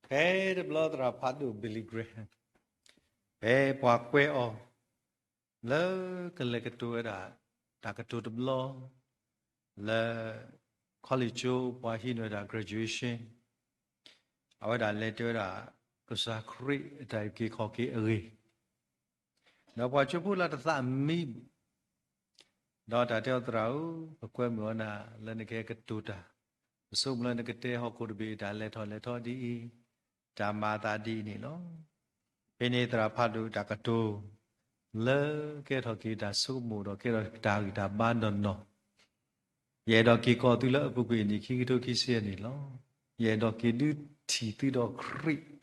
ဖဲတဘျီသရၣ်ဖးဒိၣ် Billy Graham ဖဲပှၤကွဲးအီၤ လၢကလဲၤကတိၤဝဲဒၣ် တၢ်ကတိၤတဘျီ လၢ college ကၠိ ပှၤဟံးန့ၢ်ဝဲဒၣ် graduation အဝဲဒၣ်လဲၤတဲဝဲဒၣ် ကစၢ်ခရံာ်အတၢ်အုၣ်က့ၤခီၣ်က့ၤအဂ့ၢ် ဒီးပှၤကၠိဖိလၢတသးမံ ဒီးတၢ်တဲအီၤ သရၣ်ဧၢ, ပကွဲမုာ်အီၤနၤလၢနကဟဲကတိၤတၢ်, ပဆိကမိၣ်လၢနကတဲဟီၣ်ခိၣ်တဘ့ၣ်အတၢ်လဲၤထီၣ်လဲၤထီဒ်အံၤ, တၢ်မၤအသးဒ်အံၤန့ၣ်လီၤ. ဖဲန့ၣ်သရၣ်ဖးဒိၣ်တၢ်ကတိၤ လၢကဲထီၣ်က့ၤတၢ်ဆိကမိၣ်ဒီးကဲထီၣ်တၢ်ဂံၢ်တၢ်ဘါနီၢ်နီၢ် ယအဲၣ်ဒိးက့ၤကိးသုလၢအပူၤကွံာ်နံၣ်ခံကထိခံဆံယဲၢ်န့ၣ်လီၤ. ယအဲၣ်ဒိးက့ၤဒုးထံၣ်သုဒီးခရံာ်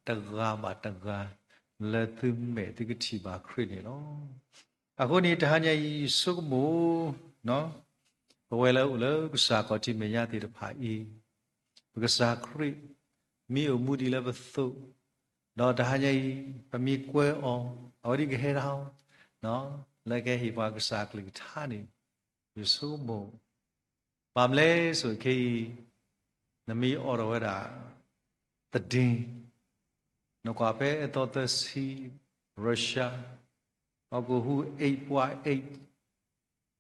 တဂၤဘၣ်တဂၤ လၢသုမဲာ်သုကထံၣ်ဘၣ်ခရံာ်န့ၣ်လီၤ. အဃိန့ၣ် တဟါညါအံၤယဆိကမိၣ် ပဝဲလၢအိၣ်လၢကစၢ်ခီၣ်ထံးမဲာ်ညါသ့ၣ်တဖၣ်အံၤ, ပကစၢ်ခရံာ် မ့ၢ်အိၣ်မူဒံးလၢပသိး, ဒီးတဟါညါအံၤ ပမ့ၢ်ကွဲအီၤ အဝဲဒၣ်ကဟဲဒၣ်အီၤ လၢကဟ့ၣ်ပှၤကစၢ်ကလုၢ်ကထါန့ၣ် ယဆိကမိၣ် ဘၣ်မနုၤလဲၣ်ဆိ ခဲအံၤ နမ့ၢ်အိးထီၣ်ဝဲဒၣ် သဒ့ နကွၢ်ဖဲအသီသၢဆံ Russia ဟီၣ်ခိၣ်ဟူး eight point eight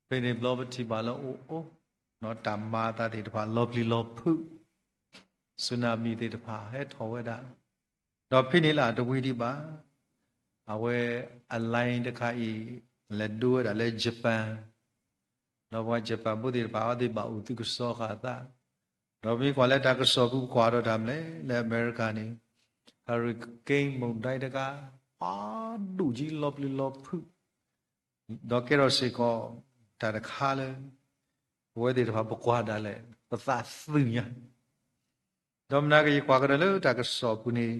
ဖဲန့ၣ်ဘျီပထံၣ်ဘၣ်လၢအိၣ်အိၣ် ဒီးတၢ်မၤအသးသ့ၣ်တဖၣ်လီၤပျံၤလီၤဖုး tsunami သ့ၣ်တဖၣ်ဟဲထီၣ်ဝဲဒၣ်, ဒီးဖဲန့ၣ်လၢအတဝံၤဒံးဘၣ် အဝဲအ line တခါအံၤ လဲၤဒိဝဲဒၣ်လၢ Japan ဒီးပှၤ Japan ဖိသ့ၣ်တဖၣ် အဝဲသ့ၣ်ဘၣ်အိၣ်သုးကစီၤဃာ်အသး, ဒီးမ့ၢ်ကွၢ်လၢတၢ်ကစီၣ်ပူၤ ပကွၢ်ဒီးတၢ်မနုၤလဲၣ် လၢအမဲရကၤန့ၣ် hurricane မုန်တိုင်း တခါ ဖးဒိၣ်ကံလီၤပျံၤလီၤဖုး, ဒီးကဲထီၣ်စ့ၢ်ကီး တၢ်တခါလၢ ပဝဲသ့ၣ်တဖၣ်ပကွၢ်ဒၣ်လဲာ် ပသးသုးညါ ဒီးမနၤက့ၤ ယကွၢ်ကဒီးလၢတၢ်ကစီၣ်ပူၤန့ၣ်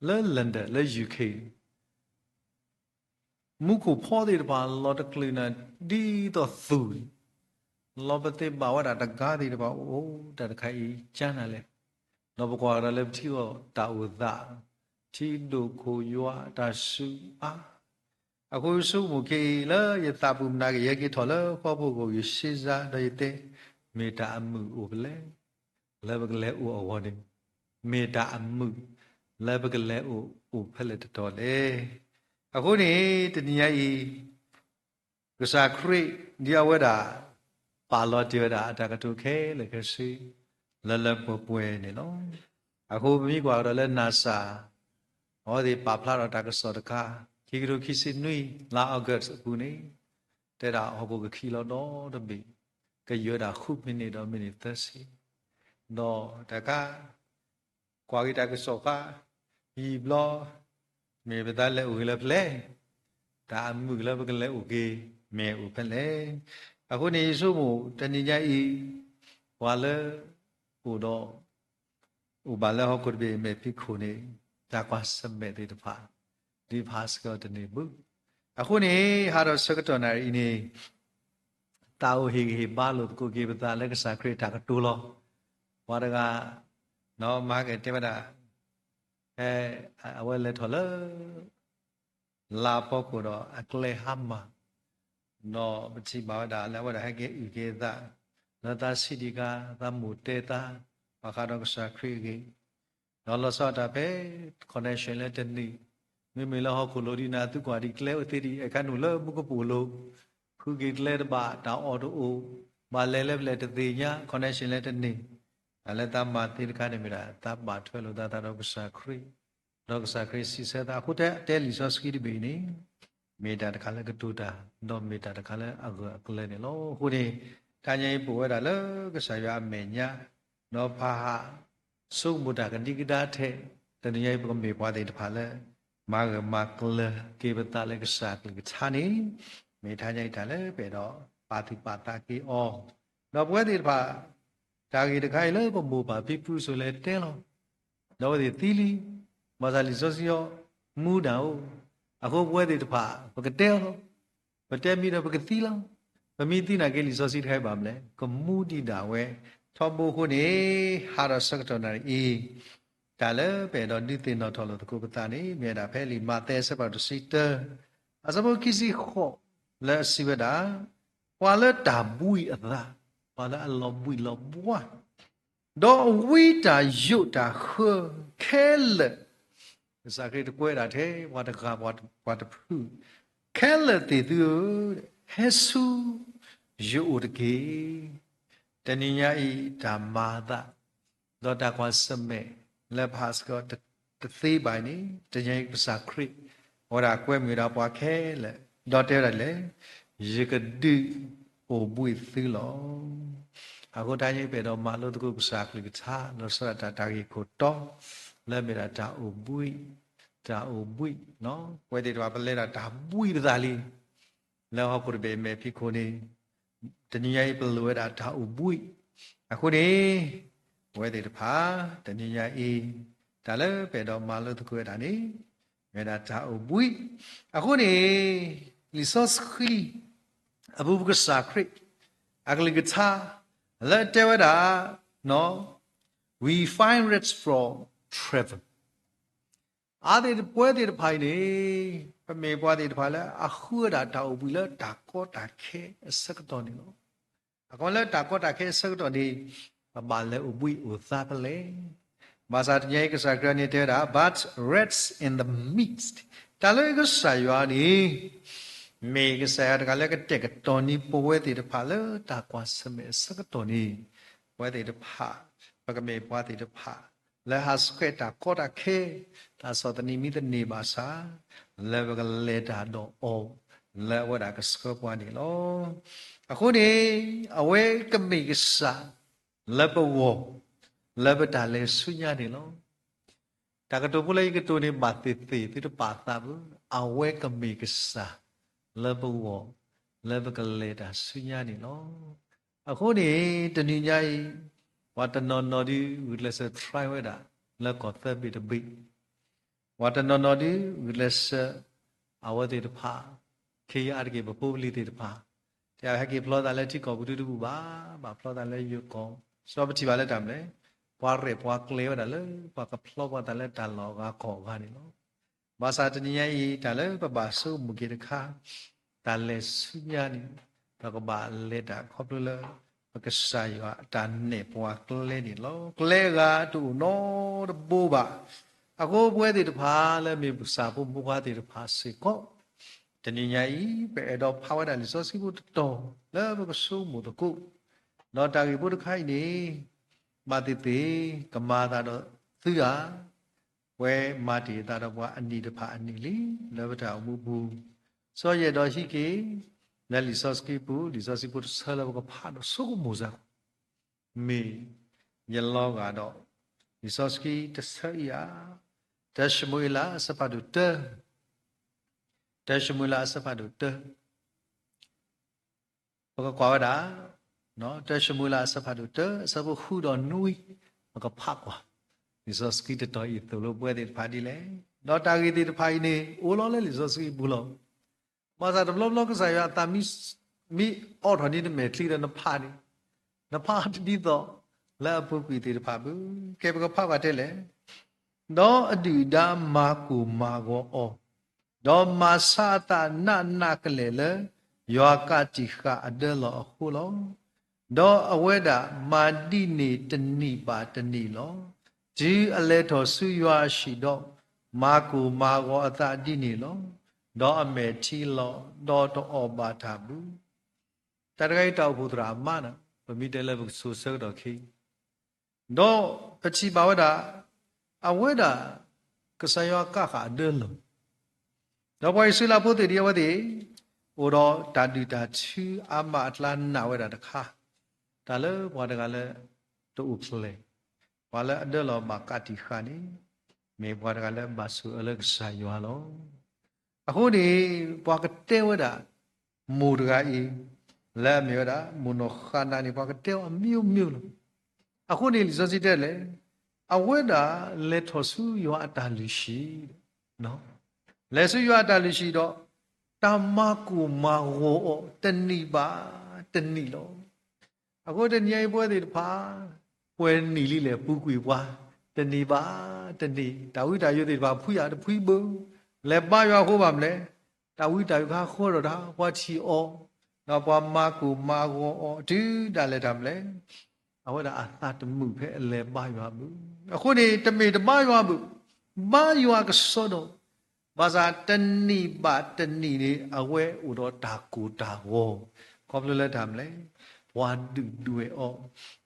လၢ London လၢ UK မူခိၣ်ဖီသ့ၣ်တဖၣ်လီၤတချုးနၤ ဒ်သိးသူၣ်, လီၤပသ့ဘၣ်ဝဲဒၣ်တဂၤသ့ၣ်တဖၣ် အိၣ်တၢ်တခါအံၤကၢနၤလဲၣ်, ဒီးပကွၢ်ကဒီးလၢပထံၣ်အီၤတၢ်အိၣ်သး, ထံဒိၣ်ခိၣ်ယွၤတၢ်ဆူၣ်အါ အဃိယဆိကမိၣ်ခဲအံၤ လၢယသးပူၤမနၤက့ၤ ယဟဲက့ၤထီၣ်လၢဃီဖိကအိၣ် ယစ့စါ ဒီးယတဲ မ့ၢ်တၢ်အမုာ်အိၣ်ဖဲလဲၣ်, လၢပကလဲၤအိၣ်အဂီၢ်န့ၣ် မ့ၢ်တၢ်အမုာ် လၢပကလဲၤအိၣ်အိၣ်ဖဲလဲၣ်တတီၤလဲၣ်. အဃိန့ၣ် တနံၤညါအံၤ ကစၢ်ခရံာ် ဒ်အဝဲဒၣ် ပာ်လီၤတ့ၢ်ဝဲဒၣ်အတၢ်ကတိၤခဲလၢာ်ခဲဆ့ လၢလၢပှဲၤပှဲၤန့ၣ်လီၤ. အဃိပမ့ၢ်ကွၢ်ကဒီးလၢ NASA အဝဲသ့ၣ်ပာ်ဖျါထီၣ်တၢ်ကစီၣ်တခါ ခံကထိခံဆံနွံ လါ August အပူၤန့ၣ် တဲဒၣ်ဟီၣ်ခိၣ်ကခံးလီၤဒီတဘ့ၣ် ကယၢၤဒၣ်ဃုမံးနံးဒီးမံးနံးသၢဆံ, ဒီးတၢ်ခါ ကွၢ်က့ၤတၢ်ကစီၣ်ဃါ ယံာ်ဘျီ မ့ၢ်ပသးလဲၤအိၣ်ဂ့ၤလၢဖဲလဲၣ်, တၢ်အမုာ်လၢပကလဲၤအိၣ်က့ၤ မ့ၢ်အိၣ်ဖဲလဲၣ်. အဃိန့ၣ် ယဆိကမိၣ် တနံၤညါအံၤ ပှၤလၢ အိၣ်ဒီး အိၣ်ဘၣ်လၢဟီၣ်ခိၣ်တဘ့ၣ်အမဲာ်ဖံးခိၣ်န့ၣ် တၢ်ကွၢ်ဆၢၣ်မဲာ်သ့ၣ်တဖၣ် ဒ်ဖးစကီတန့ၢ်ဘၣ်. အဃိန့ၣ် ဟးဒီးဆၢကတီၢ်နၣ်ရံၣ်အံၤန့ၣ် သးအိၣ်ဟ့ၣ်ဂံၢ်ဟ့ၣ်ဘါလိာ်သကိးက့ၤပသးလၢကစၢ်ခရံာ်အတၢ်ကတိၤလီၤ. ပှၤတဂၤ မၤက့ၤတဲဝဲဒၣ် ဖဲ အဝဲလဲၤထီၣ်လၢ လါဖီခိၣ်ဒီးအကျဲဟါမၢ်, ဒီးပထံၣ်ဘၣ်ဝဲဒၣ်လၢအဝဲဒၣ်ဟဲက့ၤအုၣ်က့ၤအသး လၢသးဆံးဒံးခါ သးမိၣ်တဲသး ဘၣ်ဃးဒီးကစၢ်ခရံာ်အဂ့ၢ်, ဒီးလီၤဆီဒၣ်တၢ်ဖဲ connection လၢတန့ၢ်, မ့မ့ၢ်လၢဟီၣ်ခိၣ်လိၤဒ်နၤ သုကွၢ်ဒံးကျဲအိၣ်သ့ဒံး အခါနုာ်လၢမူကပိာ်လိၤ, ဖုက့ၤကျဲတဘၣ် တၢ်အီၣ်တအိၣ်, ဘၣ်လဲၤလၢပလဲၣ်တသ့ၣ်ညါ connection လၢတန့ၢ်, တၢ်လၢသးမၤသ့တခါန့ၣ်မ့ၢ်ဒၣ် သးဘၣ်ထွဲလိာ်သးသးဒီးကစၢ်ခရံာ်, ဒီးကစၢ်ခရံာ်စံးဆၢသးအဃိ တဲလံာ်စီဆှံတဘ့ၣ်အံၤန့ၣ် မ့ၢ်တၢ်တခါလၢကတိၤတၢ် ဒီးမ့ၢ်တၢ်တခါလၢအဂၢၢ်အကျၢၤန့ၣ်လီၤ. အဃိန့ၣ် တနံၤညါအံၤပအိၣ်ဝဲဒၣ်လၢကစၢ်ယွၤအမဲာ်ညါ, ဒီးပဟး ဆိကမိၣ်တၢ်ကဒံကဒါထဲ, တနံၤညါအံၤပကမ့ၢ်ပှၤသ့ၣ်တဖၣ်လၢ မၤဂၢၢ်မၤကျၢၤက့ၤပသးလၢကစၢ်ကလုၢ်ကထါန့ၣ်, မ့ၢ်တဟါညါအံၤတၢ်လၢပအဲၣ်ဒိးပာ်သူၣ်ပာ်သးက့ၤအီၤ, ဒီးပဝဲသ့ၣ်တဖၣ် တၢ်ဂ့ၢ်တခါအံၤလၢပမိၢ်ပၢ်ဖံဖုစိၤလဲၤတဲလီၤ, ဒီးအဝဲသ့ၣ်သံလံ, ဘၣ်ဆၣ်လံာ်စီဆှံအံၤ မူဒၣ်အိၣ်, အဃိပဝဲသ့ၣ်တဖၣ် ပကတဲအီၤလီၤ. ပတဲမံဒီးပကသံလီၤ. ပမ့ၢ်သံနာ်က့ လံာ်စီဆှံတခါအံၤဘၣ်မနုၤလဲၣ် ကမူဒံးဒၣ်ဝဲထီဘိအဃိန့ၣ်, ဟးဒီးဆၢကတီၢ်နၣ်ရံၣ်အံၤ တၢ်လၢပအဲၣ်ဒိးဒုးသ့ၣ်နီၣ်ထီၣ်လိာ်သကိးပသးန့ၣ် မ့ၢ်ဝဲဒၣ်ဖဲလံာ်မးသဲအဆၢဖးဒိၣ်တဆံတၢ အဆၢဖိခံဆံဃိး လၢအစံးဝဲဒၣ်, ပှၤလၢတၢ်ဘှံးအသး, ပှၤလၢအလီၤဘှံးလီၤဘှါ ဒီးဝံတၢ်ယိးတၢ်ဃၢခဲလၢာ်, ကစၢ်ခရံာ်တကွဲးဒၣ်ထဲပှၤတဂၤပှၤတဖု, ခဲလၢာ်သ့ၣ်သုဧၢ, ဟဲဆူယအိၣ်တက့ၢ်. တနံၤညါအံၤတၢ်မၤအသး ဒီးတၢ်ကွၢ်ဆၢၣ်မဲာ်လၢပဟးဆှဲးတသ့ဘၣ်အံၤန့ၣ် တနံၤညါအံၤကစၢ်ခရံာ် အဝဲဒၣ်ကွဲမုာ်ဝဲဒၣ်ပှၤခဲလၢာ် ဒီးတဲဝဲဒၣ်ဒ်လဲၣ်, ယကဒုးအိၣ်ဘှံးသုလီၤ. အဃိတနံၤညါအံၤ ပအဲၣ်ဒိးမၤလိသကိးကစၢ်အကလုၢ်ကထါ လီၤဆီဒၣ်တၢ်တၢ်ဂ့ၢ်ခိၣ်တီ လၢအမ့ၢ်ဒၣ်တၢ်အိၣ်ဘှံး, တၢ်အိၣ်ဘှံး, ပဝဲသ့ၣ်တဖၣ်ပလဲၤဒၣ်တၢ်ဘှံးပသးလံ လၢဟီၣ်ခိၣ်တဘ့ၣ်အမဲာ်ဖံးခိၣ်န့ၣ် တနံၤညါအံၤပလိၣ်ဝဲဒၣ်တၢ်အိၣ်ဘှံး. အဃိန့ၣ် ပဝဲသ့ၣ်တဖၣ် တနံၤညါအံၤ တၢ်လၢပအဲၣ်ဒိးမၤလိသကိးဝဲဒၣ်န့ၣ် မ့ၢ်ဝဲဒၣ်တၢ်အိၣ်ဘှံး. အဃိန့ၣ် လံာ်စီဆှံ အပူၤကစၢ်ခရံာ် အကလုၢ်ကထါ လၢအတဲဝဲဒၣ် we find rest from trouble အသ့ၣ်ပဝဲသ့ၣ်တဖၣ်အံၤန့ၣ် ပမ့ၢ်ပှၤသ့ၣ်တဖၣ်လၢအဃုဝဲဒၣ်တၢ်အိၣ်ဘှံးလၢတၢ်ကီတၢ်ခဲအဆၢကတီၢ်န့ၣ်လီၤ. အခီလၢတၢ်ကီတၢ်ခဲအဆၢကတီၢ်န့ၣ် ပဘၣ်လဲၤအိၣ်ဘှံးအိၣ်သါဖဲလဲၣ်. ဘၣ်ဆၣ်တနံၤညါအံၤကစၢ်ခရံာ်န့ၣ်တဲဝဲဒၣ် but rest in the midst တၢ်လၢကစၢ်ယွၤန့ၣ် မ့ၢ်ကစၢ်ယွၤတဂၤလၢကတဲာ်ကတီၤန့ၢ်ပဝဲသ့ၣ်တဖၣ်လၢတၢ်ကွၢ်ဆၢၣ်မဲာ်အဆၢကတီၢ်န့ၣ် ပဝဲသ့ၣ်တဖၣ် ပကမ့ၢ်ပှၤသ့ၣ်တဖၣ် လၢဟးဆှဲးတၢ်ကီတၢ်ခဲ တၢ်ဆီၣ်သနံးမံသနံးဘၣ်ဆၣ် လၢပကလဲၤတၢ်ဒီးအီၤ လၢအဝဲဒၣ်ကဆှၢပှၤန့ၣ်လီၤ. အဃိန့ၣ် အဝဲကမ့ၢ်ကစၢ်လၢပဂီၢ် လၢပတၢ်လဲၤဆူညါန့ၣ်လီၤ. တၢ်ကတိၤဖိလၢယကတိၤန့ၣ် ဘၣ်သ့ၣ်သ့ၣ်သုတပာ်သးဘၣ်, အဝဲကမ့ၢ်ကစၢ်လၢပဂီၢ် လၢပကလဲၤတၢ်ဆူညါန့ၣ်လီၤ. အဃိန့ၣ် တနံၤညါအံၤ ပှၤတနီၤနီၤဒုးဂုာ်ကျဲးစၢး try ဝဲဒၣ် လၢကီၢ်သၢဘ့ၣ်တဘ့ၣ် ပှၤတနီၤနီၤဒုးဂုာ်ကျဲးစၢး အဝဲသ့ၣ်တဖၣ် ခ့ယါအါတက့ၢ်ပဖိပလံၤသ့ၣ်တဖၣ် တဟဲက့ၤဖျီသးလၢထံကီၢ်ပူၤတဘူၣ်ဘၣ်, ဘၣ်ဖျီသးလၢယိၤကီၢ်, စီပထံၣ်ဘၣ်လၢတၢ်မနုၤလဲၣ်, ပှၤရဲၣ်ပှၤကျဲၤဝဲဒၣ်လၢ ပှၤကဖျီပှၤသးလၢတၢ်လီၢ်အဂၤကီၢ်အဂၤန့ၣ်လီၤ. ဘၣ်ဆၣ်တနံၤညါအံၤ တၢ်လၢပဘၣ်ဆိကမိၣ်က့ၤတခါ တၢ်လဲၤဆူညါန့ၣ် ပကဘၣ်လဲၤတၢ်ခီဖျိလၢ ပကစၢ်ယွၤအတၢ်နဲၣ်ပှၤကျဲန့ၣ်လီၤ. ကျဲအဂၤတအိၣ်နီတဘိဘၣ်. အဃိပဝဲသ့ၣ်တဖၣ်လၢမ့ၢ်ပကစၢ်ဖိမုၣ်ဖိခွါသ့ၣ်တဖၣ်စ့ၢ်ကီး တနံၤညါအံၤ ပအဲၣ်ဒိးဖးဝဲဒၣ်လံာ်စီဆှံဖိတတီၤ လၢပကဆိကမိၣ်သကိး, ဒီးတၢ်ဂ့ၢ်ဖိတခါအံၤန့ၣ် ဘၣ်သ့ၣ်သ့ၣ် ကမၤအသးဒီးသုဧါ, ပှၤမၤတ့ၢ်အသးဒီးပှၤအနံၣ်တဖၣ်အနံၣ်လံ လၢပတၢ်အိၣ်မူပူၤ, စီၤယဲၢ်ဒီးဟံးက့ၤ လၢလံာ်စီဆှံပူၤ လံာ်စီဆှံဖိတဆၢလၢပကဖးဒီးဆိကမိၣ်စ့ၢ်ကီး မ့ၢ်ယလီၤဂာ်ဒီး လံာ်စီဆှံတဆၢအံၤဧါ, တၢၡမူၤအ့လးအဆၢဖးဒိၣ်တၢ, တၢၡမူၤအ့လးအဆၢဖးဒိၣ်တၢ, ပကကွၢ်ဝဲဒၣ် တၢၡမူၤအ့လးအဆၢဖးဒိၣ်တၢ အဆၢဖိဃုဒီးနွံ, ပကဖးကွၢ် လံာ်စီဆှံတတီၤအံၤသိၣ်လိပဝဲသ့ၣ်တဖၣ်ဒ်လဲၣ်, ဒီးတၢ်ဂ့ၢ်သ့ၣ်တဖၣ်အံၤန့ၣ် အိၣ်လီၤလၢလံာ်စီဆှံအပူၤလီၤ. ဘၣ်ဆၣ်တဘျီဘျီကစၢ်ယွၤအသး မ့ၢ်အိးထီၣ်န့ၢ်နမဲာ်ချံဒီးနဖးန့ၣ်, နဖးတဒ်သိး လၢအပူၤကွံာ်သ့ၣ်တဖၣ်ဘၣ်. ကဲ ပကဖးကွၢ်တဲလဲၣ်, ဒီးအဒုၣ်အဒါမၤကိၢ်မၤဂီၤအီၤ, ဒီးမၤဆါအသးနးနးကလဲာ်လၢ ယွၤကးတံာ်ဃာ်အဒၢလီၤအဃိလီၤ. ဒီးအဝဲဒၣ်မၤဒ်န့ၣ်တနံၣ်ဘၣ်တနံၣ်လီၤ. တုၤအလဲၤထီၣ်ဆူယွၤအဟံၣ်ဒီး မၤကိၢ်မၤဂီၤအသးဒ်န့ၣ်လီၤ. ဒီးအမဲာ်ထံလီၤ, ဒီးတအီၣ်ဘၣ်တၢ်ဘၣ်. တၢ်တခါအံၤတၢ်အိၣ်ဖှိၣ်သရၣ်အမါန့ၣ် ပမ့ၢ်တဲလၢပကဆိးဆၢကတီၢ်ခဲအံၤ ဒီးပထံၣ်ဘၣ်ဝဲဒၣ် အဝဲဒၣ် ကစၢ်ယွၤကးဃာ်အဒၢလီၤ. ဒီးပှၤအံၣ်စရ့လးဖိသ့ၣ်ဒ်အဝဲသ့ၣ် အိၣ်ဒီးတၢ်ဒုၣ်တၢ်ထုအါမးအကျါနာ်ဝဲဒၣ်တခါ, တၢ်လၢပှၤတဂၤလၢတအိၣ်ဖျဲၣ်, ပှၤလၢအဒၢလီၤဘၣ်ကးတံာ်ဃာ်န့ၣ် မ့ၢ်ပှၤတဂၤလၢဘၣ်ဆိၣ်အၢလၢကစၢ်ယွၤလီၤ. အဃိန့ၣ် ပှၤကတဲဝဲဒၣ် မိၢ်တဂၤအံၤ လၢအမ့ၢ်ဝဲဒၣ် မိၢ်နီၢ်ဃါနၤန့ၣ် ပှၤကတဲအီၤအမျိုးမျိုးလီၤ. အဃိန့ၣ် လံာ်စီဆှံတဲလဲၣ်, အဝဲဒၣ်လဲၤထီၣ်ဆူယွၤအတၢ်လုၢ်ဟံၣ်, လဲၤဆူယွၤအတၢ်လုၢ်ဟံၣ်ဒီး တၢ်မၤကိၢ်မၤဂီၤအီၤတနံၣ်ဘၣ်တနံၣ်လီၤ. အဃိတနံၤအံၤပဝဲသ့ၣ်တဖၣ် ပှဲၤနံၣ်လံလဲၣ်ပူၤကွံာ်ပှၤ, တနံၣ်ဘၣ်တနံၣ် တၢ်ဝံတၢ်ယိးသ့ၣ်တဖၣ် ဖှံဧါတဖှံဘၣ်, လဲၤဘါယွၤအဃိဘၣ်မနုၤလဲၣ်, တၢ်ဝံတၢ်ယိးခါဃီဒီးတၢ် ပှၤထံၣ်အီၤ, ဒီးပှၤမၤကိၢ်မၤဂီၤအီၤ တုၤဒၣ်လဲာ်တၢ်မနုၤလဲၣ် အဝဲဒၣ်အသးတမုာ်ဖဲအလဲၤဘါယွၤဘၣ်. အဃိန့ၣ် တမ့ၢ်တဘါယွၤဘၣ်, ဘါယွၤကစီဒီ, ဘၣ်ဆၣ်တနံၣ်ဘၣ်တနံၣ်န့ၣ် အဝဲအိၣ်ဒီးတၢ်ကိၢ်တၢ်ဂီၤ, ခီဖျိလၢတၢ်မနုၤလဲၣ်, ပှၤဒုၣ်ဒွဲၣ်အီၤ,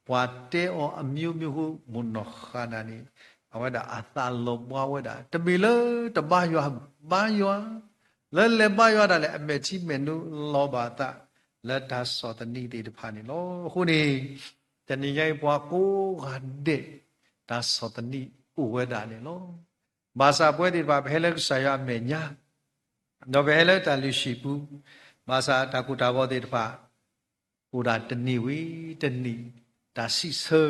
ပှၤတဲအီၤအမျိုးမျိုး မိၢ်နီၢ်ဃါနၤန့ၣ်, အဝဲဒၣ်အသးလီၤဘှါဝဲဒၣ် တမ့ၢ်လၢတဘါယွၤဘၣ်, ဘါယွၤ, လၢလဲၤဘါယွၤဒၣ်လဲာ် အမဲာ်ထံမဲာ်နိလီၤဘၣ်အသး လၢတၢ်ဆီၣ်သနံးသ့ၣ်တဖၣ်န့ၣ်လီၤ. အဃိန့ၣ် တနံၤညါအံၤ ပှၤကိးဂၤဒဲး တၢ်ဆီၣ်သနံးအိၣ်ဝဲဒၣ်န့ၣ်လီၤ. ဘၣ်ဆၣ်ပဝဲသ့ၣ်တဖၣ် ပဟဲလၢကစၢ်ယွၤအမဲာ်ညါ, ဒီးပဟဲလၢတၢ်လုၢ်ဟံၣ်ပူၤ, ဘၣ်ဆၣ်တၢ်ကိၢ်တၢ်ဂီၤသ့ၣ်တဖၣ် အိၣ်ဒၣ်တနံၤဝံၤတနံၤ, တၢ်စံးဆၢ,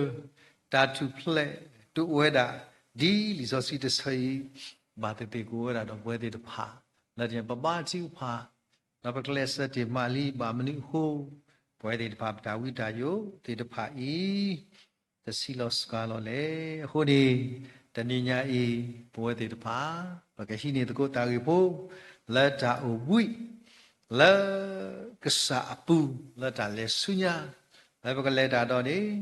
တၢ်ထူၣ်ဖျဲး တအိၣ်ဝဲဒၣ် ဒ်လံာ်စီဆှံတဆၢအံၤ ဘၣ်သ့ၣ်သ့ၣ်ကအိၣ်ဝဲဒၣ်ဒီးပဝဲသ့ၣ်တဖၣ်, လၢတၢ်ပဘါထုကဖၣ်, ဒီးပကလဲၤဆၢတ့ၢ်မးလံ ဘၣ်မနုၤအဃိ, ပဝဲသ့ၣ်တဖၣ်ပတၢ်ဝံတၢ်ယိးသ့ၣ်တဖၣ်အံၤ တဆံးလီၤစှၤလီၤလဲၣ်. အဃိန့ၣ် တနံၤညါအံၤ ပဝဲသ့ၣ်တဖၣ် ပကဟံးန့ၢ်သကိးတၢ်ဂ့ၢ်ဖိ လၢတၢ်အိၣ်ဘှံး လၢကစၢ်အပူၤ လၢတၢ်လဲၤဆူညါ လၢပကလဲၤတၢ်ဒီးန့ၣ်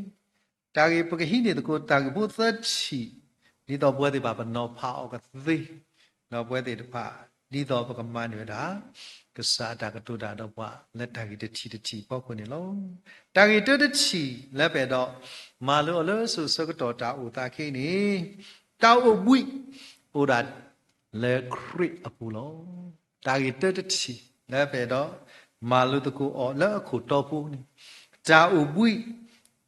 တၢ်ဂ့ၢ် ပကဟံးန့ၢ်သကိးတၢ်ဂ့ၢ်ဖိသၢထံၣ်, ဒ်သိးပဝဲသ့ၣ်တဖၣ်ပနီၤဖးအီၤကသ့, ဒီးပဝဲသ့ၣ်တဖၣ် ဒ်သိးပကမၤန့ၢ်ဝဲဒၣ် ကစၢ်အတၢ်ကတိၤတၢ်ဒီးပှၤ လၢတၢ်ဂ့ၢ်တထံၣ်တထံၣ်အဖီခိၣ်န့ၣ်လီၤ. တၢ်ဂ့ၢ်တၢတထံၣ် လၢပအဲၣ်ဒိး မၤလိအီၤလၢစိၤဆၢကတီၢ်တၢ်အိၣ်သးခဲအံၤန့ၣ်, တၢ်အိၣ်ဘှံး အိၣ်ဒၣ် လၢခရံာ်အပူၤလီၤ. တၢ်ဂ့ၢ်တၢတထံၣ် လၢပအဲၣ်ဒိး မၤလိသကိးအီၤလၢအခိၣ်တီဖိန့ၣ်, တၢ်အိၣ်ဘှံး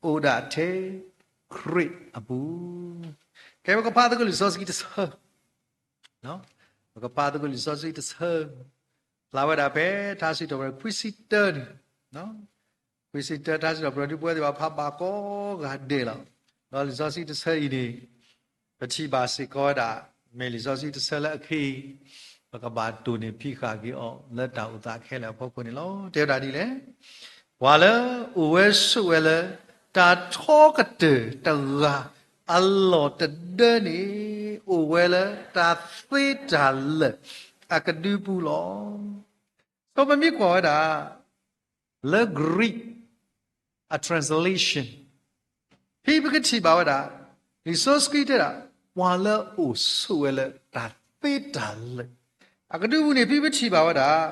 အိၣ်ဒၣ်ထဲ ခရံာ်အပူၤ. ကဲ ပကဖးသကိးလံာ်စီဆှံတဆၢ ပကဖးသကိးလံာ်စီဆှံတဆၢ, ဖျါဝဲဒၣ်ဖဲ ထါစံးထီၣ်ပတြၢၤ ခွံဆံတၢန့ၣ်, ခွံဆံတၢ ထါစံးထီၣ်ပတြၢၤ ဒ်ပဝဲသ့ၣ်ဘၣ်ဖးဘၣ်ကိးဂၤဒဲးလီၤ. ဒီးလံာ်စီဆှံတဆၢအံၤန့ၣ် ပထံၣ်ဘၣ်စ့ၢ်ကီးဝဲဒၣ် မ့ၢ်လံာ်စီဆှံတဆၢလၢအခဲအံၤ ပကဘၣ်တိၢ်န့ၢ်ဖံးဃာ်က့ၤအီၤ လၢတၢ်အိၣ်သးခဲလၢာ်အဖီခိၣ်န့ၣ်လီၤ. တဲဝဲဒၣ်ဒ်လဲၣ်, ပှၤလၢအိၣ်ဝဲဆိးဝဲလၢ တၢ်ထီကတၢၢ်တဂၤ အလီၢ်တဒၢန့ၣ် အိၣ်ဝဲလၢတၢ်သ့တၢ်လၢာ်အကဒုပူၤလီၤ. ဒီးပမ့ၢ်ကွၢ်ဝဲဒၣ် လၢ Greek အ translation ဖဲပကထံၣ်ဘၣ်ဝဲဒၣ် လံာ်စီဆှံတဲဒၣ် ပှၤလၢအိၣ်ဆိးဝဲလၢတၢ်သ့တၢ်လၢာ် အကဒုပူၤန့ၣ် ဖဲပထံၣ်ဘၣ်ဝဲဒၣ်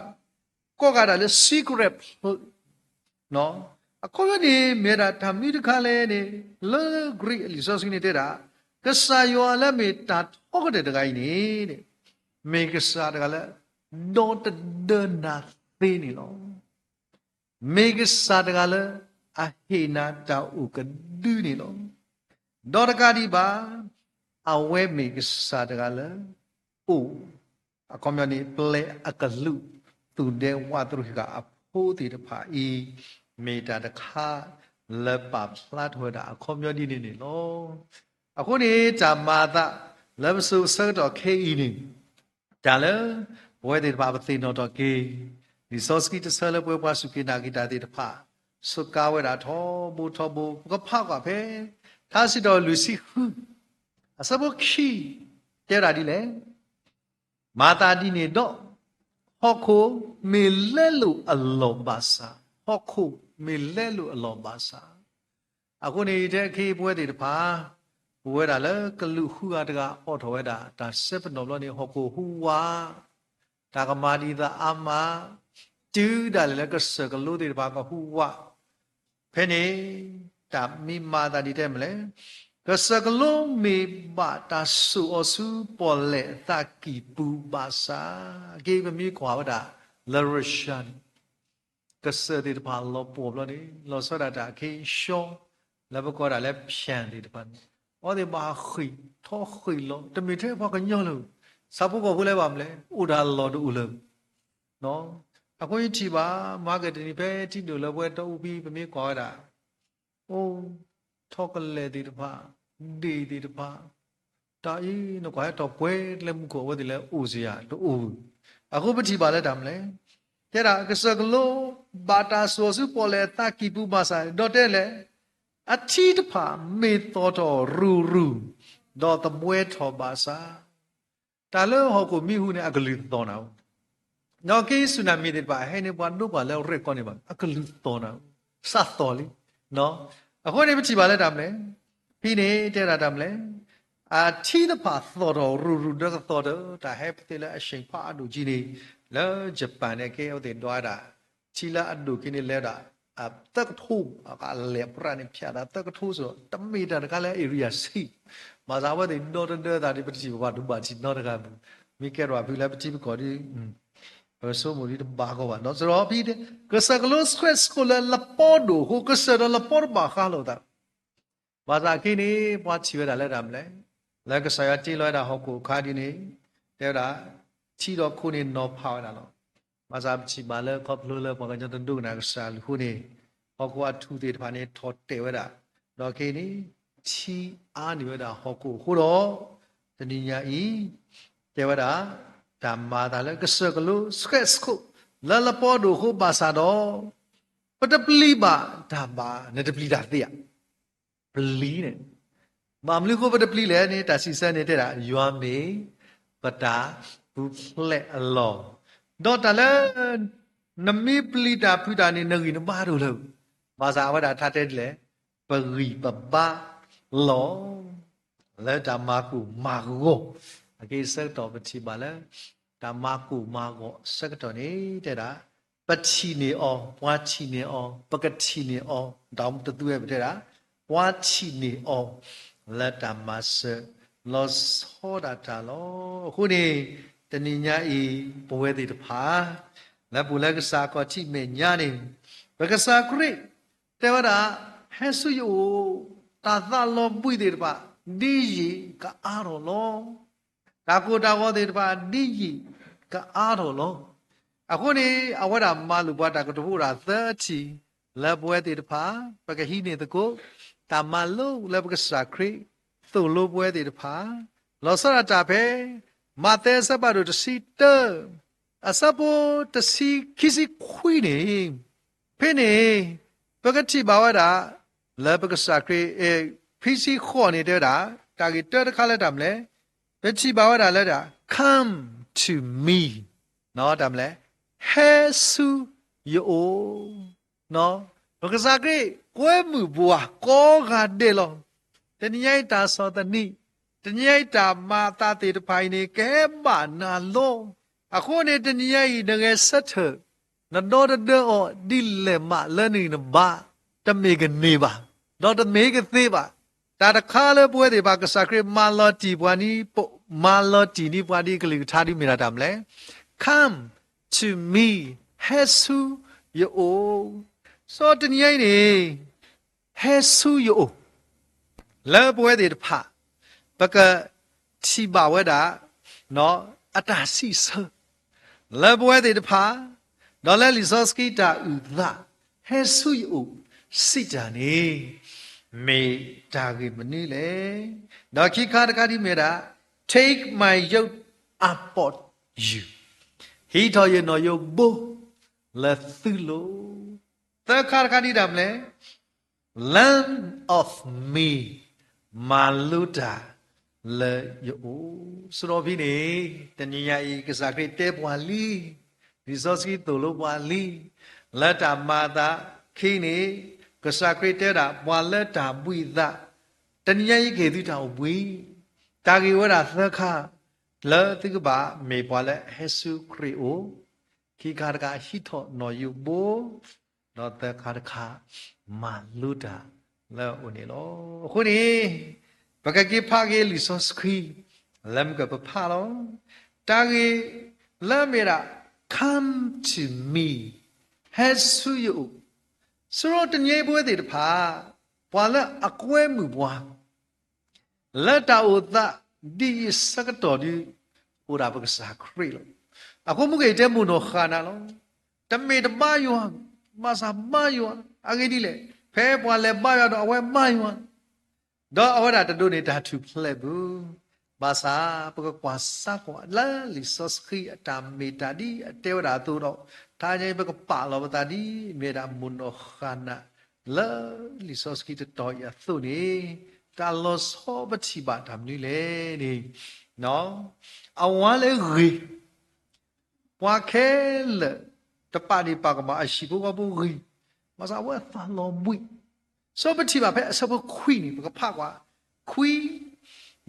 ကိးဂၤဒဲးလၢ secret place အခီပညီန့ၣ် မ့ၢ်ဝဲဒၣ်တၢ်မနုၤတခါလဲၣ်န့ၣ် လၢ Greek အလံာ်စီဆှံန့ၣ်တဲဒၣ် ကစၢ်ယွၤလၢမ့ၢ်တၢ်ထီကတၢၢ်တဂၤအံၤန့ၣ် မ့ၢ်ကစၢ်တဂၤလၢ ဒီတဒၢနၤသ့န့ၣ်လီၤ. မ့ၢ်ကစၢ်တဂၤလၢ အဟ့ၣ်နၤတၢ်အိၣ်ကဒုန့ၣ်လီၤ. ဒီးတကးဒံးဘၣ် အဝဲမ့ၢ်ကစၢ်တဂၤလၢ အိၣ် အခီပညီန့ၣ် ပျဲအကလူး သူၣ်ဒဲဝးတရံးဃာ်အဖိသ့ၣ်တဖၣ်အံၤ မ့ၢ်တၢ်တခါလၢပာ်ဖျါထီၣ်ဝဲဒၣ်အခီပညီဒ်န့ၣ်န့ၣ်လီၤ. အဃိန့ၣ် တၢ်မၤအသး လၢပစိၤဆၢကတီၢ်ခဲအံၤန့ၣ် တၢ်လၢ ပဝဲသ့ၣ်တဖၣ်ပသ့ၣ်နီၣ်ထီၣ်က့ၤ လံာ်စီဆှံတဆၢလၢပဝဲပှၤစူၢ်က့ၤနာ်က့ၤတၢ်သ့ၣ်တဖၣ် စူးကါဝဲဒၣ်ထီဘိထီဘိ ပကဖးကွၢ်ဖဲ ထါစံးထီၣ်လွံၢ်ဆံဃု အဆၢဖိခံ တဲဝဲဒၣ်ဒ်လဲၣ်, မၤသးဒ်န့ၣ်ဒီး ဟီၣ်ခိၣ်မ့ၢ်လဲလိာ်အလီၢ်ဘၣ်ဆၣ်, ဟီၣ်ခိၣ်မ့ၢ်လဲလိာ်အလီၢ်ဘၣ်ဆၣ် အဃိန့ၣ် ထဲအခံပဝဲသ့ၣ်တဖၣ် ပဝဲဒၣ်လၢကလူးဃုဂၤတဂၤ အိးထီၣ်ဝဲဒၣ် တၢ်စဲပနီၣ်ဘျီန့ၣ် ဟီၣ်ခိၣ်ဟူးဝး, တၢ်ကမၤဒံးသးအါမး, တုၤဒၣ်လဲာ်လၢကစၢၢ်ကလိသ့ၣ်တဖၣ်ကဟူးဝး, ဖဲန့ၣ် တၢ်မ့ၢ်မၤသးဒ်တဲမ့ၢ်လဲၣ်, ကစၢၢ်ကလိမ့ၢ်ဘၣ်တၢ်စိာ်အီၤဆူပီၣ်လဲၣ်အသးကံၢ်ပူၤဘၣ်ဆၣ်, က့ပမ့ၢ်ကွၢ်ဝဲဒၣ် လၢ Russia န့ၣ် ကစၢၢ်သ့ၣ်တဖၣ်လီၤပှီၢ်ဘျီန့ၣ် လီၤဆီဒၣ်တၢ်ခ့ရှီ လၢပကိးဒၣ်လၢ ဖၠၣ်သ့ၣ်တဖၣ်န့ၣ် အဝဲသ့ၣ်ဘၣ်ဃ့ၢ်ထီၣ်ဃ့ၢ်လီၤ တမ့ၢ်ထဲပှၤကညီလၢာ်, ဆၣ်ဖိကီၢ်ဖိလၢၤဘၣ်မနုၤလဲၣ် အိၣ်ဒၣ်အလီၢ်တအိၣ်လၢၤ. အဃိယထံၣ်ဘၣ် မၤကတနံၤဖဲထံဒိၣ်လၢပဝဲတီအူဖံ ပမ့ၢ်ကွၢ်ဝဲဒၣ် အိၣ် ထီၣ်ကလဲၢ်သ့ၣ်တဖၣ်, ဒ့ၣ်သ့ၣ်တဖၣ်, တၢ်အံၤနကွၢ်ဟဲထီၣ်ပှဲၤလၢမူခိၣ် အဝဲသ့ၣ်လၢအိၣ်စ့ၢ်ယၤတအိၣ်ဝဲ. အဃိပထံၣ်ဘၣ်လၢတၢ်မနုၤလဲၣ်, တဲဒၣ်ကစၢၢ်ကလိ ဘၣ်တၢ်စိာ်ဆူပီၣ်လဲၣ်အသးကံၢ်ပူၤဘၣ်ဆၣ် ဒီးတဲလဲၣ်, အထံတဖၣ်မ့ၢ်သီၣ်ထီၣ်ရူၤရူၤ, ဒီးသဘှဲထီၣ်ဘၣ်ဆၣ် တၢ်လၢဟီၣ်ခိၣ်မံဟူးန့ၣ် အကလုၢ်သီၣ်နၤဧိၤ, ဒီးက့ tsunami သ့ၣ်တဖၣ် ဟဲန့ၢ်ပှၤဒိပှၤလၢရဲၣ်ကီန့ၣ်ဘၣ် အကလုၢ်သီၣ်နၤဧိၤ, စးသီၣ်လံ. အဃိန့ၣ် ပထံၣ်ဘၣ်လၢတၢ်မနုၤလဲၣ်, ဖဲန့ၣ်တဲဝဲဒၣ်တၢ်မနုၤလဲၣ်, အထံသ့ၣ်တဖၣ်သီၣ်ထီၣ်ရူၤရူၤဒီးကသီၣ်ဒီး တၢ်ဟဲပသ့လၢအရှိန်ဖးအဒိၣ်ကံန့ၣ်, လၢ Japan န့ၣ် ကဲအဝဲသ့ၣ်ဒွးဝဲဒၣ် ထံလၢအဒိၣ်ကံန့ၣ်လဲၤဝဲဒၣ် သၢကထိ, အလဲၤပြးန့ၣ် ဖၠးသးသၢကထိစ့ၢ်ကီး, တမ့ၢ်တၢ်တခါလၢ area ဆံး, ဘၣ်ဆၣ်အဝဲသ့ၣ်ဒီတဒၢသးဒီး ပတထံၣ်ဘၣ်ဒိဘၣ်ထံးနီတဂၤဘၣ်, မ့ၢ်ကဲထီၣ်ဖဲလၢပထံပကီၢ်ဒီး ပဆိကမိၣ်ဒ်တဘၣ်ကီဘၣ်, ဒီးစရီဖဲ ကစၢၢ်ကလိဆှဲးဆှိၣ်လၢလပီဒိၣ်အဃိ ကစၢၢ်ဒီးလပီတဘၣ်ဃးလိာ်သး ဘၣ်ဆၣ်အခဲအံၤန့ၣ် ပှၤထံၣ်ဝဲဒၣ်လၢတၢ်မနုၤလဲၣ်, လၢကစၢ်ယွၤတ့လီၤဝဲဒၣ်ဟီၣ်ခိၣ်အခါဒ်န့ၣ်, တဲဝဲဒၣ်, ထံဒီးခိန့ၣ်နီၤဖးဝဲဒၣ်လီၤ. ဘၣ်ဆၣ်ပထံၣ်ဘၣ်လၢခီဖျိလၢပှၤကညီတဒိကနၣ်ကစၢ်အဃိန့ၣ်, ဟီၣ်ခိၣ်အထူၣ်သ့ၣ်တဖၣ်န့ၣ်ထီၣ်တဲာ်ဝဲဒၣ်, ဒီးခဲအံၤန့ၣ်, ထံအါန့ၢ်ဝဲဒၣ်ဟီၣ်ခိၣ်အဃိဒီး, တနံၤညါအံၤ, တဲဝဲဒၣ်, တၢ်မၤအသးလၢကစၢၢ်ကလိဆှဲးဆှိၣ်, လၢလပီဒိၣ်အဃိဘၣ်ဆၣ်ဒီး ပတပျံၤဘၣ်တၢ်ဘၣ်, နတပျံၤတၢ်သ့ဧါ. ပျံၤန့ၣ်, ဘၣ်မနုၤအဃိပတပျံၤလဲၣ်န့ၣ် တၢ်စံးဆၢန့ၣ်တဲဒၣ် ယွၤမ့ၢ်ပတၢ်ပူၤဖျဲးအလီၢ်, ဒီးတၢ်လၢ နမ့ၢ်ပျံၤတၢ်ဖုးတၢ်န့ၣ် နဂံၢ်နဘါတအိၣ်လၢၤ, ဘၣ်ဆၣ်အဝဲဒၣ်ထါတဲဒ်လဲၣ်, ပဂံၢ်ပဘါလီၤ လၢတၢ်မၤကိၢ်မၤဂီၤ, အက့ၢ်ဆၢကတီၢ်ပထံၣ်ဘၣ်လၢ တၢ်မၤကိၢ်မၤဂီၤအဆၢကတီၢ်န့ၣ် တဲဒၣ်, ပထံၣ်န့ၢ်အီၤ, ပှၤထံၣ်န့ၢ်အီၤ, ပကထံၣ်န့ၢ်အီၤ, ဒီးတသူဝဲပတဲဒၣ်, ပှၤထံၣ်န့ၢ်အီၤ, လၢတၢ်မၤစၢၤလီၤဆီဒၣ်တၢ်လီၤ. အဃိန့ၣ်, တနံၤညါအံၤ, ပဝဲသ့ၣ်တဖၣ်, လၢပူၤလၢကစၢ်အခီၣ်ထံးမဲာ်ညါန့ၣ်, ပကစၢ်ခရံာ် တဲဝဲဒၣ်, ဟဲဆူယအိၣ်, တၢ်သးလီၤဘှံးသ့ၣ်တဖၣ်, ဒ်ယံာ်ကအါထီၣ်လီၤ. တၢ်ကိၢ်တၢ်ဂီၤသ့ၣ်တဖၣ် ဒ်ယံာ်ကအါထီၣ်လီၤ. အဃိန့ၣ် အဝဲဒၣ်မၤလိာ်ပှၤတၢ်ကတိၤအိၣ်ဒၣ်သၢထံၣ်, လၢပဝဲသ့ၣ်တဖၣ် ပကဟံးန့ၢ်သကိး တၢ်မၤလိလၢပကစၢ်ခရံာ်သိၣ်လိပဝဲသ့ၣ်တဖၣ်, လီၤဆီဒၣ်တၢ်ဖဲ မးသဲအဆၢဖးဒိၣ်တဆံတၢ အဆၢဖိတဆံခံဆံခွံန့ၣ်, ဖဲန့ၣ် ပကထံၣ်ဘၣ်ဝဲဒၣ် လၢပကစၢ်ခရံာ် ဖဲဆံဃိးန့ၣ်တဲဝဲဒၣ်, တၢ်ဂ့ၢ်တၢတခါလၢတၢ်မနုၤလဲၣ်, ပထံၣ်ဘၣ်ဝဲဒၣ်လၢဒၣ် come to me, တၢ်မနုၤလဲၣ်, ဟဲဆူယအိၣ်, ပကစၢ်ခရံာ်ကွဲမုာ်ပှၤကိးဂၤဒဲးလီၤ. တနံၤညါအံၤတၢ်ဆီၣ်သနံး, တနံၤညါအံၤတၢ်မၤအသးသ့ၣ်တဖၣ်အံၤန့ၣ် ကဟဲဘၣ်နၤလီၤ. အဃိန့ၣ် တနံၤညါအံၤ နဂဲၤဆၢထၢၣ်, နဒီတဒၢအီၤဒ်လဲၣ်မးလၢနဂံၢ်နဘါ, တမ့ၢ်ကန့ၢ်ဘၣ်, ဒီးတမ့ၢ်ကသ့ဘၣ်. တၢ်တခါလၢပဝဲသ့ၣ်တဖၣ် ကစၢ်ခရံာ်မၤလီၤတံၢ်ပှၤန့ၣ်, မၤလီၤတံၢ်န့ၢ်ပှၤဒ်အကလုၢ်ကထါဒ်မ့ၢ်ဒၣ်တၢ်မနုၤလဲၣ်, come to me, ဟဲဆူယအိၣ်. စီၤတနံၤညါအံၤန့ၣ် ဟဲဆူယအိၣ်, လၢပဝဲသ့ၣ်တဖၣ် ပကထံၣ်ဘၣ်ဝဲဒၣ် အတၢ်စံးဆၢ လၢပဝဲသ့ၣ်တဖၣ်, ဒီးလၢလံာ်စီဆှံတၢ်အုၣ်သး ဟဲဆူယအိၣ် စံးတၢ်န့ၣ် မ့ၢ်တၢ်ဂ့ၢ်မနုၤလဲၣ်. ဒီးခံခါတခါဒ်မ့ၢ်ဒၣ် take my yoke upon you, ဟံးထီၣ်ယနီၣ်ယိးဘိလၢသုလိၤ. သၢခါတခါဒ်တၢ်မနုၤလဲၣ်, learn of me, မၤလိတၢ်လၢယအိၣ်. စီၤဖဲန့ၣ် တနံၤညါအံၤ ကစၢ်ခရံာ်တဲပှၤလံ, လံာ်စီဆှံသိၣ်လိပှၤလံ, လၢတၢ်မၤအသးခံန့ၣ် ကစၢ်ခရံာ်တဲဝဲဒၣ် ပှၤလၢတၢ်ဘှံးအသး, တနံၤညါအံၤကဟ့ၣ်သုတၢ်အိၣ်ဘှံး, တၢ်ဂ့ၢ်ဝဲဒၣ်သၢခါ လၢသုကဘၣ်မ့ၢ်ပှၤလၢအဟဲဆူခရံာ်အအိၣ်, ခံခါတခါဟံးထီၣ်နီၣ်ယိးဘိ, ဒီးသၢခါတခါ မၤလိတၢ်လၢအအိၣ်န့ၣ်လီၤ. အဃိန့ၣ် ပကက့ၤဖးက့ၤလံာ်စီဆှံ လၢမုၢ်ကပဖးလီၤ. တၢ်ဂ့ၢ်လၢအမ့ၢ်ဒၣ် come to me, ဟဲဆူယအိၣ်, စီၤတနံၤညါအံၤပဝဲသ့ၣ်တဖၣ် ပှၤလၢအကွဲမုာ်ပှၤ လၢတၢ်အိၣ်သး ဒ်အံၤအဆၢကတီၢ်ဒုး အိၣ်ဒၣ်ပကစၢ်ခရံာ်လီၤ. အဃိမုၢ်ဂ့ၤတဲမိၢ်နီၢ်ဃၣ်နၤလီၤ. တမ့ၢ်တဘါယွၤ, ဘၣ်ဆၣ်ဘါယွၤ, အဂ့ၢ်ဒ်လဲၣ်, ဖဲပှၤလဲၤဘါယွၤဒီးအဝဲဘါယွၤ, ဒီးအဝဲဒၣ်တဒိးန့ၢ်တၢ်ထူၣ်ဖျဲးပူၤ, ဘၣ်ဆၣ်ပကကွၢ်စၢ်ကွၢ်လၢလံာ်စီဆှံအတၢ်မ့ၢ်တၢ်ဒ်အတဲဝဲဒၣ်အသိးဒီး, တနံၤအံၤပကပာ်လီၤပသးဒ်မ့ၢ်ဒၣ်မိၢ်နီၢ်ဃၣ်နၤ လၢလံာ်စီဆှံတတီၤအံၤအသိးန့ၣ်, တၢ်လီၤဆီပထံၣ်ဘၣ်တၢ်မနုၤလဲၣ်န့ၣ်, အဝၤလၢဂ့ၤ, ပှၤခဲလၢာ်တပာ်ဒ့ၣ်ပာ်ကမၣ်အဟံၣ်ဖိဃီဖိဂ့ၤ, ဘၣ်ဆၣ်အဝဲအသးလီၤဘှံး, စီၤပထံၣ်ဘၣ်ဖဲအဆၢဖိခွံန့ၣ် ပကဖးကွၢ်, ခွံ,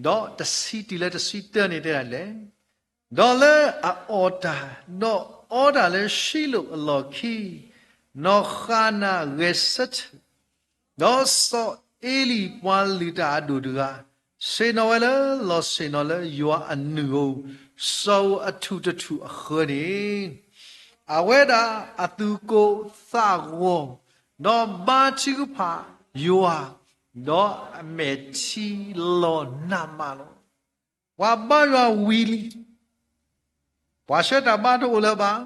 ဒီးတဆံတုၤလၢတဆံတၢန့ၣ်တဲဒၣ်လဲၣ်, ဒီးလၢအအီၣ်တၢ်, ဒီးအီတၢ်လၢရှံလိာ်အလီၢ်ခံ, နီၢ်ဃၤနၤဂဲၤဆၢထၢၣ်, ဒီးစီၤအ့လံပှၤလုၢ်တၢ်အဒိၣ်တဂၤ, ဆ့ၣ်နီၤဝဲလၢလီၢ်ဆ့ၣ်နီၤလၢယွၤအနုၢ်ဧိၤ, စီၤဧိၤအထူၣ်တထူၣ်အဃၢၤန့ၣ်, အဝဲဒၣ်အသူၣ်ကိၢ်သးဂီၤ, ဒီးဘါထုကဖၣ်ယွၤ, ဒီးအမဲာ်ထံလီၤနးမးလီၤ. ပှၤဘါယွၤဝံၤလံ, ပှၤဆှၢတၢ်ဘါတအိၣ်လၢၤဘၣ်,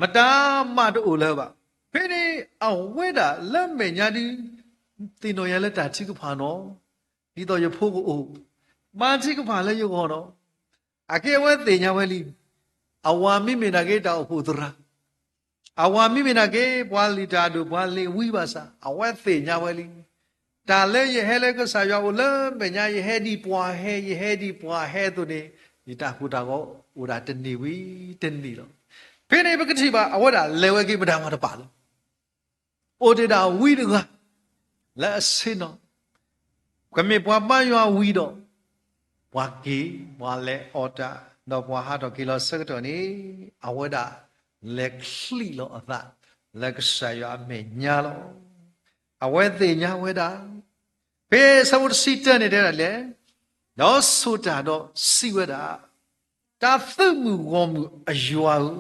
မတၤမးတအိၣ်လၢၤဘၣ်. ဖဲန့ၣ်အဝဲဒၣ်လၢမဲာ်ညါဒုး သ့ၣ်နီၣ်ယၤလၢတၢ်ထုကဖၣ်နီၤ, ဒ်သိးယဖိကအိၣ်, ဘါထုကဖၣ်လၢယဂီၢ်နီၤ. အကဲအဝဲသ့ၣ်ညါဝဲလံ, အဝၤမ့မ့ၢ်နာ်က့တၢ်အိၣ်ဖှိၣ်သရၣ်, အဝၤမ့မ့ၢ်နာ်က့ ပှၤလုၢ်တၢ်အဒိၣ် ပှၤလ့ၤဝံဘၣ်ဆၣ် အဝဲသ့ၣ်ညါဝဲလံ. တၢ်လၢယဟဲလၢကစၢ်ယွၤအိၣ်လၢမဲာ်ညါ ယဟဲဒ်ပှၤဟဲ ယဟဲဒ်ပှၤဟဲအသိးန့ၣ်, ယတၢ်ကိၢ်တၢ်ဂီၤအိၣ်ဒၣ်တန့ၢ်ဝံၤတန့ၢ်လီၤ. ဖဲန့ၣ်ပကထံၣ်ဘၣ် အဝဲဒၣ်လဲၤဝဲက့ၤမတၤမးတပာ်လီၤ. အိၣ်တ့ၢ်ဒၣ်ဝံတဂၤ လၢအဆ့ၣ်နီၤ, ကမ့ၢ်ပှၤဘါယွၤဝံၤဒီး ပှၤက့ၤ ပှၤလဲၤအီၣ်တၢ် ဒီးပှၤဟးထီၣ်က့ၤလီၤဆၢကတီၢ်န့ၣ်, အဝဲဒၣ်လဲၤချံးလီၤအသး လၢကစၢ်ယွၤအမဲာ်ညါလီၤ. အဝဲသ့ၣ်ညါဝဲဒၣ်, ဖဲဆၢဖိတဆံတၢန့ၣ်တဲဒၣ်လဲၣ်, ဒီးဆိၣ်တၢ်ဒီးစံးဝဲဒၣ်, တၢ်သုးမုၢ်ဂီၢ်မုၢ်အယွၤဧၢ,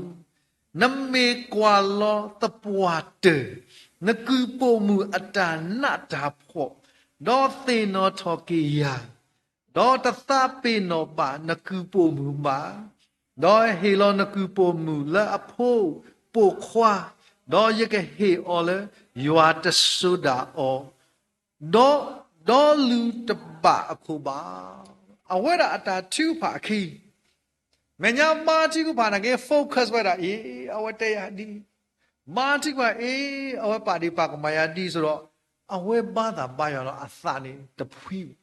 နမ့ၢ်ကွၢ်လီၤသပှၢ်တၢၢ် နကုၢ်ပိာ်မုၣ်အတၢ်နးတၢ်ဖှီၣ်, ဒီးသ့ၣ်နီၣ်ထီၣ်က့ၤယၤ, ဒီးတသးပ့ၤနီၣ်ဘၣ်နကုၢ်ပိာ်မုၣ်ဘၣ်, ဒီးဟ့ၣ်လီၤနကုၢ်ပိာ်မုၣ်လၢအဖိပိာ်ခွါ, ဒီးယကဟ့ၣ်အီၤလၢယွၤတစိၤဒၣ်အီၤ, ဒီး, ဒီးလုၢ်တဘၣ်အခိၣ်ဘၣ်. အဝဲဒၣ်အတၢ်ထုကဖၣ်အခံ, မဲာ်ညါဘါထုကဖၣ်နာ်က့ focus ဝဲဒၣ်အံၤ အဝဲတဲယၤဒ်, ဘါထုကဖၣ်အံၤ အဝဲပာ်ဒံးပာ်ကမၣ်ယၤဒ်သိးဒီး, အဝဲဘါသးဘါယွၤလီၤ အသးန့ၣ်တဖှံဘၣ်.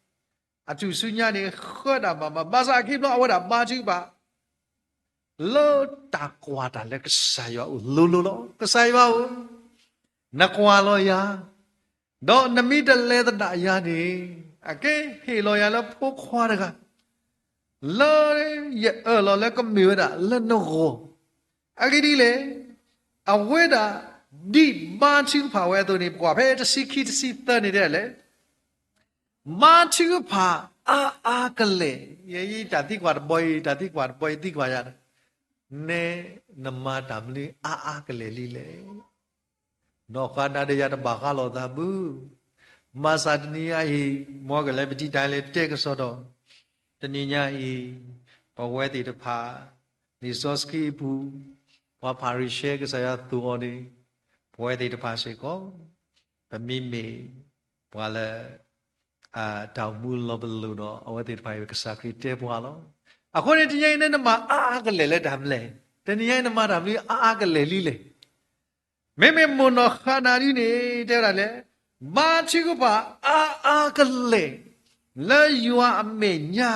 အထူၣ်စုညါန့ၣ် ဃၢဒၣ်မးမး ဘၣ်ဆၣ်အခံဘျီအဝဲဒၣ်ဘါထုကဖၣ် လၢတၢ်ကွၢ်တၢ်လၢကစၢ်ယွၤအအိၣ်လိၤလိၤလီၤ. ကစၢ်ယွၤဧၢ, နကွၢ်လီၤယၤ, ဒီးနမ့ၢ်တလဲၤသဒၣ်ယၤန့ၣ်, အကဲဟ့ၣ်လီၤယၤလၢဖိခွါတဂၤ, လၢယအၢၣ်လီၤလၢကမ့ၢ်ဝဲဒၣ်လၢနဂီၢ်, အဂ့ၢ်ဒ်လဲၣ်, အဝဲဒၣ်ဒ်ဘါထုကဖၣ်ဝဲအသိးန့ၣ် ပကွၢ်ဖဲတဆံခံတဆံသၢန့ၣ်တဲဒ်လဲၣ်, ဘါထုကဖၣ်အါအါကလဲာ်, ယတၢ်သံကွၢ်တဘီအံၤ တၢ်သံကွၢ်တဘီအံၤသံကွၢ်ယၤ, နဲနမၤတၢ်မနုၤအါအါကလဲာ်လံလဲၣ်. နီၢ်ဃၤနၤဒီးယၤတဘၣ်ဃးလိာ်သးဘၣ်. ဘၣ်ဆၣ်တနံၤညါအံၤ မ်ကလဲၤပတံတၢ်လဲၤတဲကစီၣ်ဒီး, တနံၤညါအံၤ ပဝဲသ့ၣ်တဖၣ် လံာ်စီဆှံအပူၤ ပှၤဖၤရံၤၡဲ ကစၢ်ယွၤသိၣ်အီၤန့ၣ်, ပဝဲသ့ၣ်တဖၣ်စ့ၢ်ကီး ပမ့မ့ၢ်ပှၤလၢ တၢ်အိၣ်မူလီၤပလိာ်ဒီး အဝဲသ့ၣ်တဖၣ်အံၤ ကစၢ်ခရံာ်တဲပှၤလီၤ. အဃိန့ၣ် တနံၤညါအံၤန့ၣ် နမၤအါအါကလဲာ်လၢတၢ်မနုၤလဲၣ်. တနံၤညါအံၤ နမၤတၢ်မနုၤအါအါကလဲာ်လံလဲၣ်. မ့မ့ၢ်မိၢ်နီၢ်ဃၤနၤဒ်န့ၣ် တဲဝဲဒၣ်လဲၣ်, ဘါထုကဖၣ်အါအါကလဲာ် လၢယွၤအမဲာ်ညါ,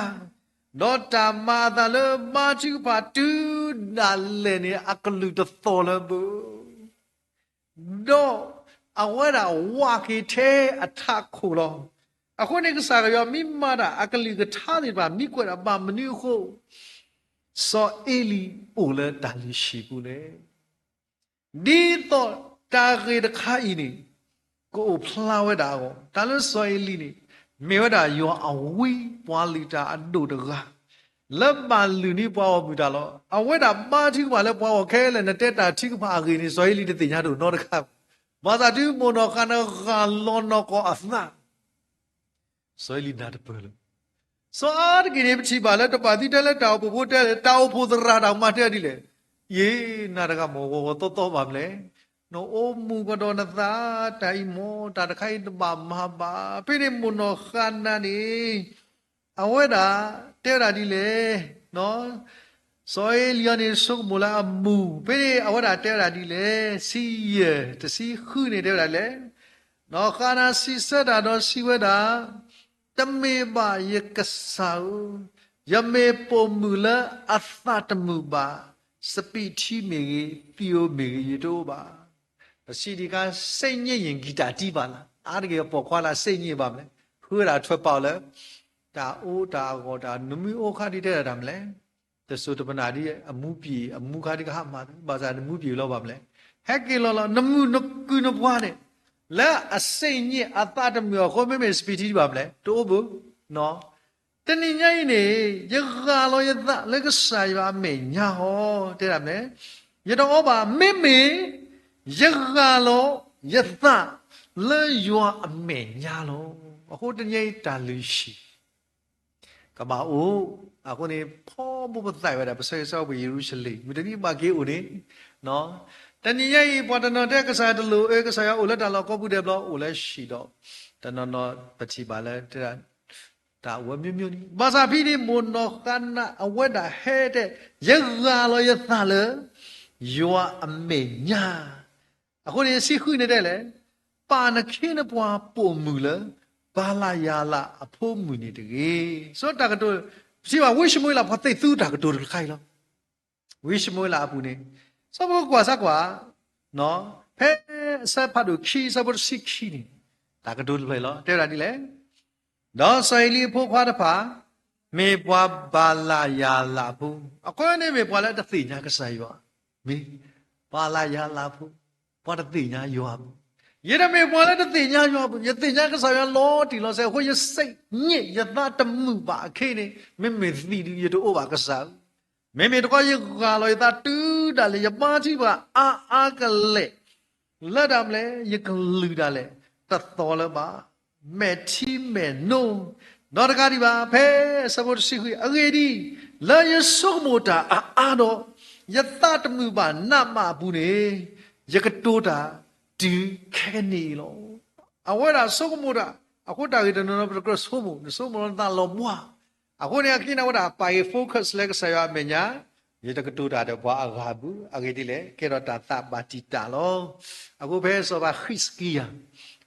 ဒီးတၢ်မၤအသးလၢဘါထုကဖၣ်တုၤဒၣ်လဲာ်န့ၣ် အကလုၢ်တသီၣ်လၢၤဘၣ်. ဒီးအဝဲဒၣ်ဝးက့ၤထဲအထးခိၣ်လီၤ. အဃိန့ၣ် ကစၢ်ယွၤမ့ၢ်မၤတၢ်အကလုၢ်ကထါသ့ၣ်တဖၣ် မ့ၢ်ကွဲးဒၣ်ဘၣ်မနုၤအဃိ စီၤအ့လံအိၣ်လၢတၢ်လုၢ်ဟံၣ်ပူၤလဲၣ်. ဒ်သိးတၢ်ဂ့ၢ်တခါအံၤန့ၣ် ကအိၣ်ဖျါဝဲဒၣ်အဂီၢ်, တၢ်လၢစီၤအ့လံန့ၣ် မ့ၢ်ဝဲဒၣ်ယွၤအဝံပှၤလုၢ်တၢ်အဒိၣ်တဂၤ လၢဘၣ်လုၢ်န့ၢ်ပှၤဂီၢ်မုၢ်တၢ်လီၤ. အဝဲဒၣ်ဘါထုကဖၣ်လၢပှၤဂီၢ်ခဲလၢာ် နတဲတၢ်ထုကဖၣ်အဂ့ၢ်န့ၣ် စီၤအ့လံတသ့ၣ်ညါတအိၣ်နီတခါဘၣ်. ဘၣ်ဆၣ်တုၤမိၢ်နီၢ်ဃၤနၤဂၢ်လီၤနီၢ်ကီၢ်အသး စီၤအ့လံနၢ်တပၢၢ်လၢၤ. စီၤအၤတက့ၢ်န့ၣ် ပထံၣ်ဘၣ်လၢတဘၣ်သံတဲလၢတၢ်အိၣ်ဖှိၣ်ဖိတဲလၢ တၢ်အိၣ်ဖှိၣ်သရၣ်တၢ်မၤတဲဒ်လဲၣ်. ယ့ၤနၤတဂၤမ့ၢ်ဂီၤဂီၤသီသီဘၣ်မလဲၣ်. နအိၣ်မူကဒီးနသး တၢ်အံၤမ့ၢ် တၢ်တခါအံၤတဘၣ်မၤဘၣ်. ဖဲန့ၣ်မိၢ်နီၢ်ဃၤနၤန့ၣ် အဝဲဒၣ်တဲဝဲဒၣ်ဒ်လဲၣ်. စီၤအ့လံအံၤန့ၣ် ဆိကမိၣ်လၢအမူၤ ဖဲန့ၣ် အဝဲဒၣ်တဲဝဲဒၣ်ဒ်လဲၣ်. ဆံယဲၢ် တဆံဃုန့ၣ်တဲဝဲဒၣ်လဲၣ်. နီၢ်ဃၤနၤစံးဆၢတၢ်ဒီးစံးဝဲဒၣ်, တမ့ၢ်ဘၣ်ယကစၢ်ဧၢ, ယမ့ၢ်ပိာ်မုၣ်လၢအသးတမုာ်ဘၣ်, စပံးထံမ့ၢ်ဂ့ၤ, သံၣ်ဧိၤမ့ၢ်ဂ့ၤ, ယတအိၣ်ဘၣ်. ပစံးဒံးခါ စိတ်ညစ်ရင် ဂီတၢ်တီးဘၣ်လၢ်, အါတက့ၢ်ပပိာ်ခွါလၢစိတ်ညစ်ဘၣ်မလဲၣ်, ဃုဝဲဒၣ်ထွဲပာ်အီၤလၢ တၢ်အီတၢ်အဂီၢ်တၢ်နမုၢ်အိၣ်ခါဒ်တဲဒၣ်တၢ်မလဲၣ်, တစိၤတပနၢ်ဒ်အမူပံၤအမူခါဒ်ကဟးမၤ, ဘၣ်ဆၣ်နမူပံၤလီၤဘၣ်မလဲၣ်, ဟဲက့ၤလီၤလီၤ နမုၢ်နကုၢ်နပှၤန့ၣ် လၢအစိတ်ညစ်အသးတမုာ်အဃိ မ့မ့ၢ်စပံးထံဒံးဘၣ်မလဲၣ်, တအိၣ်ဘၣ် တနံၤညါအံၤန့ၣ် ယဂၢ်လီၤယသးလၢကစၢ်ယွၤအမဲာ်ညါဟီ, တဲဒၣ်မလဲၣ်, ယတအီဘၣ် မ့မ့ၢ်ယဂၢ်လီၤယသးလၢယွၤအမဲာ်ညါလီၤ. အဃိတနံၤညါအံၤတၢ်လုၢ်ဟံၣ် ကဘၣ်အိၣ်, အဃိန့ၣ် ဖီဘိပသးဝဲဒၣ် ပဆၢဂ့ၤဆၢဝါပှၤယရူၤၡလ့ၣ် မုၢ်တနံၤဘၣ်က့ၤအိၣ်န့ၣ်, တနံၤညါအံၤ ပှၤတနီၤတဲကစၢ်တလိၣ်အၢ ကစၢ်ယွၤအိၣ်လၢတၢ်လီၢ်ကိးပူၤဒဲးဘျီ အိၣ်လၢဟံၣ်ဒီး တနီၤနီၤပထံၣ်ဘၣ်လၢ တၢ်အိၣ်ဝဲမျိုးမျိုးန့ၣ် ဘၣ်ဆၣ်ဖဲန့ၣ် မိၢ်နီၢ်ဃါနၤအဝဲဒၣ်ဟဲတဲ ယဂၢ်လီၤယသးလၢ ယွၤအမဲာ်ညါ, အဃိန့ၣ် ဆံဃုန့ၣ်တဲလဲၣ်, ပာ်နခ့နပှၤပိာ်မုၣ်လၢ ဘၤလယၤလးအဖိမုၣ်န့ၣ်တဂ့ၤ. စီတၢ်ကတိၤ ပထံၣ်ဘၣ် ဝံၡမူၤအ့လး ပှၤသ့ၣ်သူတၢ်ကတိၤတခါအံၤလီၤ. ဝံၡမူၤအ့လးအပူၤန့ၣ် ဆၢဖိကွၢ်စၢ်ကွၢ် ဖဲအဆၢဖးဒိၣ်ခံ အဆၢဖိတဆံခံန့ၣ် တၢ်ကတိၤတဖျၢၣ်အံၤလီၤ. တဲဝဲဒၣ်ဒ်လဲၣ်, ဒီးစီၤအ့လံအဖိခွါတဖၣ် မ့ၢ်ပှၤဘၤလယၤလးဖိ, အဃိန့ၣ်မ့ၢ်ပှၤလၢတသ့ၣ်ညါကစၢ်ယွၤ, မ့ၢ်ဘၤလယၤလးဖိ, ပှၤတသ့ၣ်ညါယွၤဘၣ်. ယတမ့ၢ်ပှၤလၢတသ့ၣ်ညါယွၤဘၣ်, ယသ့ၣ်ညါကစၢ်ယွၤလီၤတံၢ်လီၤဆဲးအဃိ ယစိတ်ညစ် ယသးတမုာ်ဘၣ်အခံန့ၣ် မ့မ့ၢ်သံဒုး ယတအိၣ်ဘၣ်ကစၢ်ဧၢ, မ့မ့ၢ်တခီယဂၢ်လီၤယသးတုၤဒၣ်လဲာ် ယဘါထုကဖၣ်အါအါကလဲာ် လၢတၢ်မနုၤလဲၣ် ယကလုၢ်ဒၣ်လဲာ် တသီလၢၤဘၣ်, မဲာ်ထံမဲာ်နိ, ဒီးတကးဒံးဘၣ် ဖဲအဆၢဖိတဆံဃု အဂ့ၢ်ဒ်အံၤ, လၢယဆိကမိၣ်တၢ်အါအါဒီး ယသးတမုာ်ဘၣ်နးမးအပူၤန့ၣ် ယကတိၤတၢ်တုၤခဲကနံၣ်အံၤလီၤ. အဝဲဒၣ်ဆိကမိၣ်တၢ်, အဃိတၢ်ဂ့ၢ်တနီၤနီၤ ပတကြၢးဆိကမိၣ်, နဆိကမိၣ်လၢနသးလီၤဘှါ, အဃိန့ၣ် အခံန့ၣ် အဝဲဒၣ်ပာ်ဂ့ၤ focus လၢကစၢ်ယွၤအမဲာ်ညါ, ယတကတိၤတၢ်ဒီးပှၤအဂၤဘၣ်, အဂ့ၢ်ဒ်လဲၣ် ကဲထီၣ်တၢ်သးဘၣ်တံာ်တာ်လီၤ. အဃိဖဲစီၤပၤဃံးစကံယၤ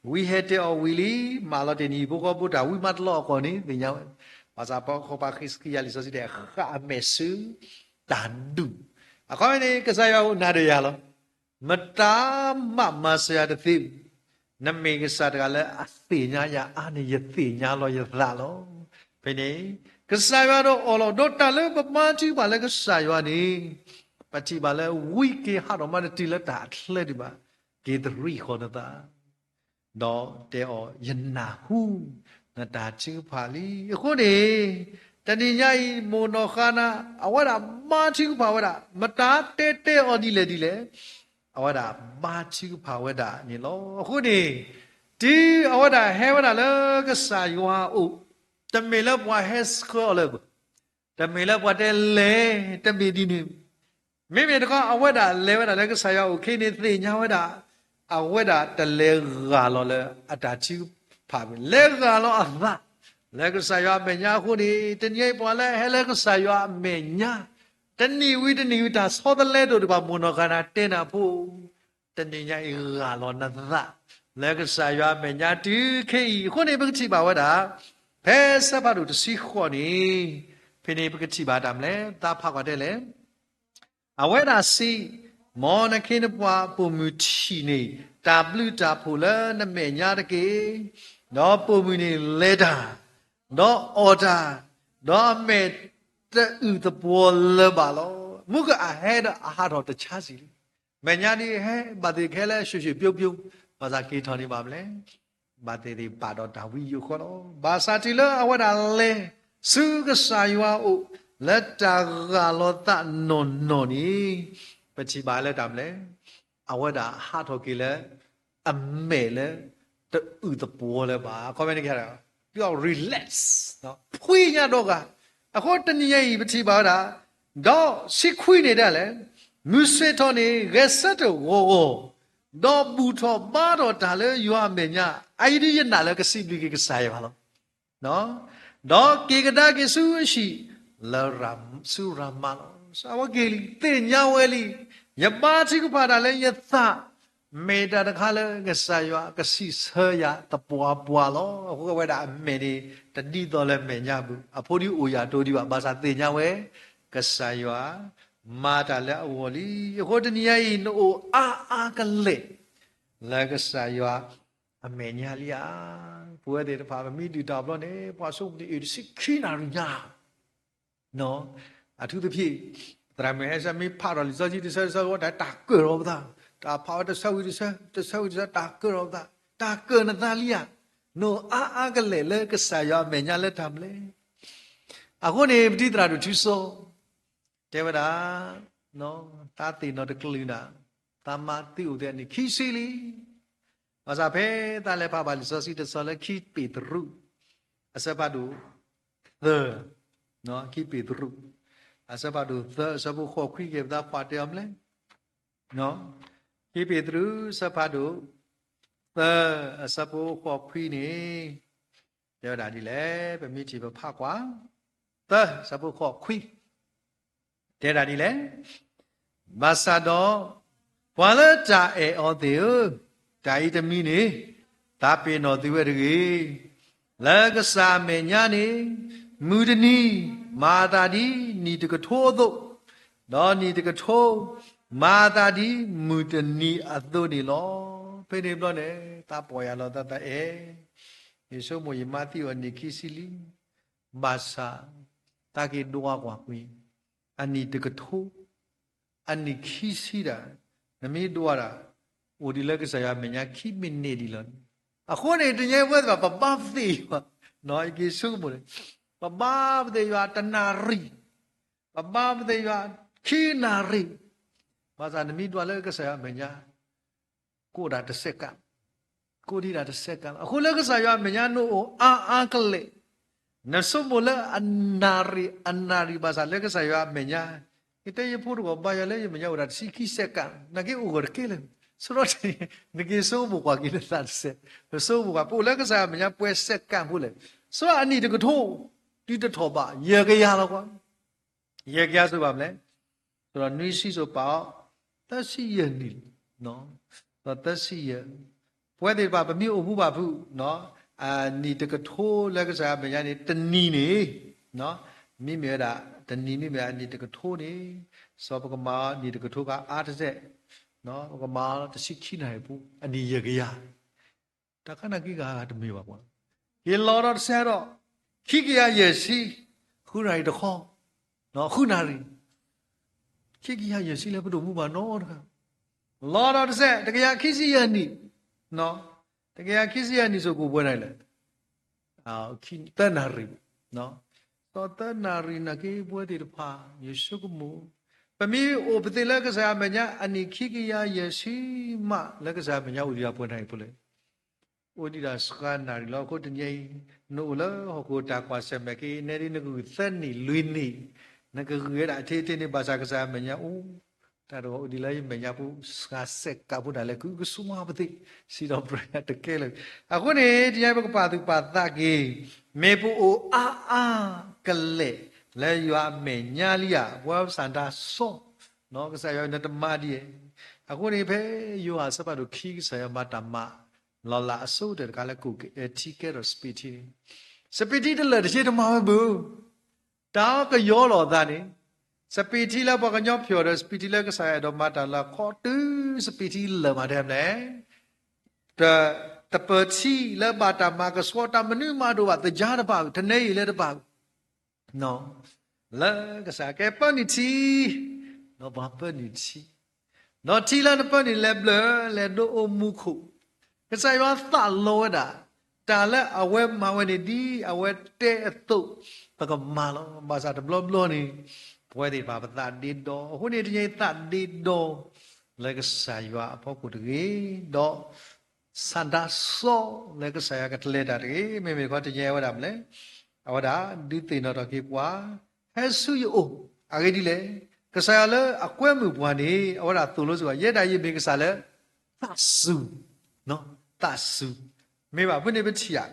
ဝံဟဲတဲအီၤဝံၤလံ, မၤလီၤတ့ၢ်နံၤ ဟံၣ်ဖိဃီဖိတၢ်ဝံမါတလီၤအကီၢ်န့ၣ် သ့ၣ်ညါဝဲ, ဘၣ်ဆၣ်ပှၤဃိပၤဃံးစကံယၤ လံာ်စီဆှံတဲ ဃၣ်အမဲာ်ဆူတၢ်ဒူၣ်, အခီန့ၣ် ကစၢ်ယွၤအိၣ်နၤဒီးယၤလီၤ. မတၤမးမၤစၢၤယၤတသ့ဘၣ်. နမ့ၢ်ကစၢ်တဂၤလၢအသ့ၣ်ညါယၤအါန့ၣ် ယသ့ၣ်ညါလီၤယသးလီၤ. ဖဲန့ၣ် ကစၢ်ယွၤဒီးအီၤလီၤ. ဒီးတၢ်လၢပမၤထံကပၤလၢကစၢ်ယွၤန့ၣ် ပထံၣ်ဘၣ်လၢ ဝံက့ၤဟးထီၣ်မးတတုၤလၢတၢ်အချၢဒံးဘၣ်, က့ၤတရံးဃီၤနသး ဒီးတဲအီၤ ယနၢ်ဟူ နတၢ်ထုကဖၣ်လံ. အဃိန့ၣ် တနံၤညါအံၤ မိၢ်နီၢ်ဃါနၤ အဝဲဒၣ်ဘါထုကဖၣ်ဝဲဒၣ် မတၤတဲတဲအီၤဒ်လဲၣ်ဒ်လဲၣ်, အဝဲဒၣ်ဘါထုကဖၣ်ဝဲဒၣ်န့ၣ်လီၤ. အဃိန့ၣ် တုၤအဝဲဒၣ်ဟဲဝဲဒၣ်လၢကစၢ်ယွၤအအိၣ်, တမ့ၢ်လၢပှၤဟဲဆှၢအီၤလၢၤဘၣ်, တမ့ၢ်လၢပှၤတဲလဲၤ, တမ့ၢ်ဒ်န့ၣ် မ့မ့ၢ်တခီ အဝဲဒၣ်လဲၤဝဲဒၣ်လၢကစၢ်ယွၤအအိၣ်အခံန့ၣ် သ့ၣ်ညါဝဲဒၣ် အဝဲဒၣ်တလဲၤဂၢ်လီၤလၢအတၢ်ထုကဖၣ်ဘၣ်, လဲၤဂၢ်လီၤအသးလၢကစၢ်ယွၤအမဲာ်ညါအဃိန့ၣ် တနံၤအံၤပှၤလၢအဟဲလၢကစၢ်ယွၤအမဲာ်ညါ တနံၤဝံၤတနံၤဝံၤ တၢ်ဆီတလဲတအိၣ်ဒံးဘၣ် မိၢ်နီၢ်ဃါနၤတဲနၤဖိ တနံၤညါအံၤဂၢ်လီၤနသး လၢကစၢ်ယွၤအမဲာ်ညါတုၤခဲအံၤ အဃိန့ၣ် ပကထံၣ်ဘၣ်ဝဲဒၣ် ဖဲဆၢဖးဒိၣ်တဆံဃိးန့ၣ် ဖဲန့ၣ်ပကထံၣ်ဘၣ်တၢ်မနုၤလဲၣ်, သးဖးကွၢ်တဲလဲၣ်, အဝဲဒၣ်စံး, မ်နခ့နပှၤပိာ်မုၣ်ထံၣ်န့ၢ် တၢ်ဘျုးတၢ်ဖှိၣ်လၢနမဲာ်ညါတက့ၢ်. ဒီးပိာ်မုၣ်န့ၣ်လဲၤတၢ်, ဒီးအီၣ်တၢ်, ဒီးအမဲာ်တအုၣ်သပှီၤလၢၤဘၣ်လီၤ. မုၢ်ကအဟဲဒီးအဟးထီၣ်တဆါဆံးလံ. မဲာ်ညါဒ်ဟဲ ဘၣ်သ့ၣ်ကဟဲလၢ ရွှေရွှေပြုံးပြုံး, ဘၣ်ဆၣ်က့ၤထီၣ်န့ၣ်ဘၣ်မနုၤလဲၣ်, ဘၣ်သ့ၣ်သ့ၣ်ပာ်ဒီးတၢ်ဝံယိာ်ဃီလီၤ. ဘၣ်ဆၣ်တုၤလၢအဝဲဒၣ်လဲၤဆူကစၢ်ယွၤအအိၣ် လၢတၢ်ဂၢ်လီၤသးနီၢ်နီၢ်န့ၣ် ပထံၣ်ဘၣ်လၢတၢ်မနုၤလဲၣ်, အဝဲဒၣ်ဟးထီၣ်က့ၤလၢ အမဲာ်လၢ တအုၣ်သပှီၤလၢၤဘၣ်. အခီပညီန့ၣ် relax, ဖှံညါဒီဂၤ. အဃိတနံၤညါအံၤ ပထံၣ်ဘၣ်ဝဲဒၣ်, ဒီးဆံခွံန့ၣ်ဒၣ်လဲာ်, မုၢ်ဆ့ၣ်ထီၣ်န့ၣ် ဂဲၤဆၢထၢၣ်ဂီၤဂီၤ, ဒီးဘူၣ်ထီၣ်ဘါထီၣ်တၢ်လၢယွၤအမဲာ်ညါ, အအံၤဒ်ယနာ်လၢကစံးဘျုးက့ၤကစၢ်ယွၤလီၤ. ဒီးက့ၤကဒါက့ၤဆူအဟံၣ် လၢဆူရၤမၤလီၤ. အဝဲက့ၤလံ, သ့ၣ်ညါဝဲလံ, ယဘါထုကဖၣ်တၢ်လၢယသး မ့ၢ်တၢ်တခါလၢကစၢ်ယွၤကစံးဆၢယၤသပှၢ်ပှၢ်လီၤ. အဃိဝဲဒၣ်အမဲာ်န့ၣ် တဒ်သိးလၢမဲာ်ညါဘၣ်, အဖိဒ်အိၣ်ယၤတိဒံးဘၣ်, ဘၣ်ဆၣ်သ့ၣ်ညါဝဲ ကစၢ်ယွၤမၤတၢ်လၢအဂီၢ်လံ. အဃိတနံၤညါအံၤ နအိၣ်အါအါကလဲာ် လၢကစၢ်ယွၤအမဲာ်ညါလံဧါ. ပဝဲသ့ၣ်တဖၣ် ပမ့ၢ်ဒုၣ်တၢ်အဘျီန့ၣ် ပှၤဆိကမိၣ်န့ၣ် အ့ၣ် တဆံခံနၣ်ရံၣ်ညါ အထူးသဖြင့် သရၣ်မုၣ်ဟဲဆၢ မ့ၢ်ဖးထီၣ်လံာ်စီဆှံတဆၢတဆၢဝဲ တၢ်ကၢၢ်ထီၣ်ပသး, တၢ်ဖးဝဲတဆၢဝံၤတဆၢ တဆၢဝံၤတဆၢ တၢ်ကၢၢ်ထီၣ်ပသး, တၢ်ကၢၢ်နသးလံဧါ. နအိၣ်အါအါကလဲာ်လၢကစၢ်ယွၤအမဲာ်ညါလၢတၢ်မနုၤလဲၣ်. အဃိန့ၣ် ပတံၤသရၣ်ဒိၣ်ထူစီ တဲဝဲဒၣ်, သးသ့ၣ်နီၣ်တကလုာ်နၤ, သးမၤသံအိၣ်သ့အနံၣ်ခံဆံလံ. ဘၣ်ဆၣ်ဖဲသးလဲၤဖးဘၣ်လံာ်စီဆှံတဆၢလၢခံပ့းတရူး အဆၢဖးဒိၣ်သၢ, ခံပ့းတရူး အဆၢဖးဒိၣ်သၢ အဆၢဖိဃိးခွံ ကဲပသးဖးတဲအီၤမလဲၣ်. ခံပ့းတရူး အဆၢဖးဒိၣ်သၢ အဆၢဖိဃိးခွံန့ၣ် တဲဝဲဒၣ်ဒ်လဲၣ်, ပမ့ၢ်ထံၣ်ပဖးကွၢ်, သၢ အဆၢဖိဃိးခွံ တဲဒၣ်ဒ်လဲၣ်. ဘၣ်ဆၣ်ဒီး ပှၤလၢတၢ်အဲၣ်အီၤသ့ၣ်ဧၢ, တၢ်အံၤတမံၤန့ၣ် သးပ့ၤနီၣ်သုဝဲတဂ့ၤ. လၢကစၢ်အမဲာ်ညါန့ၣ် မုၢ်တနံၤမၤအသးဒ်နံၣ်တကထိအသိး, ဒီးနံၣ်တကထိမၤအသးဒ်မုၢ်တနံၤအသိးန့ၣ်လီၤ. ဖဲန့ၣ်ဘျီန့ၣ် သးပီၢ်ယၢ်လီၤသး သးအဲၣ်, ယဆိကမိၣ်ယမၤသံအီၤနံၣ်ခံဆံလံ. ဘၣ်ဆၣ် သးက့ၤဒွးကွၢ်ကွံာ် အနံၣ်တကထိ အနံၣ်ခံဆံတၢ်, နမ့ၢ်ဒွးတၢ် အိၣ်ဒံးလၢကစၢ်ယွၤအမဲာ်ညါခံမံးနံးဒံးလီၤ. အဃိန့ၣ် တနံၤအံၤပဝဲသ့ၣ်တဖၣ် ပဘါပသ့ၣ်ယွၤ, ယက့ၤဆိကမိၣ်န့ၣ် ပဘါပသ့ၣ်ယွၤတနၣ်ရံၣ်, ပဘါပသ့ၣ်ယွၤခံနၣ်ရံၣ်, ဘၣ်ဆၣ်နမ့ၢ်ဒွးလၢကစၢ်ယွၤအမဲာ်ညါ ကိးဒၣ်တစဲးကး, ကိးဒံးဒၣ်တစဲးကးလီၤ. အဃိလၢကစၢ်ယွၤအမဲာ်ညါ နအိၣ်အါအါကလဲာ်, နဆိကမိၣ်လၢအနၣ်ရံၣ်အနၣ်ရံၣ် ဘၣ်ဆၣ်လၢကစၢ်ယွၤအမဲာ်ညါ, ယတဲယဖိတဂီၢ် ဘါယွၤလၢယမဲာ်ညါအိၣ်ဒၣ်တဆံခံစဲးကး, နာ်က့အိၣ်ဂီၢ်တက့ၢ်လၢၤ, ဆိဒီး နက့ၤဆိကမိၣ်ကွၢ်က့ၤနသးတစဲး, နဆိကမိၣ်ကွၢ် ပအိၣ်လၢကစၢ်ယွၤအမဲာ်ညါပှဲၤစဲးကးဖိလဲၣ်, ဆိဒီးအနံၣ်တကထိ ဒုးတထီၣ်ဘၣ် ယဲၢ်ကယၤလီၤကွၢ် ယဲၢ်ကယၤစ့ၢ်ကီးဘၣ်မလဲၣ်, ဒီးနွံဆံစိၤပာ်အီၤ သၢဆံယဲၢ်နံၣ်, ဒီးသၢဆံယဲၢ်, ပဝဲသ့ၣ်တဖၣ် ပမ့ၢ်အိၣ်မူဘၣ်ဖုး အနံၣ်တကထိလၢကစၢ်ယွၤအမဲာ်ညါန့ၣ် တနံၤန့ၣ် မ့မ့ၢ်ဝဲဒၣ် တနံၤမ့မ့ၢ်အနံၣ်တကထိန့ၣ်, စီၤပကမၤအီၤနံၣ်တကထိကအါတစဲး, ပကမၤအီၤတဆံခံနၣ်ရံၣ်ဖိ အနံၣ်ယဲၢ်ကယၤ တၢ်ခါနာ်က့ဂၤဂၤတမ့ၢ်ဘၣ်ကွၢ်, ယလီၤဒီးတစဲးဒီး ခံကယၤယဲၢ်ဆံ ဃုနၣ်ရံၣ်တခီ, ဃုနၣ်ရံၣ်, ခံကယၤယဲၢ်ဆံလၢပဒိၣ်မူဘၣ်နီတဂၤ, လီၤဒီးတစဲး တကယၤခံဆံယဲၢ်နံၣ်, တကယၤခံဆံယဲၢ်နံၣ်စိၤကိးပှဲၤနၣ်ရံၣ်လဲၣ်, သၢနၣ်ရံၣ်, ဒီးသၢနၣ်ရံၣ်နာ်က့ ပဝဲသ့ၣ်တဖၣ် ယဆိကမိၣ် ပမ့ၢ်အိၣ်ပသ့လၢကစၢ်ယွၤအမဲာ်ညါ အနံၣ်ခံကယၤယဲၢ်ဆံမးလၢကစၢ်ယွၤအမဲာ်ညါအိၣ်ဒံးဒၣ်ပှဲၤနၣ်ရံၣ်ဖိလဲၣ်, အိၣ်ဒံးဒၣ်စှၤနၣ်ရံၣ်လီၤ. အဃိတနံၤအံၤ နအိၣ်လၢဟီၣ်ခိၣ်တၢ်ကွၢ်ဆၢၣ်မဲာ်က့ နဲဒ်နကဂုာ်သၢနံၣ်လွံၢ်နံၣ်, နကဂုာ်ဝဲဒၣ်ထဲထဲန့ၣ် ဘၣ်ဆၣ်ကစၢ်ယွၤအမဲာ်ညါအိၣ် တၢ်တဂီၤအိၣ်ဒံးလၢယမဲာ်ညါပူၤ စှၤစဲးကးဖိဒၣ်လဲာ် ကအုကစွါပသ့ စံးထီၣ်ပတြၢၤတကဲလၢာ်. အဃိန့ၣ် တနံၤအံၤပကပာ်သူၣ်ပာ်သးက့ၤ မ့ၢ်ပအိၣ်အါအါကလဲာ်လၢယွၤအမဲာ်ညါလံဧါ, ပဝဲပဆၣ်တၢ်စီ ကစၢ်ယွၤနတမၤဒ်အံၤ. အဃိန့ၣ် ဖဲယိၤဟၣ်အဆၢဖးဒိၣ်ခံ ကစၢ်ယွၤမၤတၢ်မၤလီၤလးအဆိကတၢၢ်တခါလၢ ကိးကဲထံကဲထီၣ်စပံးထံန့ၣ်, စပံးထံတလၢာ်တဆ့တမၤဝဲဘၣ် တၢ်ကယီလီၤအသးန့ၣ်, စပံးထံလၢပှၤကညီဖျိးဒီး စပံးထံလၢကစၢ်ယွၤအဲၣ်ဒိးမၤတၢ်လၢအခီတုၤ စပံးထံလၢာ်မးထဲလဲၣ်, တပၢၤထံလၢဘၣ်တၢ်မၤကဆှီ တၢ်မနုၤမးတအိၣ်ဘၣ် သယါတဘၣ် ထနဲအံၤလၢတဘၣ် လၢကစၢ်ကဲပၢနုာ်ထံ, ဒီးပှၤပၢနုာ်ထံ, ဒီးထံလၢနပၢနုာ်လဲၤဘျၢ လဲၤဒိးအိၣ်မူခိၣ်, ကစၢ်ယွၤသးလီဝဲဒၣ်, တၢ်လၢအဝဲမၤဝဲန့ၣ်ဒ်အဝဲတဲအသိး ပကမၤလီၤ. ဘၣ်ဆၣ်တဘျီဘျီန့ၣ် ပဝဲသ့ၣ်တဖၣ်ပသးဒ့ဒီ, အဃိန့ၣ် တနံၤအံၤသးဒ့ဒီ လၢကစၢ်ယွၤအဖီခိၣ်တဂ့ၤ, ဒီး ဆၣ်တၢ်စီလၢကစၢ်ယွၤကတလဲၤတၢ်တဂ့ၤ, မ့မ့ၢ်တခီတနံၤအံၤဝဲဒၣ်မနုၤလဲၣ်, အဝဲဒၣ်ဒုးသ့ၣ်နီၣ်ထီၣ်က့ၤပှၤ ဟဲဆူယအိၣ်, အဂ့ၢ်ဒ်လဲၣ်, ကစၢ်ယွၤလၢအကွဲမုာ်ပှၤန့ၣ် အဝဲဒၣ်သိၣ်လိစ့ၢ်ကီး ယဲဒၣ်ယမ့ၢ်ကစၢ်လၢ သးစူၤ, သးစူၤ, မ့ၢ်ဘၣ်ဖဲန့ၣ်ပထံၣ်ဧါ,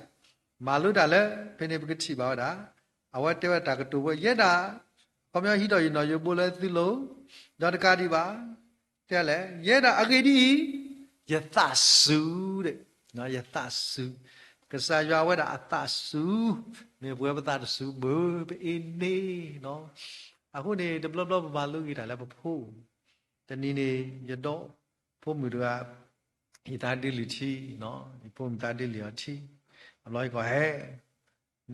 မၤလိတၢ်လၢ ဖဲန့ၣ်ပကထံၣ်ဘၣ်ဝဲဒၣ်, အဝဲတဲဝဲတၢ်ကတိၤဖိ ယဲဒၣ် ခီပညီဟံးထီၣ်ယနီၣ်ယိးဘိလၢသုလိၤ, ဒီးတကးဒံးဘၣ် တဲလဲၣ်, ယဲဒၣ်အဂ့ၢ်ဒ်အံၤ, ယသးစူၤ, ယသးစူၤ, ကစၢ်ယွၤဝဲဒၣ်အသးစူၤ, မ့ၢ်ပဝဲပသးတစူၤဘၣ် ပအ့န့ၣ်လီၤ. အဃိန့ၣ် တဘျီဘျီပမၤလိဂ့ၤတၢ်လၢပဖိ, တနံၤန့ၣ် ယဒီဖိမုၣ်တဂၤ ယသးဒုးလုၢ်ထံ, ယဖိမုၣ်သးဒုးလုၢ်အီၤထံ, အဘျီယကီးဟဲ,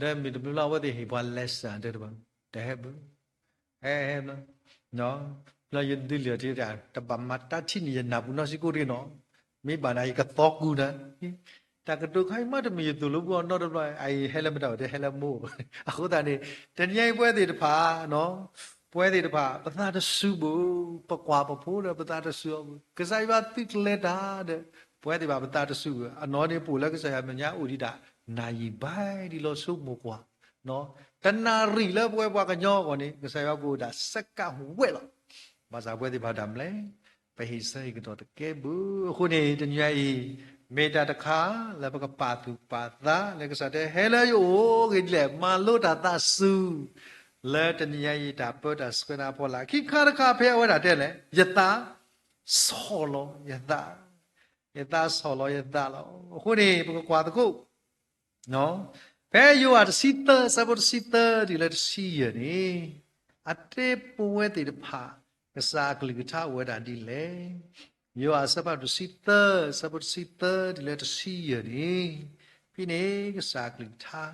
ဒီးမုၢ်တဘျုးလၢအဝဲသ့ၣ်ဟ့ၣ်ပှၤ lesson တဲတဘၣ်, တဟဲဘၣ်, ဟဲဟဲဘျီ, ဘျီယဒုးလုၢ်အီၤထံတၢ် တဘၣ်မၤတၢ်ထံၣ်န့ၣ် ယနၢ်ပူၤနီၢ်ဆံးကိၣ်တဂ့ၤနီၤ, မ့ၢ်ဘၣ်နၤယကသီကူနၤ, တၢ်ကတိၤခါအံၤမးတမ့ၢ်ယသိၣ်လိပှၤအီၤနီတဘျီ, အအံၤဟဲလၢမတၤဘၣ် တဟဲလၢမိၢ်, အဃိသတးန့ၣ် တနံၤအံၤပဝဲသ့ၣ်တဖၣ် ပဝဲသ့ၣ်တဖၣ် ပသးတစူၤဘၣ်, ပကွၢ်ပဖိဒီးပသးတစူၤအီၤဘၣ်, ကစၢ်ယွၤသုးကျဲၤတၢ်ဒီး ပဝဲသ့ၣ်တဖၣ်ပသးတစူၤဘၣ်, အနီၢ်န့ၣ်ပအိၣ်လၢကစၢ်ယွၤမဲာ်ညါအိၣ်ဒံးဒၣ် နၢ်ယံာ်ဘၣ်ဒ်လီၤဆိကမိၣ်ကွၢ်, တနၣ်ရံၣ်လၢပဝဲပှၤကညီအဂီၢ်န့ၣ် ကစၢ်ယွၤကအိၣ်ဒၣ် second ဝဲလီၤ, ဘၣ်ဆၣ်ပဝဲသ့ၣ်တဖၣ်ဒၣ်မလဲၣ်, ပဟ့ၣ်ဆၢဟ့ၣ်ကတီၢ်တကဲဘၣ်, အဃိန့ၣ် တနံၤအံၤ မ့ၢ်တၢ်တခါလၢပကပာ်သူၣ်ပာ်သး လၢကစၢ်တဲဟဲလၢယအိၣ်ဂ့ၤဒ်လဲၣ် မၤလိတၢ်သးစူၤ လၢတနံၤအံၤတၢ်ပၢတၢ်ဆှၢနၤအဖီလာ် ခံခါတခါဖဲအဝဲဒၣ်တဲလဲၣ် ယသးဆီၣ်လီၤယသး, ယသးဆီၣ်လီၤယသးလီၤ, အဃိန့ၣ် ပကကွၢ်သကိး ဖဲယိၤဟၣ်တဆံသၢ အဆၢဖိတဆံသၢတုၤလၢတဆံယဲၢ်န့ၣ်, အတဲပဝဲသ့ၣ်တဖၣ် ကစၢ်အကလုၢ်ကထါအိၣ်ဝဲဒၣ်ဒ်လဲၣ်. ယိၤဟၣ်အဆၢဖးဒိၣ်တဆံသၢ အဆၢဖိတဆံသၢတုၤလၢတဆံယဲၢ်န့ၣ်, ဖဲန့ၣ်ကစၢ်အကလုၢ်ကထါ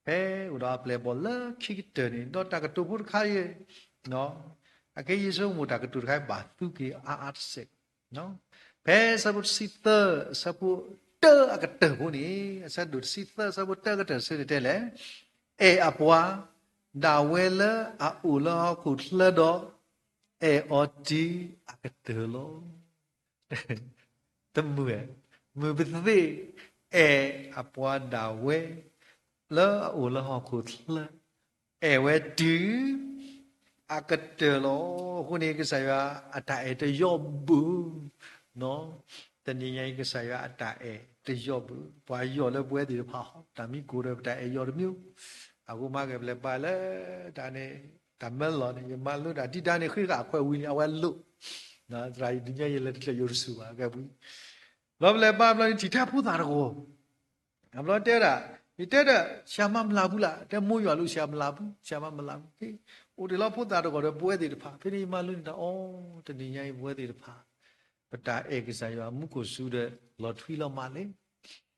ဖဲအိၣ်ဒီးအပျဲၢ်အဘီၣ်လၢခံကတၢၢ်န့ၣ် ဒီးတၢ်ကတိၤဖိတခါအံၤ အခဲအံၤယဆိကမိၣ်တၢ်ကတိၤတခါအံၤဘၣ်သူက့ၤအါအါတစဲး ဖဲအဆၢဖိတဆံသၢ အဆၢဖိတၢအကတၢၢ်ဖိန့ၣ်, အဆၢဒိၣ်တဆံသၢ အဆၢဖိတၢအကတၢၢ်ဆၢန့ၣ်တဲလဲၣ်, အဲၣ်အပှၤဒၣ်ဝဲလၢအအိၣ်လၢဟီၣ်ခိၣ်ချၢဒီး အဲၣ်အီၤတုၤအကတၢၢ်လီၤ. တမုာ်, မုာ်ပသ့ၣ်, အဲၣ်အပှၤဒၣ်ဝဲ လၢအအိၣ်လၢဟီၣ်ခိၣ်ချၢ, အဲၣ်ဝဲတုၤ အကတၢၢ်လီၤ. အဃိန့ၣ် ကစၢ်ယွၤအတၢ်အဲၣ်တယီၢ်ဘၣ်. တနံၤညါအံၤ ကစၢ်ယွၤအတၢ်အဲၣ်တယီၢ်ဘၣ်. ပှၤယီၢ်လၢပဝဲသ့ၣ်တဖၣ်ဟီ တၢ်မံကိၢ်ဒီးပတၢ်အဲၣ်ယီၢ်တမံၤ, အဃိမၤက့ၤပလဲၤဘါလၢ တၢ်န့ၣ် တၢ်မၢလီၤန့ၣ် ယမၤလိတၢ်ဒ်တၢ်န့ၣ် ဃ့ဃာ်ခွဲးဝံၤန့ၣ် အဝဲလိၣ်, သရၣ်အံၤဒုးညါယဲလဲၤတဖျၢၣ်ယိၤတဆူၣ်ဘၣ် ကဲပှၤ ဘျီပလဲၤဘါဘျီန့ၣ် ထံၣ်ထဲဖိသၣ်တဂီၤ, အဘျီတဲဒၣ်, ယတဲဒၣ် ဆရာမမလာဘူးလား, တဲမိၢ်ယွၤလိဆရာမလာဘူး, ဆရာမမလာဘူး, အိၣ်တ့ၢ်လီၤဖိသၣ်တဂီၤဒီးပဝဲသ့ၣ်တဖၣ်, ဖဲန့ၣ်ယမၤလိန့ၣ်တၢ်အီၤ, တနံၤညါအံၤပဝဲသ့ၣ်တဖၣ် ပတၢ်အဲၣ်ကစၢ်ယွၤမူခိၣ်စူၤဒီးလီၤထွံလီၤမၢ်လဲၣ်.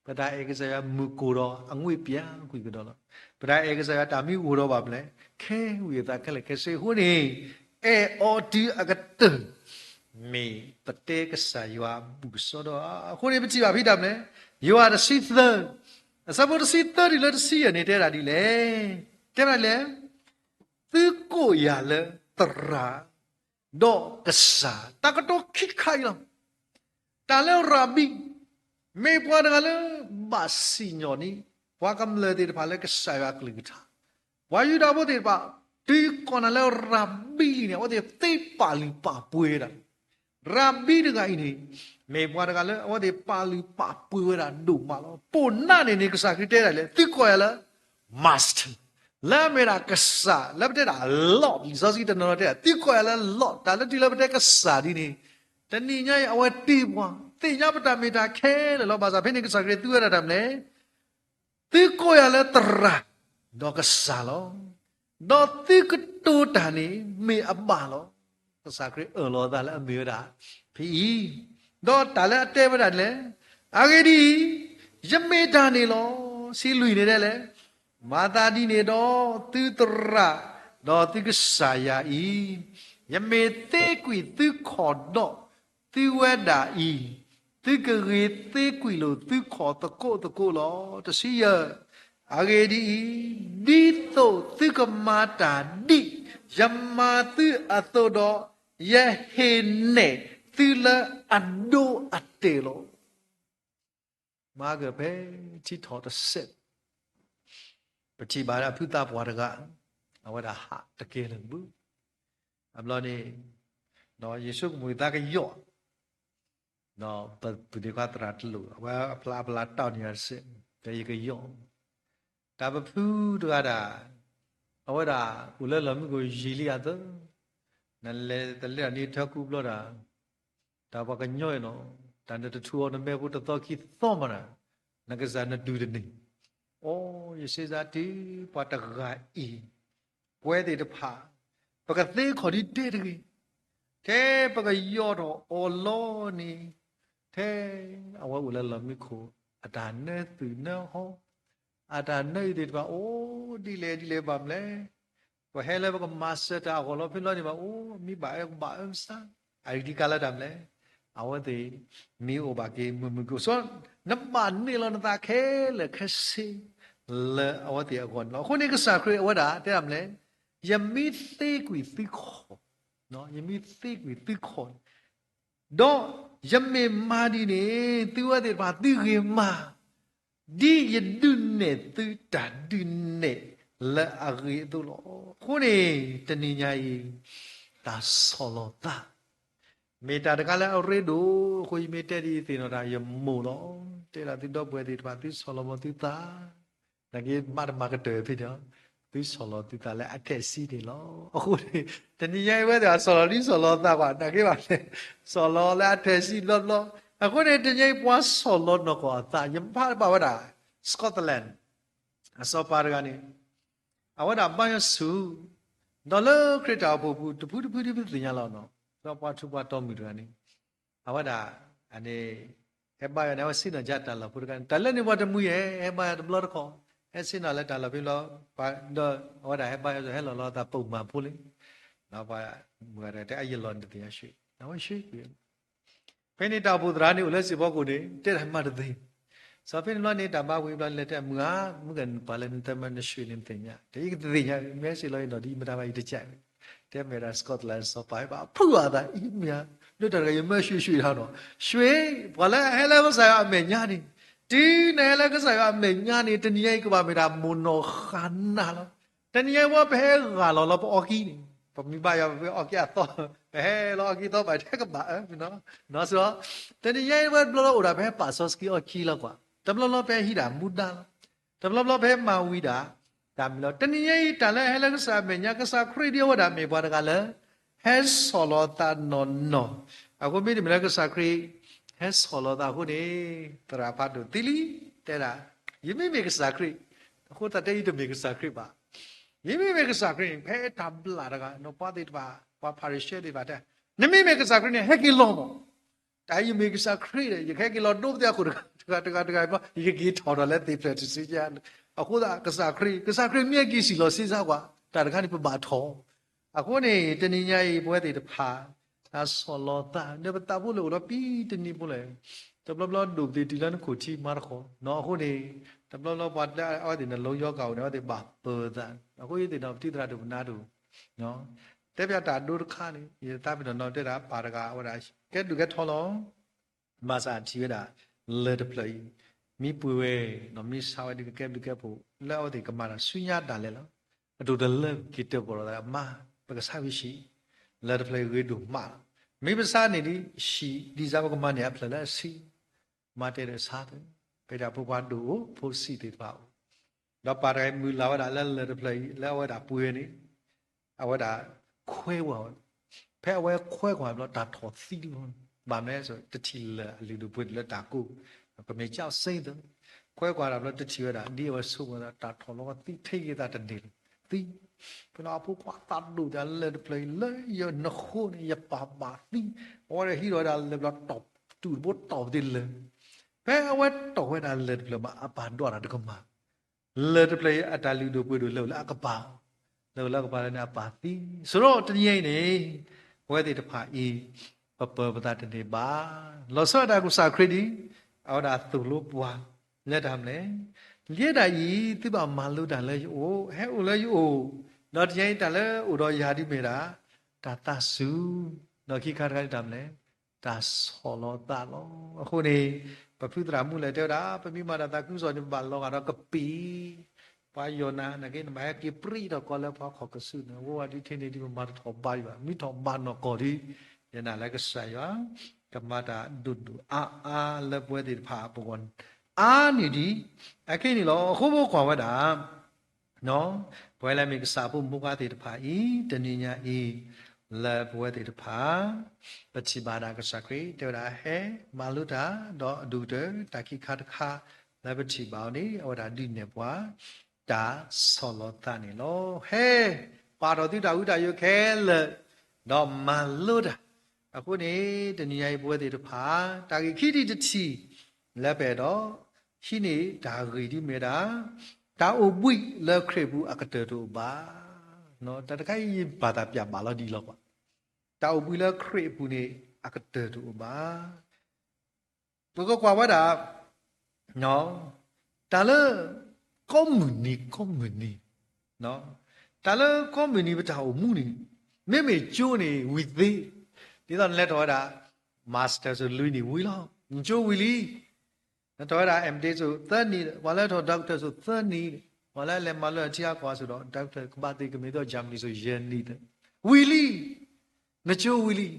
ပတၢ်အဲၣ်ကစၢ်ယွၤမုၢ်ကိၢ်ဒီးအငွေ့ပျံၤကွံာ်ကဒီးလီၤ. ပတၢ်အဲၣ်ကစၢ်ယွၤတၢ်မံဂိၢ်ဒီးဘၣ်မလဲၣ်, ခဲဝံၤအသးခဲလၢာ်ခဲဆ့အဃိန့ၣ်, အဲၣ်အီၤတုၤအကတၢၢ် မ့ၢ်ပတဲကစၢ်ယွၤအဘူၣ်ကစီဒီ, အဃိန့ၣ်ပထံၣ်ဘၣ်ဖဲဒၣ်မလဲၣ်, ယိၤဟၣ်တဆံသၢ, အဆၢဖိတဆံသၢတုၤလၢတဆံယဲၢ်န့ၣ် တဲဒၣ်ဒ်လဲၣ်, တဲဒၣ်လဲၣ်, သုကိးယၤလၢသရၣ် ဒီးကစၢ်, တၢ်ကတိၤခံခါအံၤလီၤ. တၢ်လၢရၤဘံ, မ့ၢ်ပှၤတဂၤလၢဘၣ်စံၣ်ညီၣ်န့ၢ် ပှၤကမျၢၢ်သ့ၣ်တဖၣ်လၢကစၢ်ယွၤအကလုၢ်ကထါ, ပှၤယူဒၤဖိသ့ၣ်တဖၣ် တုၤကိးနၤလၢရၤဘံလံန့ၣ် အဝဲသ့ၣ်သ့ပာ်လုၢ်ပာ်ပှ့ၤဝဲဒၣ် ရၤဘံတဂၤအံၤန့ၣ် မ့ၢ်ပှၤတဂၤလၢအဝဲသ့ၣ်ပာ်လုၢ်ပာ်ပှ့ၤဝဲဒၣ်ဒိၣ်မးလီၤ. ပိာ်နါန့ၣ်န့ၣ် ကစၢ်ခရံာ်တဲဒၣ်လဲၣ်, သုကိးယၤလၢ Master, လၢအမ့ၢ်ဒၣ်ကစၢ်, လၢပတဲဒၣ် Lord, လံာ်စီဆှံတနီၤနီၤတဲဒၣ် သုကိးယၤလၢ Lord, တၢ်လၢတုၤလၢပတဲကစၢ်ဒ်န့ၣ်, တနံၤညါအံၤ အဝဲတ့ပှၤ, သ့ၣ်ညါပတၢ်မ့ၢ်တၢ်ခဲလၢာ်လီၤ. ဘၣ်ဆၣ်ဖဲန့ၣ် ကစၢ်ခရံာ်သူဝဲဒၣ်တၢ်မနုၤလဲၣ် သုကိးယၤလၢသရၣ်, ဒီးကစၢ်လီၤ. ဒီးသုကတိၤတၢ်န့ၣ် မ့ၢ်အဘၣ်လီၤ. ကစၢ်ခရံာ်အၢၣ်လီၤအသးလၢအမ့ၢ်ဝဲဒၣ် ဖဲအံၤ, ဒီးတၢ်လၢအတဲဝဲဒၣ်န့ၣ်လဲၣ်, အဂ့ၢ်ဒ်အံၤ, ယမ့ၢ်တၢ်န့ၣ်လီၤ. စံးလွံၢ်န့ၣ်ဒ်လဲၣ်, မၤသးဒ်န့ၣ်ဒီးသုသရၣ်, ဒီးသုကစၢ်ယၤအံၤ, ယမ့ၢ်သ့ကွံာ်သုခီၣ်ဒီး သုဝဲဒၣ်အံၤ, သုကဂ့ၤသ့ကွံာ်လိာ်သုခီၣ်သကိးသကိးလီၤ. တဆံယဲၢ်, အဂ့ၢ်ဒ်အံၤ, ဒ်သိးသုကမၤတၢ်ဒ်ယမၤသုအသိးဒီး, ယဟ့ၣ်နဲၣ်သုလၢအဒိအတဲာ်လီၤ. မၤကဖဲထံထီၣ်တစဲး ပထံၣ်ဘၣ်ဒၣ်ဖုသးပှၢ်တဂၤ, အဝဲဒၣ်ဟးတကဲလၢၤဘၣ်. အဘျီန့ၣ်, ယဆိကမိၣ်ယသးကယီၣ်, ဒီးပဒ့ခွါသရၣ်တလိၣ်, အဝဲအဖျါအဖျါတီၢ်န့ၢ်ယၤတစဲး, ဒီးယကယီၣ်. တၢ်ပဖုတဂၤဒၣ်, အဝဲဒၣ်အိၣ်လၢလီၢ်မံခိၣ်ယံာ်လံအသၢ, နလဲၤတလဲၤန့ၣ်ထၢကူဘျီဒၣ် တၢ်ပှၤကညီအံၤနီၤ, တၢ်နတထူးအီၤနမဲာ်ဖိတသီခံသီမးနၤ, နကစၢ်နဒုးတန့ၢ်. အိ ယစ့စးတုၤပှၤတဂၤအံၤ, ပဝဲသ့ၣ်တဖၣ်, ပကသ့ခီၣ်ဒ်တဲတဂ့ၤ, ထဲပကယီၢ်ထီၣ်အီၤလီၤန့ၣ်, ထဲအဝဲအိၣ်လၢလီၢ်မံခိၣ် အတၢ်နၢသုၣ်နၢဟီ, အတၢ်နၢအံၤသ့ၣ်တဖၣ်အိၣ်ဒ်လဲၣ်ဒ်လဲၣ်ဘၣ်မလဲၣ်. ပဟဲလၢပကမၤစၢၤတၢ်အဂီၢ်လီၤဖဲလီၤန့ၣ်ဘၣ် အိၣ်မံဘၣ်အၢကဘၣ်အၢမစါ, အဂ့ၢ်ဒ်ကးလၢတၢ်မလဲၣ်. အဝဲသ့ၣ် မ့ၢ်အိၣ်ဘၣ်က့ၤမုာ်မုာ်ကအိၣ်ဆိး, နဘၣ်န့ၢ်လီၤနသးခဲလၢာ်ခဲဆ့ လၢအဝဲသ့ၣ်အဂီၢ်န့ၣ်လီၤ. အဃိန့ၣ်ကစၢ်ခရံာ်အဝဲဒၣ်တဲဒၣ်မလဲၣ်, ယမ့ၢ်သ့ကွံာ်သုခီၣ်, ယမ့ၢ်သ့ကွံာ်သုခီၣ်န့ၣ် ဒီးယမ့ၢ်မၤဒ်န့ၣ် သုဝဲသ့ၣ်တဖၣ်သုဂ့ၤမး, ဒ်ယဒုးနဲၣ်သုတၢ်ဒုးနဲၣ်လၢအဂ့ၤအသိးလီၤ. အဃိန့ၣ် တနံၤညါအံၤ တၢ်ဆီၣ်လီၤသး မ့ၢ်တၢ်တခါလၢအရ့ဒိၣ်, အဃိယမ့ၢ်တဲဒ်အံၤသ့ၣ်နီၣ်တၢ်ယမိၢ်လီၤ. တဲဒၣ်သုဒီပုၢ်ဝဲၢ်သ့ၣ်တဖၣ် သုဆီၣ်လီၤဘီသုသး, နာ်က့မးတမၤကတၢၢ်ဖဲန့ၣ်, သုဆီၣ်လီၤသုသးလၢအထဲးစံန့ၣ်လီၤ. အဃိန့ၣ် တနံၤညါအံၤဝဲသ့ၣ်အဆီၣ်လီၤဒ်ဆီၣ်လီၤသးကွၢ် နာ်က့ဘၣ်လဲၣ်, ဆီၣ်လီၤလၢအထဲးစံဘျီဘျီ. အဃိန့ၣ် တနံၤညါအံၤပှၤဆီၣ်လီၤနီၢ်ကီၢ်အသး ယဖးဘၣ်ဝဲဒၣ် Scotland အစီၤပၤတဂၤန့ၣ် အဝဲဒၣ်ဘါယွၤဆူၣ်, ဒီးလၢခရံာ်တၢ်အိၣ်ဖှိၣ်ပူၤ တဖုတဖုဒ်ပသ့ၣ်ညါလီၤနီၤ, ဒီးပှၤထူးပှၤတီၤမုၣ်တဂၤန့ၣ် အဝဲဒၣ်န့ၣ် ဟဲဘါယွၤန့ၣ် အဝဲဆ့ၣ်နီၤကၠါတၢ်လီၢ်ဖိတခါန့ၣ် တၢ်လၢန့ၣ်ပှၤတမှံၤဧဲ, ဟဲဘါယွၤတဘျီတခီၣ်, ဟဲဆ့ၣ်နီၤလၢတၢ်လီၢ်ဖဲဘျီ, ဒီးအဝဲဒၣ်ဟဲဘါယွၤ ဟဲလီၤလီၤသးပိာ်မၤဖိလံ, ဒီးပှၤမုၣ်ဂၤတဂၤတဲ အယလီၤနတသ့ၣ်ညါ ရှ့, အဝဲရှ့ကွံာ် ဖဲန့ၣ်တၢ်အိၣ်ဖှိၣ်သရၣ်န့ၣ် အိၣ်လၢစံၣ်ဖီခိၣ်န့ၣ် တဲတၢ်မၤတသ့, စီၤဖဲန့ၣ်ဘျီန့ၣ် တၢ်ဘါဝံၤဘျီလဲၤတဲမုၢ်ဧါ, မုၢ်ဂၤနပှၤလၢနတမၤနရှ့န့ၣ်နသ့ၣ်ညါ, တဲယကသ့ၣ်ညါ မ့ၢ်ဟဲစ့ၣ်လီၤအံၤနီၤ ဒ်ယမတၤဘၣ်ယတကး, တဲမ့ၢ်ဒၣ် Scotland စီၤပၤဘၣ်ဖုးအသး အံၤမ့ၢ်ဧါ, ဒိၣ်တၢ်တဂၤ ယမၢရှ့ရှ့တၢ်နီၤ, ရှ့, ပှၤလၢအဟဲလၢကစၢ်ယွၤအမဲာ်ညါန့ၣ်, တုၤနဟဲလၢကစၢ်ယွၤအမဲာ်ညါန့ၣ် တနံၤညါအံၤကဘၣ်မ့ၢ်ဒၣ်မိၢ်နီၢ်ဃၣ်နၢ်လီၤ. တနံၤညါအံၤဝဲပဟဲဂၢ်လီၤလီၤပအီကံန့ၣ်, ပမ့ၢ်ဘါယွၤပဟဲအီကံအသီ, ပဟဲလီၤအီကံသီဘၣ်ထဲကဘၣ်အၢ, နီၤစ့ၢ်, တနံၤညါအံၤဝဲတဘျီလီၤအိၣ်ဒၣ်ပဟဲပာ်စီဆှံအီကံလီၤကွၢ်, တဘျီဘျီပဟဲဟံးဒၣ်မူဒါလီၤ, တဘျီဘျီပဟဲမၤဝံၤဒၣ် တၢ်မံၤလီၤ. တနံၤညါအံၤတၢ်လၢဟဲလၢကစၢ်အမဲာ်ညါ ကစၢ်ခရံာ်ဒ်အဝဲဒၣ်မ့ၢ်ပှၤတဂၤလၢ ဟဲဆီၣ်လီၤသးနီၢ်နီၢ်, အဃိမ့တမ့ၢ်လၢကစၢ်ခရံာ် ဟဲဆီၣ်လီၤသးအဃိန့ၣ် သရၣ်ဖးဒိၣ်သံလံ, တဲဒၣ် ယမ့မ့ၢ်ကစၢ်ခရံာ်, အဃိသတးတဲယတမ့ၢ်ကစၢ်ခရံာ်ဘၣ်, ယမ့မ့ၢ်ကစၢ်ခရံာ်န့ၣ် ဖဲတၢ်ဘျၣ်တဂၤ နီၢ်ပှၤသ့ၣ်တဖၣ် ပှၤဖၤရံၤၡဲသ့ၣ်တဖၣ်တဲ, နမ့မ့ၢ်ကစၢ်ခရံာ်န့ၣ် ဟဲက့ၤလီၤမး တၢ်ယမ့ၢ်ကစၢ်ခရံာ်ဒီး ယကဟဲက့ၤလီၤဒိပသ့ၣ်အခိၣ်တဂၤတဂၤတဂၤဘျီ ယကက့ၤထီၣ်ဒီးလၢသ့ၣ်ဖျၢၣ်ထူၣ်စုညါ, အဃိသတး ကစၢ်ခရံာ်, ကစၢ်ခရံာ်မ့ၢ်ဟဲက့ၤစံၣ်လီၤစ့စါကွၢ် တၢ်တခါန့ၣ်ပဘၣ်ထီၣ်, အဃိန့ၣ် တနံၤညါအံၤ ပဝဲသ့ၣ်တဖၣ် တၢ်ဆီၣ်လီၤသး ဒီးပသးဖိလၢအိၣ်ဒီးပံတနံၤဖိလဲၣ်, တဘျီဘျီဒိၣ်ပသ့ၣ်တုၤလၢနခိၣ်ထံမၤတခီ, နီၢ်အဃိန့ၣ် တဘျီဘျီပှၤလၢအဝဲသ့ၣ်န့ၣ် လိယီကၢ်အိၣ်န့ၣ် အဝဲသ့ၣ်ဘၣ်ပၢၤသး, အဃိယသ့ၣ်နီၣ်ပထံၣ်သရၣ်ဒိၣ်ပနါဒိၣ် တဲပၠးတၢ်ဒိတခါန့ၣ် ယသးပ့ၤနီၣ်နီၣ်တဲဒၣ်ပၢ်တဂၤအဝဲဒၣ် ကဲဘျုးကဲဖှိၣ်လီၤ, ဘၣ်ဆၣ်ထံၣ်ဝဲဒၣ် လၢၢ်တဖျၢၣ်အံၤ မ့ၢ်ပှ့ၤဝဲ နီၢ်မ့ၢ်ဆါဝဲဒ်ကကဲဘျုးကဲဖှိၣ် လၢအဝဲသ့ၣ်ကမၤတၢ်ဆူညါဒၣ်လဲာ်လီၤ. အဒိၣ်တလၢက့ၤတၢၢ်ပီၣ်ထီၣ်သးမါ ပကဆါဝံၤဆံး, လၢၢ်တဖျၢၣ်အံၤဂ့ၤဒိၣ်မးလီၤ. မ့ၢ်ပဆါန့ၣ်ဒ်ဆံး ဒ်စါပကမၤန့ၢ်အဖျၢၣ်လၢအဆံး မၤတဲဒီးဆါသၢ, ဖဲဒၣ်ဖိခွါဒိၣ်အိၣ် ဖိဆံးသ့ၣ်တဖၣ်အိၣ်, ဒီးပၢ်တဂၤအံၤမုၢ်လၢ်ဝဲဒၣ်လၢလၢၢ်တဖျၢၣ်အံၤ လၢအဝဲဒၣ်ပှ့ၤန့ၣ် အဝဲဒၣ်ခွဲးကွၢ်ဝဲ, ဖဲအဝဲခွဲးကွၢ်ဘျီတၢ်ထီၣ်သံလီၤ. ဘၣ်မနုၤလဲၣ် တထံၣ်လၢၢ်အလုၢ်ဒိၣ်ပှ့ၤဒိၣ်လၢတၢ်ကိး, ကမ့ၢ်ကၠီစ့သၢ, ခွဲးကွၢ်တၢ်ဘျီတထံၣ်ဝဲဒၣ် ဒ်အဝဲဆိကမိၣ်သး တၢ်ထီၣ်လီၤသံ ထဲယသးတန့ၢ်လၢၤ သံ ဖဲလီၤအဖိခွါသးဒိၣ်တၢ်လၢၢ်တဖျၢၣ်အံၤ လၢယနဃိန့ၣ် ယပၢ်ဘၣ်သံ, အဝဲဒၣ်ဟံးထီၣ်ဝဲဒၣ်လၢၢ်ဘျီတီၢ်တူၢ်တဘိတီၢ်ပသ့လၢၢ်, ဖဲအဝဲတီၢ်ဝဲဒၣ်လၢၢ်တဖျၢၣ်မး အပၢ်ဒွးတၢ်တကမၣ်, လၢၢ်တဖျၢၣ်အံၤ အတၢ်လုၢ်ဒိၣ်ပှ့ၤဒိၣ်လၢအကပၤ, လၢအကပၤလၢန့ၣ်အပၢ်သံ, ဆိဒီးတနံၤအံၤန့ၣ် ပဝဲသ့ၣ်တဖၣ်အံၤ ပပၢၤပသးတန့ၢ်ဘၣ်, လီၤဆီဒၣ်တၢ်ကစၢ်ခရံာ်ဒ် အဝဲဒၣ်သိၣ်လိပှၤ လၢတၢ်မနုၤလဲၣ်, လၢတၢ်အံၤ သုဘၣ်မၤလိတၢ်လၢယအိၣ်, ဟဲအိၣ်လၢယအိၣ်, ဒီးတနံၤအံၤတၢ်လၢအိၣ်ဒီးယၤဒ်မ့ၢ်ဒၣ် တၢ်သးစူၤ, ဒီးခံခါတခါန့ၣ်တၢ်မနုၤလဲၣ်, တၢ်ဆီၣ်လီၤသးလီၤ. အဃိန့ၣ် ပဖုသရၣ်မူလၢတဲဝဲဒၣ် ပမ့ၢ်မၤတၢ်သးခုကစီၣ်န့ၣ် ပဘၣ်လီၤဂာ်ဒီးကပံာ်, ပှၤယီၢ်နၤ နာ်က့ နဘၣ်ဟဲက့ၤပြံဒီးကီၢ်လၢပှၤခီၣ်ကဆူၣ်န့ၣ် အဝဲဒၣ်ဒ်ထဲန့ၣ်ဒ်ပမၤတထီၣ်ဘးဒံးဘၣ်, မ့ၢ်ထီၣ်ဘးနီၢ်ကီၢ်ဒ် ယနာ်လၢကစၢ်ယွၤ ကမၤတၢ်ဒိၣ်ဒိၣ်အါအါလၢပဝဲသ့ၣ်တဖၣ်အပဂီၢ် အါန့ၢ်ဒံး အခဲအံၤန့ၣ်လီၤ. အဃိပကွၢ်ဝဲဒၣ် ပဝဲလၢမ့ၢ်ကစၢ်ဖိမုၣ်ဖိခွါသ့ၣ်တဖၣ်အံၤ တနံၤညါအံၤ လၢပဝဲသ့ၣ်တဖၣ် ပထံၣ်ဘၣ်ဒၣ်ကစၢ်ခရံာ် တဲဝဲဒၣ်ဟဲမၤလိတၢ် ဒီးအဒိၣ်ကတၢၢ် တၢ်ခံခါတခါ လၢပထံၣ်ဘၣ်အီၤန့ၣ် အဝဲဒၣ်ဒုးနဲၣ်ပှၤ တၢ်ဆီၣ်လီၤသးန့ၣ်လီၤ. ဟဲ ပာ်ထီၣ်သုတၢ်ဟူးတၢ်ယိာ်ခဲလၢာ် ဒီးမၤလိတၢ် အဃိန့ၣ် တနံၤညါအံၤပဝဲသ့ၣ်တဖၣ် တၢ်ဂ့ၢ်ခံထံၣ်တထံၣ် လၢပအဲၣ်ဒိးဟံးန့ၢ်တၢ်ဂ့ၢ်ဒ်မ့ၢ်ဝဲဒၣ် တၢ်အိၣ်ဘှံးလၢခရံာ်အပူၤအကတၢၢ်တအိၣ်ဘၣ်. တၢ်တခါအံၤယဘၣ်သးပျးဘၣ်လီၤဒ်အံၤလီၤ. တၢ်အိၣ်ဘှံးလၢခရံာ်အပူၤန့ၣ် အကတၢၢ်တအိၣ်ဘၣ်. ပကကွၢ်ဝဲဒၣ် တၢ်လၢ ကိးမုၢ်နံၤကိးမုၢ်နံၤ, တၢ်လၢကိးမုၢ်နံၤပတၢ်အိၣ်မူန့ၣ် မ့မ့ၢ်ကၠိန့ၣ်ဝံၤသ့, ဒ်သိးနလဲၤထီၣ်ဝဲဒၣ် master စိၤလွံၢ်နံၣ်ဝံၤလီၤ, နကၠိဝံၤလံ. နထီၣ်ဝဲဒၣ် M.Div စိၤသၢနံၣ်, ပှၤလၢထီၣ် doctor စိၤသၢနံၣ်, ပှၤလၢလဲၤမၤလၢထံအကီၢ်စိၤဒီး doctor ကဘၣ်သ့ကမ့ၢ်သိး Germany စိၤယဲၢ်နံၣ်, ဝံၤလံ. နကၠိဝံၤလံ.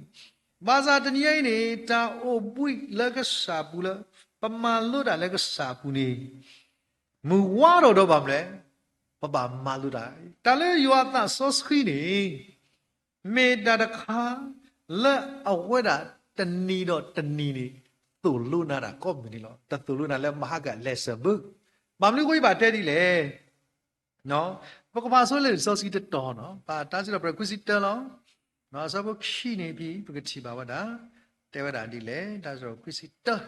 ဘၣ်ဆၣ်တနံၤညါအံၤန့ၣ် တၢ်အိၣ်ဘှံးလၢကစၢ်ပူၤလၢ ပမၤလိတၢ်လၢကစၢ်အပူၤန့ၣ် မုၢ်ဝါထီၣ်ဒီးဘၣ်မနုၤလဲၣ်, ပဘၣ်မၤလိတၢ်. တၢ်လၢယွၤအသးစီဆှံန့ၣ် မ့ၢ်တၢ်တခါ လၢအဝဲဒၣ်တနံၤဒီးတနံၤန့ၣ် သိၣ်လိနၤတၢ်ကိးမုၢ်နံၤလီၤ. တသိၣ်လိနၤလၢမဟါက lesson book. ဘၣ်မနုၤအဃိယဘၣ်တဲဒ်လဲၣ်. ပကဖးဆိလၢလံာ်စီဆှံတတီၤန့ၣ်, ပတၢ်စံးထီၣ်ပတြၢၤခွံဆံတၢလီၤ. အဆၢဖိခံန့ၣ်ဖဲ ပကထံၣ်ဘၣ်ဝဲဒၣ်, တဲဝဲဒၣ်ဒ်လဲၣ်, တၢ်စံးထီၣ်ခွံဆံတၢ,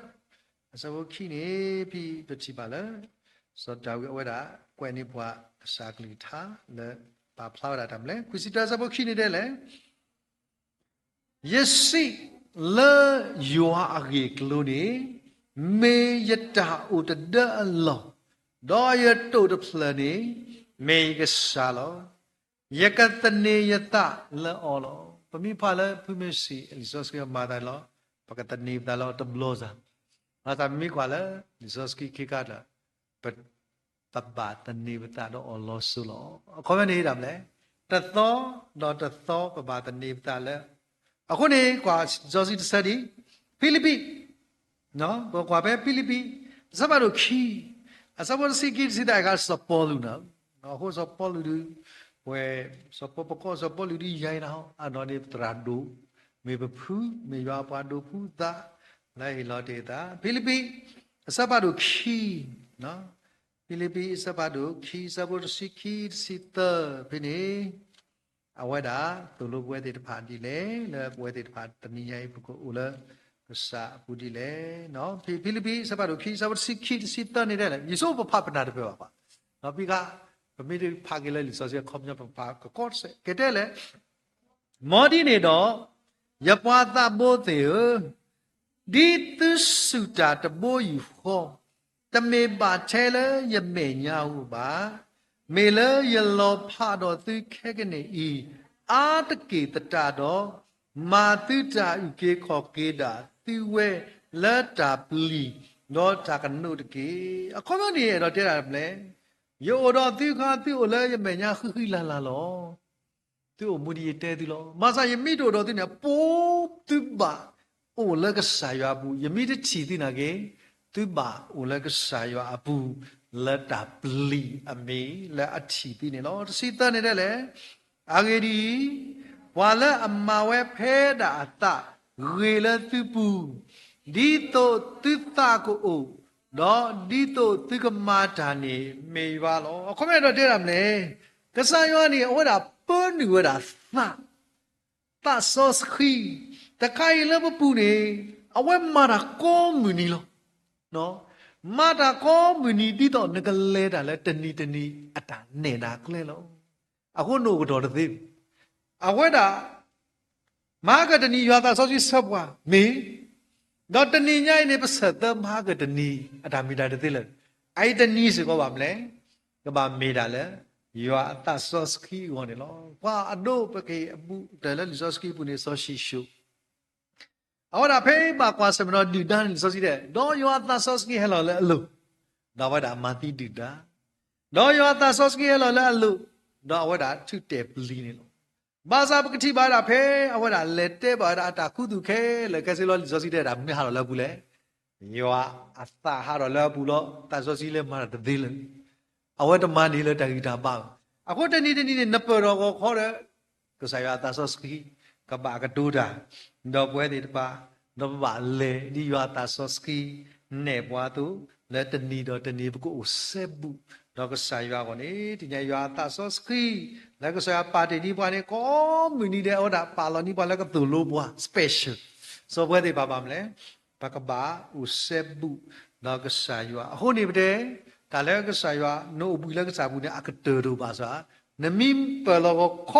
အဆၢဖိခံန့ၣ်ဖဲ ပထံၣ်ဘၣ်လၢ စီၤဒၤဝံးအဝဲဒၣ် ကွဲးန့ၢ်ပှၤကစၢ်ကလုၢ်ကထါလၢ ပာ်ဖျါဝဲဒၣ်တၢ်မနုၤလဲၣ်. ခွံဆံတၢ အဆၢဖိခံန့ၣ်တဲလဲၣ် ယစံးလၢယွၤအဂ့ၢ်အကျိၤန့ၣ်, မ့ၢ်ယတၢ်အိၣ်တဒၢအလီၢ်, ဒီးယတိာ်တဖျၢၣ်န့ၣ် မ့ၢ်ယကစၢ်လီၤ. ယကသန့ၤယသးလၢအီၤလီၤ. ပမ့ၢ်ဖးလၢဖုမ့ၢ်စံး လံာ်စီဆှံမၤသးန့ၣ်လီၤ, ပကသန့ၤပသးလၢအီၤတဘျီစ့ၢ်, ဘၣ်ဆၣ်ပမ့ၢ်ကွၢ်လၢ လံာ်စီဆှံခ့ခါဒီး ပ ပဘၣ်သန့ၤပသးဒီးအီၤလီၤစိၤလီၤ. အခီပညီန့ၣ်ဒ်လဲၣ်, တသီဒီးတသီပဘၣ်သန့ၤပသးလၢ, အဃိန့ၣ် ကွၢ်လံာ်စီဆှံတဆၢဒံး, ဖံလံးပံး, ပကွၢ်ဖဲဖံလံးပံး အဆၢဖးဒိၣ်ခံ, အဆၢဖိတဆံခံတဆံသၢ အခါစီၤပီလူးန့ၣ်, အဃိစီၤပီလူးဒုး, ဝဲ, စီၤပီပကိးစီၤပီလူးဒုးယါအံၤနၤ, အနီၢ်န့ၣ်ပသရၣ်ဒိၣ်, မ့ၢ်ပဖု, မ့ၢ်ယွၤအပှၤဒိးဖုသး, လၢဟ့ၣ်လီၤတ့ၢ်သး, ဖံလံးပံး, အဆၢဖးဒိၣ်ခံ ဖံလံးပံးအဆၢဖးဒိၣ်ခံ အဆၢဖိတဆံခံ တဆံသၢဖဲန့ၣ်, အဝဲဒၣ်သိၣ်လိပဝဲသ့ၣ်တဖၣ်ဒ်လဲၣ် လၢပဝဲသ့ၣ်တဖၣ်တနံၤညါအံၤ ပကအိၣ်လၢကစၢ်အပူၤဒ်လဲၣ်. ဖံလံးပံးအဆၢဖးဒိၣ်ခံ အဆၢဖိတဆံခံ တဆံသၢန့ၣ်ဒ်လဲၣ် ယဆိပဖးပနၢ်တပၢၢ်ဘၣ်ဘၣ်. ဖံဂၤ, ပမ့ၢ်တဖးက့ၤလၢလံာ်စီဆှံအခီပညီ ပဖးကကီတစဲး ကတဲလဲၣ် မ်ဒ်န့ၣ်ဒီး, ယပှၤသးဘိသ့ၣ်ဧၢ, ဒ်သုစူၢ်တၢ်တဘိယူၢ်ဃီ, တမ့ၢ်ဘၣ်ထဲလၢယမဲာ်ညါအအိၣ်ဘၣ်, မ့ၢ်လၢယလီၤဖးဒီးသုခဲကနံၣ်အံၤ အါတက့ၢ်သတးဒီး, မၤသုတၢ်အုၣ်က့ၤခီၣ်က့ၤဒၣ်သုဝဲလၢတၢ်ပျံၤဒီးတၢ်ကနိးတက့ၢ်. အခီပညီန့ၣ် အဲၣ်ဒိးတဲဒၣ်မနုၤလဲၣ်, ယအိၣ်ဒီးသုအခါ သုအိၣ်လၢယမဲာ်ညါဃံဃံလၤလၤလီၤ. သုအိၣ်မူဒ်ယတဲသုလီၤ. ဘၣ်ဆၣ်ယမ့ၢ်တအိၣ်ဒီးသုန့ၣ် ပိသုဘၣ်အိၣ်လၢကစၢ်ယွၤအပူၤ, ယမ့ၢ်တထံၣ်သုနာ်က့ၤ, သုဘၣ်အိၣ်လၢကစၢ်ယွၤအပူၤ လၢတၢ်ပျံၤအမ့ၢ်လၢအထံၣ်သုန့ၣ်လီၤ. တဆံသၢန့ၣ်ဒ်လဲၣ်, အဂ့ၢ်ဒ်အံၤ, ပှၤလၢအမၤဝဲဖဲဒၣ်အသးဂ့ၤလၢသုပူၤ, ဒ်သိးသုသးကအိၣ်, ဒီးဒ်သိးသုကမၤတၢ်န့ၣ်မ့ၢ်ယွၤလီၤ. အခီပညီအဲၣ်ဒိးတဲဒၣ်မနုၤလဲၣ်, ကစၢ်ယွၤန့ၣ် အဝဲဒၣ်ပၢနုာ်ဝဲဒၣ်သး သးစီဆှံ, တခါအံၤလၢပပူၤန့ၣ် အဝဲမၤတၢ်ကိးမုၢ်နံၤလီၤ. မၤတၢ်ကိးမုၢ်နံၤဒ်သိးနကလဲၤတၢ်လၢတနံၤတနံၤအတၢ်နဲၣ်နၤကျဲလီၤ. အဃိနအိၣ်ကတီၢ်တသ့ဘၣ်. အဝဲဒၣ် မဟါကတနံၤ ယွၤသးစီဆှံဆၢပှၤမ့ၢ်, ဒီးတနံၤညါအံၤန့ၣ် ပဆၢၣ်သၢမဟါကတနံၤ အတၢ်မ့ၢ်တၢ်တသ့လၢၤ, အအံၤတနံၤစ့ၢ်ကီးဘၣ်မနုၤလဲၣ်, ကဘၣ်မ့ၢ်တၢ်လၢ ယွၤအသးစီဆှံအဂီၢ်န့ၣ်လီၤ. ပှၤအဒိပက့ၤအဘူးကတၢၢ်လၢလံာ်စီဆှံပူၤန့ၣ် စီၤၡံၣ်ၡိၣ် အဝဲဒၣ်ဖဲဘၣ်ကွၢ်ဆၢၣ်မဲာ်ဒီးဒုၣ်ဒါန့ၣ် လံာ်စီဆှံတဲ, ဒီးယွၤအသးစီဆှံဟဲလီၤလၢအလိၤ, ဒီးအဝဲဒၣ်မၤသံဒုၣ်ဒါ, ဒီးယွၤအသးစီဆှံဟဲလီၤလၢအလိၤ, ဒီးအဝဲဒၣ်ထုးတဲာ်ပျံၤန့ၣ်လီၤ. ဘၣ်ဆၣ်ပကထံၣ်ဘၣ်ဝဲဒၣ်ဖဲအဝဲဒၣ်လဲၤတဲဘၣ်ဝဲဒၣ်အတၢ်ခူသူၣ်ခဲလၢာ်ခဲဆ့လီၤ လံာ်စီဆှံတဲဒၣ် မ့ၢ်ဟးထီၣ်လၢအပူၤလဲၣ်, ယွၤအသးဟးထီၣ်လၢအပူၤလီၤ. သးစီဆှံလၢမၤတၢ်တသ့လၢၤ, အဝဲတမၤန့ၢ်လၢတၢ်ဂံၢ်တၢ်ဘါဘၣ်. အဃိတနံၤတနံၤန့ၣ် နပၢၢ်ထီၣ်ဂီၤခီဒီး ကစၢ်ယွၤအသးစီဆှံ ကဘၣ်ကတိၤတၢ် ဒီးပဝဲသ့ၣ်တဖၣ်, ဒီးပဘၣ်လဲၤဒ်ယွၤအသးစီဆှံ နဲၣ်ပှၤအသိး လၢတနံၤဒီးတနံၤ ပကအိၣ်စဲဘူး ဒီးကစၢ်ယွၤအဂီၢ်န့ၣ် တနံၤညါယွၤအသးစီဆှံ လၢကစၢ်ယွၤပာ်တ့ၢ်န့ၢ်ပှၤန့ၣ် ကိးမုၢ်နံၤဒဲး အဝဲဒၣ်ပာ်လီၤန့ၢ်ပှၤလၢကသိၣ်လိပှၤ special. စီၤပဝဲသ့ၣ်တဖၣ်ဘၣ်မနုၤလဲၣ်, ပကဘၣ်အိၣ်စဲဘူးဒီးကစၢ်ယွၤ. အဃိန့ၣ်ပတဲ တၢ်လၢကစၢ်ယွၤ နအိၣ်ဘှံးလၢကစၢ်ပူၤန့ၣ် အကတၢၢ်တအိၣ်ဘၣ်စ့ၢ်, နမ့ၢ်ပၢၢ်လီၤဂီၤခ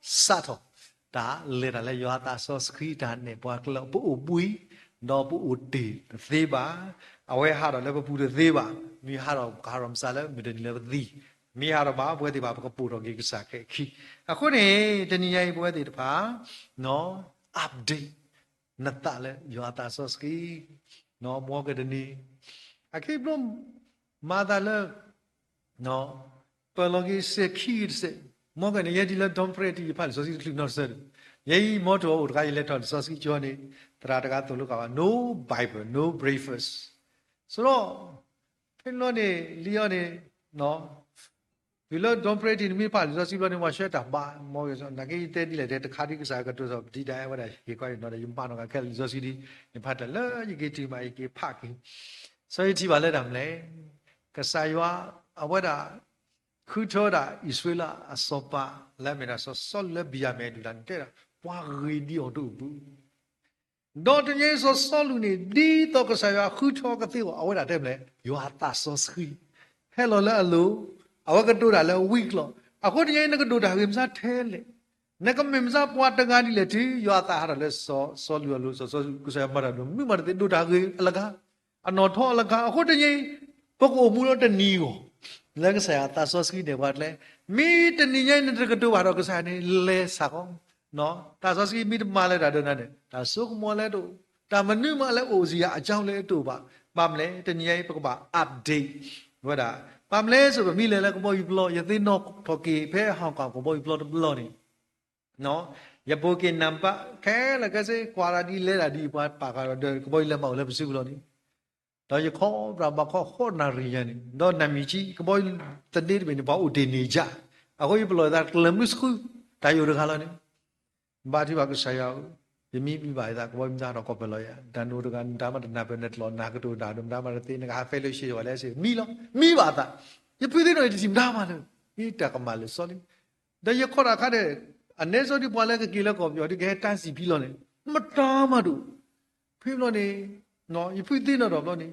ီစးထီၣ် တၢ်လဲၤတၢ်လၢယွၤအသးစီဆှံတၢ်နဲၣ်ပှၤကျဲ ပအိၣ်ဘှံး ဒီးပအိၣ်တ့ၢ်တသ့ဘၣ်. အဝဲဟးထီၣ်လၢပပူၤတသ့ဘၣ်. မ့ၢ်ဟးထီၣ်ကဟးထီၣ်မစးလၢမုၢ်တနံၤလၢပသံ, မ့ၢ်ဟးထီၣ်ဘၣ် ပဝဲသ့ၣ်တဖၣ် ပကပိာ်ထီၣ်က့ၤကစၢ်ခဲအံၤ. အဃိန့ၣ် တနံၤညါအံၤ ပဝဲသ့ၣ်တဖၣ် update နသးလၢယွၤအသးစီဆှံ မ်ကတနံၤ အခံဘျီ မၤသးလၢ ပၢၢ်လီၤက့ၤစဲးခံဂ့ၤတစဲး, မ်ကန့ၣ် ယဲဒ်လၢ Dawn Prayer တံၢ် ယဖးလံာ်စီဆှံတချုးနီတဆၢဒီး ယဲအံၤ မီထိၣ်အအိၣ်တခါ ယလဲၤထီၣ်လံာ်စီဆှံကၠိန့ၣ် သရၣ်တဂၤသိၣ်လိက့ၤဘၣ် no Bible, no breakfast. ဆိုတော့ ဖဲန့ၣ်န့ၣ် လံာ်အီၤန့ၣ် တုၤလၢ Dawn Prayer တံၢ် နမ့ၢ်ဖးလံာ်စီဆှံဘျီန့ၣ် ပှၤဆှၢတၢ်ဘၣ် မ် နာ်က့ယတဲဒ်လဲၣ်တဲ တခါဒ်ကစၢ်ကတိၤစီၤပဒံဒၤဝဲဒၣ်ဟ့ၣ်ခီအံၤနီၤဒီး ယမၤနီၢ်က့ၤခဲလၢာ်လံာ်စီဆှံဒ် ယဖးတၢ်လၢယက့ၤတုၤမး ယက့ၤဖးက့ၤ စီၤယထံၣ်ဘၣ်လၢတၢ်မနုၤလဲၣ်, ကစၢ်ယွၤ အဝဲဒၣ် ဃုထၢဝဲဒၣ်အံၣ်စရ့လးအစီၤပၤ လၢအမ့ၢ်ဒၣ်စီၤစီလူးလၢဘံၣ်ယၤမဲၣ်ဒူၤလးန့ၣ် တဲဒၣ် ပှၤဂ့ၤဒ်အီၤတအိၣ်ဘၣ်. ဒီးတနံၤညါအံၤ စီၤစီလူးန့ၣ် ဒ်သိးကစၢ်ယွၤဃုထၢကသ့အဂီၢ် အဝဲဒၣ်တဲမနုၤလဲၣ်, ယွၤအသးစီဆှံ ဟဲလီၤလၢအလိၤ, အဝဲကတိၤတၢ်လၢအဝံၤကျီၢ်. အဃိတနံၤညါအံၤ နကဒိၣ်တၢ်ဂ့ၤမစါထဲလဲၣ်, နကမ့ၢ်မစါပှၤတဂၤဒ်လဲၣ်တုၤ ယွၤအသးဟးထီၣ်လၢစီၤစီလူးအလိၤ, စီၤစီလူး ကစၢ်ယွၤမၤတၢ်ဒိၣ် မနုၤမးတသ့ ဒိၣ်တၢ်ဂ့ၤအလဂၤ အနီၢ်ထီအလဂၤ. အဃိတနံၤအံၤ ပကအိၣ်မူလၢတနံၤအဂီၢ် လၢကစၢ်ယွၤအသးစီဆှံန့ၣ်ပှၤကျဲ, မ့ၢ်တနံၤညါအံၤ နတကတိၤဘၣ်ဒီးကစၢ်န့ၣ် လဲၤစ့ၢ်ကီး, သးစီဆှံမ့ၢ်တမၤလၢတၢ်ဒီးနၤန့ၣ် တၢ်ဆိကမိၣ်လၢတအိၣ်, တၢ်မနုၤမးလၢအိၣ်စ့ၢ်ကီးအကၠီလၢတအိၣ်ဘၣ်. ဘၣ်မနုၤလဲၣ် တနံၤညါအံၤ ပကဘၣ် update ဝဲဒၣ်. ဘၣ်မနုၤလဲၣ် စီၤပမံၤလဲၤလၢကဘီယူၤပျီ ယသ့ၣ်နီၣ်ထီၣ်က့ၤ ဖဲဟီၣ်ကီၢ်ကဘီယူၤပျီတဘျီန့ၣ် ယဘိးက့ၤနံပါတ် ခဲလၢာ်ခဲဆ့ ကွၢ်တၢ်ဒ်လဲၤတၢ်ဒ် ပှၤပာ်ဃာ်ဒီး ကဘီယူၤလဲၤမၤအိၣ်လၢပစုပူၤလီၤန့ၣ်, ဒီးယခီပြၢ်ဘၣ်ခီဃိးနၣ်ရံၣ်ညါန့ၣ် ဒီးနၢ်မံၤကံ ကဘီယူၤသန့တဘ့ၣ်န့ၣ် ပှၤအိၣ်တ့ၢ်န့ၢ်ယါ, အဃိယပလီၢ်သးကျၢၤမုၢ်ဆူ တၢ်ယိာ်တဂၤလီၤန့ၣ် ဘါထုကဖၣ်ကစၢ်ယွၤဧၢ, ယမံမံဘၣ်ယသး ကဘီယူၤမ့ၢ်ဟးထီၣ်ကီၢ်ပၢၢ်လီၤယၤ, တၢ်နအိၣ်တဂၤ နတၢ်မၤတနၢ်ပၢၢ် နတလီၤနၢ်ကတိၤတၢ်ဒီး မတၤမၤတသ့ နကဟး fellowship ယဝဲလဲၣ်စ့ၢ် မံလီၤ, မံဘၣ်အသး, ယဖုးသ့ၣ်နီၣ် ယတထံၣ်မတၤမးလၢၤ, မ့ၢ်တၢ်ကမၣ်လၢာ်စီလံ. ဒီးယခီတၢ်ခါဒီး အနဲစီဒ်ပှၤလၢကက့ၤလၢကီၢ်ပယီၤဒ်ကဟဲတၢ်စံၣ်ဖံလီၤန့ၣ် မတၤမးဒိၣ်, ဖဲဘျီန့ၣ် ယဖုးသ့ၣ်နီၣ်ထီၣ်ဘျီန့ၣ်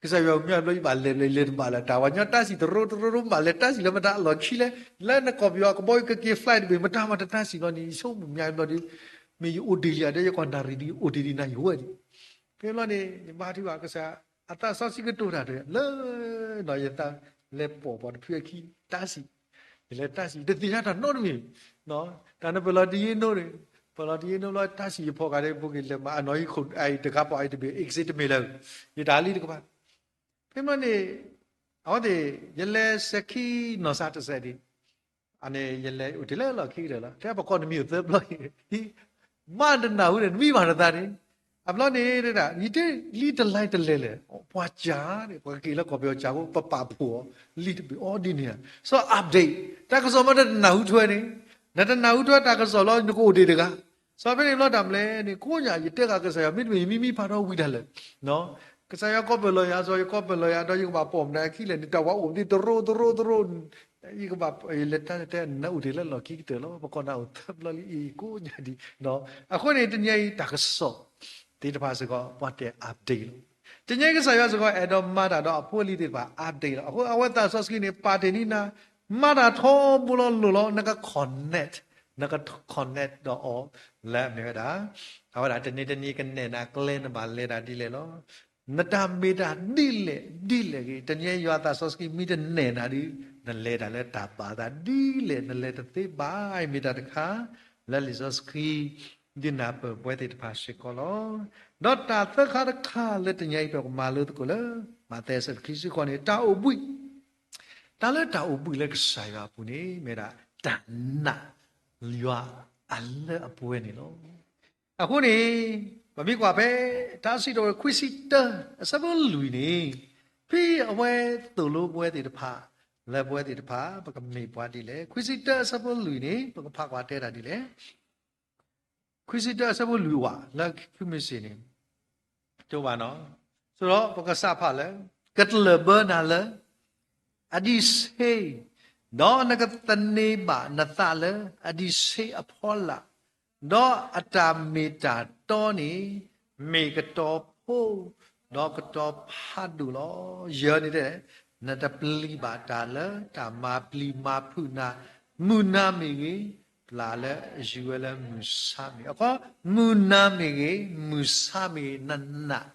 ကစၢ်ယွၤမၢဘျီ ယဘၣ်လဲၤလဲၤလဲၤတဘၣ်လၢၤ တၢ်ဝဲညီတၢ်စံၣ်တရိတရိတရိ ဘၣ်လဲၤတၢ်စံၣ်လၢမတၤအလီၢ်ခံလဲၣ်, လၢနကီၢ်ပယီၤကဘီယူၤကက့ၤ flight တဘ့ၣ် မတၤမးတတၢ်စံၣ်လီၤန့ၣ် ယဆိကမိၣ်မၢဘျီဒီး မ့ၢ်ယအိၣ်တ့ၢ်လံဧါ ဒီးယကွၢ်နၣ်ရံၣ်ဒ်အိၣ်တ့ၢ်ဒ်နၤယဝဲဒၣ်, ဖဲဘျီန့ၣ် ယဘါထုကဖၣ်ကစၢ် အသးစီဆှံကတိၤတၢ်ဒီး လၢ ယသးလဲၤပိာ်ပှၤတဖုအခံ တၢ်စံၣ်, ယလဲၤတၢ်စံၣ် တသ့ၣ်ညါတၢ်နီတမံၤ, တၢ်နပၢၢ်လီၤတယ့နိန့ၣ်, ပၢၢ်လီၤတယ့နိဘျီ တၢ်စံၣ်ယဖီၣ်ဃာ်ဒီး ပက့ၤလဲၤမၤအနီၢ်ဟံၣ်ခိၣ် အတဂၤပှၤအံၤတဘ့ၣ် exit တမ့ၢ်လၢၤ, ယတၢ်လံတကပၤ ဖဲမ့ၢ်န့ၣ် အဝဲသ့ၣ် ယလဲၤစဲၤခံနီၢ်စၢ်တစဲးဒံး, အန့ၣ် ယလဲၤအိၣ်တ့ၢ်လၢလီၢ်ခံကတၢၢ်လီၤ. ထဲပကီၢ်နမံၤအိၣ်သၢဘျီ, မ့ၢ်တနၢ်ဟူန့ၣ် နမံဘၣ်နသးန့ၣ်, အဘျီန့ၣ် ယတဲလံတလဲတလဲလဲၣ်, ပှၤစၢ်န့ၣ် ပှၤကက့ၤလၢကီၢ်ပယီၤစၢ်ဖိ ပပာ်ဖှိၣ်အီၤ လံတဘ့ၣ်အီၤဒ်န့ၣ်ဧါ. စီၤ update တၢ်ကစီၣ်မ့ၢ်တနၢ်ဟူထွဲန့ၣ်, နတနၢ်ဟူထွဲတၢ်ကစီၣ်လီၤ နကအိၣ်တ့ၢ်တဂၤ စီၤဖဲန့ၣ်ဘျီတၢ်မနုၤလဲၣ်န့ၣ် ကိးညါ ယတဲဃာ်ကစၢ်ယွၤ မ့တမ့ၢ်ယမံမံဖးထီဝံၤတၢ်လၢာ်, ကစၢ်ယွၤကီၢ်ပၢၢ်လီၤယၤ စီၤယကီၢ်ပၢၢ်လီၤယၤ ဒီးယကဘၣ်ပိာ်မတၤခံလဲၣ်န့ၣ် တၢ်ဝဲအိၣ်ဒ်တရိတရိတရိ, ယကဘၣ်လဲၤတၢ်တဲနအိၣ်တ့ၢ်လၢလီၢ်ခံကတၢၢ်လီၤ ပကီၢ်နၢ်အိၣ်သၢဘျီလံအံၤ ကိးညါဒံး, အဃိန့ၣ် တနံၤအံၤတၢ်ကစီၣ်သ့ၣ်တဖၣ်စ့ၢ်ကီး ပှၤတဲ update လီၤ. တနံၤအံၤကစၢ်ယွၤစ့ၢ်ကီး အဲၣ်ဒိးမၤတၢ်ဒီးအဖိအလံၤသ့ၣ်တဖၣ် update လီၤ. အဃိအဝဲသးစီဆှံန့ၣ် ပာ်တ့ၢ်န့ၢ်နၤ မၤတၢ်ထီဘိလီၤလိၤလီၤ နက connect, နက connect ဒီးအီၤ လၢအမ့ၢ်ဝဲဒၣ် အဝဲဒၣ်တနံၤတနံၤကနဲၣ်နၤကျဲနဘၣ်လဲၤတၢ်ဒ်လဲၣ်လီၤ. နတၢ်မ့ၢ်တၢ်ဒ်လဲၣ်ဒ်လဲၣ်ဂ့ၤ တနံၤအံၤယွၤသးစီဆှံမ့ၢ်တနဲၣ်နၤဒီး နလဲၤတၢ်လၢတၢ်ဘၣ်အသးဒ်လဲၣ် နလဲၤတသ့ဘၣ်. မ့ၢ်တၢ်တခါ လၢလံာ်စီဆှံ ဒုးနၢ်ပၢၢ်ပဝဲသ့ၣ်တဖၣ်စ့ၢ်ကီးလီၤ. ဒီးတၢ်သၢခါတခါလၢတနံၤအံၤ ပကမၤလိသကိးလၢ မးသဲအဆၢဒိၣ်ခံဆံဃိးန့ၣ် တၢ်အိၣ်ဘှံး တၢ်လၢတၢ်အိၣ်ဘှံးလၢကစၢ်ယွၤအပူၤန့ၣ် မ့ၢ်ဒၣ်တၢ်နာ်ယွၤအလၢအပှဲၤန့ၣ်လီၤ. အဃိန့ၣ် ပမ့ၢ်ကွၢ်ဖဲ တၢ်စံးထီၣ်ပတြၢၤ ခွံဆံတၢ အဆၢဖိလွံၢ်န့ၣ် ဖဲအဝဲသိၣ်လိပဝဲသ့ၣ်တဖၣ် လၢပဝဲသ့ၣ်တဖၣ် ပကမ့ၢ်ပှၤဒ်လဲၣ်. ခွံဆံတၢ အဆၢဖိလွံၢ်န့ၣ် ပကဖးကွၢ်တဲတၢ်ဒ်လဲၣ်. ခွံဆံတၢ အဆၢဖိလွံၢ်ဝဲ လၢခံမ့ၢ်စ့ၢ်န့ၣ် ကၠိဘၣ်နီၤ. ဆိုတော့ ပကစးဖးလၢ ကတလၢၢ်ဘၢနၤလၢ အဒံးဆှံ, ဒီးနကသန့ၤဘၣ်နသးလၢအဒံးဆှံအဖီလာ်, ဒီးအတၢ်မ့ၢ်တၢ်တီန့ၣ် မ့ၢ်ကတီၤဖိ, ဒီးကတီၤဖးဒိၣ်လီၤ. ယဲၢ်န့ၣ်တဲ, နတပျံၤဘၣ်တၢ်လၢတၢ်မၤပျံၤမၤဖုးနၤ, မုၢ်နၤမ့ၢ်ဂ့ၤ, ပျၢ်လၢယူၤဝဲလၢမုၢ်ဆါမ့ၢ်ဂ့ၤ, အခီ မုၢ်နၤမ့ၢ်ဂ့ၤ, မုၢ်ဆါမ့ၢ်ဂ့ၤ, နနာ်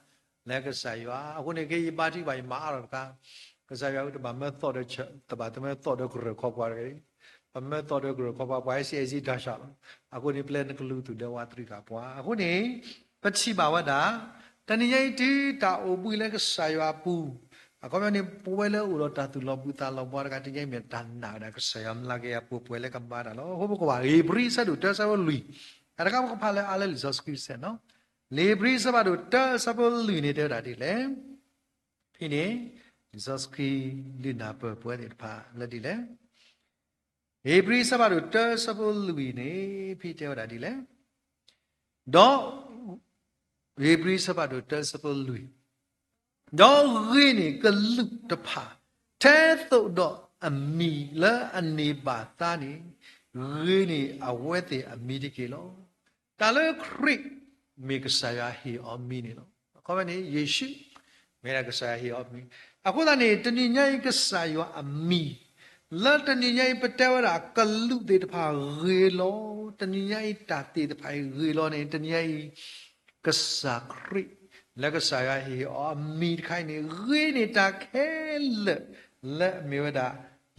လၢကစၢ်ယွၤ. အဃိန့ၣ် ကယဘါထုကဖၣ် ယမၤအါထီၣ်တခါ, ကစၢ်ယွၤအံၤတဘၣ်မၢသီၣ်ဒီး, တဘၣ်တမၢသီၣ်ဒီးကရၢၢ်ခီပှၤတဂ့ၤ, ပမၢသီၣ်ဒီးကရၢၢ်ခီပှၤ ပှၤဟဲစံးအဲၣ်စံးတၢ်ဆှးလီၤ. အဃိန့ၣ် ပျဲနကလူးသူၣ်ဒဲဝါသရံးဃာ်ပှၤ. အဃိန့ၣ် ပထံၣ်ဘၣ်ဝဲဒၣ် တနံၤညါအံၤတုၤတၢ်အိၣ်ဘှံးလၢကစၢ်ယွၤအပူၤ, အခီပညီန့ၣ် ပဝဲလၢအိၣ်ဒီးတၢ်သူၣ်လီၤဘှံးသးလီၤဘှါတဂၤ တနံၤညါအံၤမ့ၢ်တၢ်နာ်ဝဲဒၣ် ကစၢ်ယွၤမၤလၤက့ၤအပူၤ ပှဲၤလၢကမၤတၢ်လီၤ. အဃိပကကွၢ် ဧ့ၤဘြံၤ အဆၢဒိၣ်တၢ အဆၢဖိလွံၢ်, အတခါပကဖးလၢအါလၢလံာ်စီဆှံတဆဲးနီၤ. ဧ့ၤဘြံၤ အဆၢဖးဒိၣ်တၢ အဆၢဖိလွံၢ်န့ၣ် တဲဝဲဒၣ်ဒ်လဲၣ်. ဖဲန့ၣ် လံာ်စီဆှံ ဒုးနၢ်ပၢၢ်ပဝဲသ့ၣ်တဖၣ်လၢဒ်လဲၣ်. ဧ့ၤဘြံၤ အဆၢဖးဒိၣ်တၢ အဆၢဖိလွံၢ်န့ၣ် ဖဲတဲဝဲဒၣ်ဒ်လဲၣ်. ဒီး ဧ့ၤဘြံၤ အဆၢဖးဒိၣ်တၢ အဆၢဖိလွံၢ်, ဒီးဂ့ၤန့ၢ်ကလူးတဖၣ် ထဲသိးဒီးအမံၤလၢအန့ၢ်ဘၣ်သါန့ၣ်, ဂ့ၤန့ၢ်အဝဲသ့ၣ်အမံၤတက့ၢ်လီၤ. တၢ်လၢခရံာ် မ့ၢ်ကစၢ်ယွၤဟ့ၣ်အီၤမံၤန့ၣ်လီၤ. အခီပညီန့ၣ် ယ့ၣ်ၡူး မ့ၢ်ဒၣ်ကစၢ်ယွၤဟ့ၣ်အီၤမံၤ. အဃိသတးန့ၣ် တနံၤညါအံၤ ကစၢ်ယွၤအမံၤ လၢတနံၤညါအံၤ ပတဲဝဲဒၣ်ကလူးသ့ၣ်တဖၣ်ဂ့ၤလီၤ, တနံၤညါအံၤတၢ်သ့ၣ်တဖၣ်အံၤဂ့ၤလီၤန့ၣ် တနံၤညါအံၤ ကစၢ်ခရံာ် လၢကစၢ်ယွၤဟ့ၣ်အီၤအမံၤတခါအံၤန့ၣ် ဂ့ၤန့ၢ်တၢ်ခဲလၢာ် လၢအမ့ၢ်ဝဲဒၣ်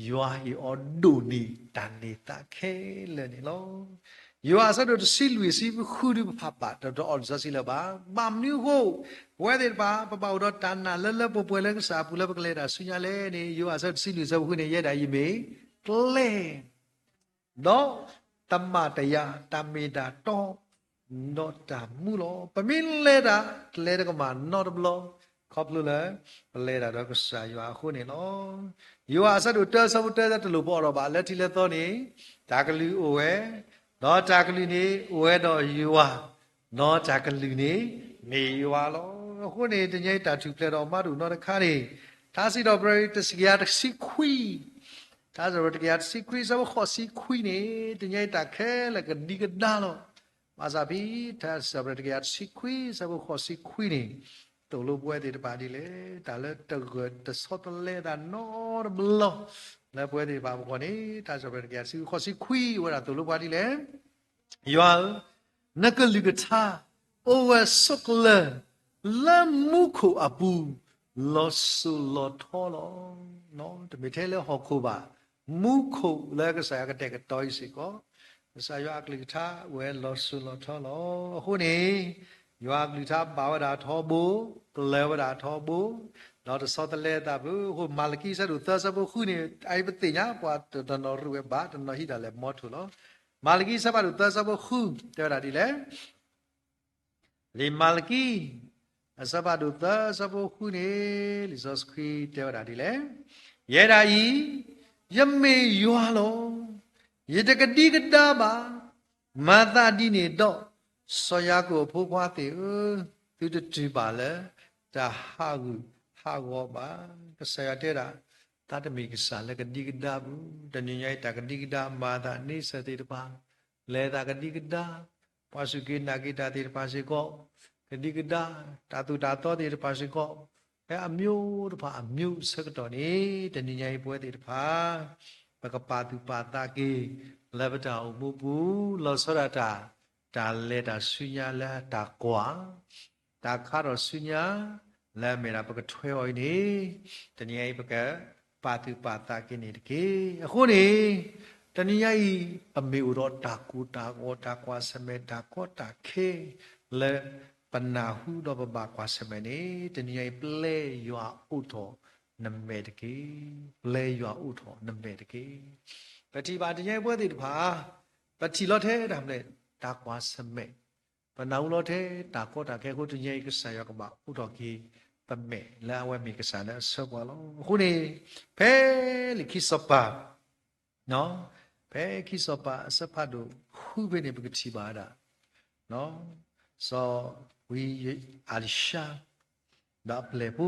ယွၤဟ့ၣ်အီၤဒိၣ်န့ၢ်တၢ်န့ၢ်သါခဲလၢာ်န့ၣ်လီၤ. ယိၤဟၣ်အဆၢဒိၣ်တဆံလွံၢ် အဆၢဖိဃုဒုး ပဖးဘၣ်တအီလံာ်စီဆှံလၢၤဘၣ်. ဘၣ်မနုၤအဃိ ပဝဲသ့ၣ်တဖၣ် ပဘၣ်အိၣ်ဒီးတၢ်နာ်လၢလၢပှဲၤပှဲၤလၢကစၢ်အပူၤလၢပကလဲၤတၢ်ဆူညါလဲၣ်န့ၣ် ယိၤဟၣ်အဆၢဒိၣ်တဆံလွံၢ် အဆၢဖိဃုန့ၣ် ယဲဒၣ်အံၤမ့ၢ်ကျဲ ဒီးတမၤတယာ် တၢ်မ့ၢ်တၢ်တီ ဒီးတၢ်မူလီၤ. ပမ့ၢ်လဲၤတၢ် တလဲၤတကမၣ်နီတဘျီ ခီဖျိလၢ ပလဲၤတၢ်ဒီးကစၢ်ယွၤအဃိန့ၣ်လီၤ. ယိၤဟၣ်အဆၢဒိၣ်တၢ အဆၢဖိတၢ တလိၣ်ပအီၣ်ထီၣ်ဘၣ် လၢထံးလၢသီန့ၣ် တၢ်ကလုၢ်အိၣ်ဝဲ, ဒီးတၢ်ကလုၢ်န့ၣ်အိၣ်ဝဲဒီးယွၤ, ဒီးတၢ်ကလုၢ်န့ၣ်မ့ၢ်ယွၤလီၤ. အဃိန့ၣ် တနံၤညါအံၤတၢ်ထူၣ်ဖျဲးဒီးမၤဒိၣ်နီတခါန့ၣ် ထါစံးထီၣ်ပတြၢၤ တကယၤတဆံခွံ, ထါစံးထီၣ်ပတြၢၤ တကယၤတဆံခွံ အဆၢဖိဃိးဆံခွံန့ၣ် တနံၤညါအံၤတၢ်ခဲလၢာ်ကဒံကဒါလီၤ. ဘၣ်ဆၣ်ဖဲ ထါစံးထီၣ်ပတြၢၤ တကယၤတဆံခွံ အဆၢဖိဃိးဆံခွံန့ၣ် သိၣ်လိပဝဲသ့ၣ်တဖၣ်ဒ်လဲၣ်, တၢ်လၢတဂၢၢ်တဆီတလဲသးနီတဘျီ လၢပဝဲသ့ၣ်တဖၣ်အဂီၢ်န့ၣ် ထါစံးထီၣ်ပတြၢၤ တကယၤတဆံခွံ အဆၢဖိဃိးဆံခွံ အဝဲဒၣ်သိၣ်လိပှၤဒ်လဲၣ်. ယွၤဧၢ, နကလုၢ်ကထါ အိၣ်ဝဲဆိးကျၢၤ လၢမူခိၣ်အပူၤ လီၤစိၤလီၤထီလီၤ. တမ့ၢ်ထဲလၢဟီၣ်ခိၣ်ဘၣ်, မူခိၣ်လၢကစၢ်ယွၤကတဲာ်ကတီၤအံၤစ့ၢ်ကီး ကစၢ်ယွၤအကလုၢ်ကထါအိၣ်ဝဲလီၤစိၤလီၤထီလီၤ. အဃိန့ၣ် ယွၤအကလုၢ်ကထါဘၣ်ဝဲဒၣ်ထီဘိ, ပျၢ်ဝဲဒၣ်ထီဘိ, ဒီးတဆီတလဲသးဘၣ်. အဃိ မၤလကံ အဆၢဒိၣ်သၢ အဆၢဖိဃုန့ၣ် အအံၤပသ့ၣ်ညါ ပှၤတနီၤရူးဝဲဘၣ်, တနီၤဟံးတၢ်လဲၤမီထိၣ်လီၤ. မၤလကံ အဆၢဖးဒိၣ်သၢ အဆၢဖိဃု တဲဝဲဒၣ်ဒ်လဲၣ်. လံာ်မၤလကံ အဆၢဖးဒိၣ်သၢ အဆၢဖိဃုန့ၣ် လံာ်စီဆှံတဲဝဲဒၣ်ဒ်လဲၣ်. ယဲဒၣ်အံၤ ယမ့ၢ်ယွၤလီၤ. ယတကဒံကဒါဘၣ်. မၤသးဒ်န့ၣ်ဒီး စီၤယၤကိာ်အဖိခွါသ့ၣ်ဧၢ, သုတတုၤဘၣ်လၢတၢ်ဟးဂူာ်ဟးဂီၤဘၣ်. ကစၢ်ယွၤတဲဒၣ် သးတမ့ၢ်ကစၢ်လၢကဒံကဒါပူၤ, တနံၤညါအံၤတၢ်ကဒံကဒါ မၤသးန့ဆၢၣ်သ့ၣ်တဖၣ်, လဲၤသးကဒံကဒါ, ပှၤစူၢ်က့ၤနာ်က့ၤတၢ်သ့ၣ်တဖၣ်စ့ၢ်ကီး ကဒံကဒါ, တၢ်သိၣ်တၢ်သီသ့ၣ်တဖၣ်စ့ၢ်ကီး ဖဲအမျိုးတဖၣ်အမျိုးဆၢကတီၢ်န့ၣ် တနံၤညါအံၤပဝဲသ့ၣ်တဖၣ် ပကပာ်သူၣ်ပာ်သးက့ၤ လၢပတၢ်အိၣ်မူပူၤ လီၤဆီဒၣ်တၢ် တၢ်လဲၤတၢ်ဆူညါလၢတၢ်ကွၢ် တၢ်ခါထီၣ်ဆူညါ လၢအမ့ၢ်ဒၣ်ပကထွဲအီၤအံၤန့ၣ် တနံၤညါအံၤ ပကပာ်သူၣ်ပာ်သးက့ၤန့ၣ်တက့ၢ်. အဃိန့ၣ် တနံၤညါအံၤ ပမ့ၢ်အိၣ်ဒီးတၢ်ကိၢ်တၢ်ဂီၤ တၢ်ကွၢ်ဆၢၣ်မဲာ် တၢ်ကီတၢ်ခဲ လၢပနၢ်ဟူဒီးပဘၣ်ကွၢ်ဆၢၣ်မဲာ်န့ၣ် တနံၤညါအံၤ ပျဲယွၤအိၣ်ထီၣ်နမဲာ်တက့ၢ်. ပျဲယွၤအိၣ်ထီၣ်နမဲာ်တက့ၢ်. ပထံၣ်ဘၣ်တနံၤညါအံၤပဝဲသ့ၣ်တဖၣ် ပထံၣ်လီၤထဲတၢ်မနုၤလဲၣ် တၢ်ကွၢ်ဆၢၣ်မဲာ် ပနၢ်ဟူလီၤထဲတၢ်ကီတၢ်ခဲအဃိ တနံၤညါအံၤ ကစၢ်ယွၤကဘၣ်အိးထီၣ်က့ၤပမဲာ် လၢအဝဲမ့ၢ်ကစၢ်လၢအဆှၢပှၤလီၤ. အဃိန့ၣ် ဖဲလံာ်ခံစီၤပၤ ဖဲခံစီၤပၤအဆၢဖးဒိၣ်ဃုဖဲန့ၣ် ပကထံၣ်ဘၣ်ဝဲဒၣ် စီၤဝံအၤလံၤၡါ ဒီးအပျဲၢ်ဖိ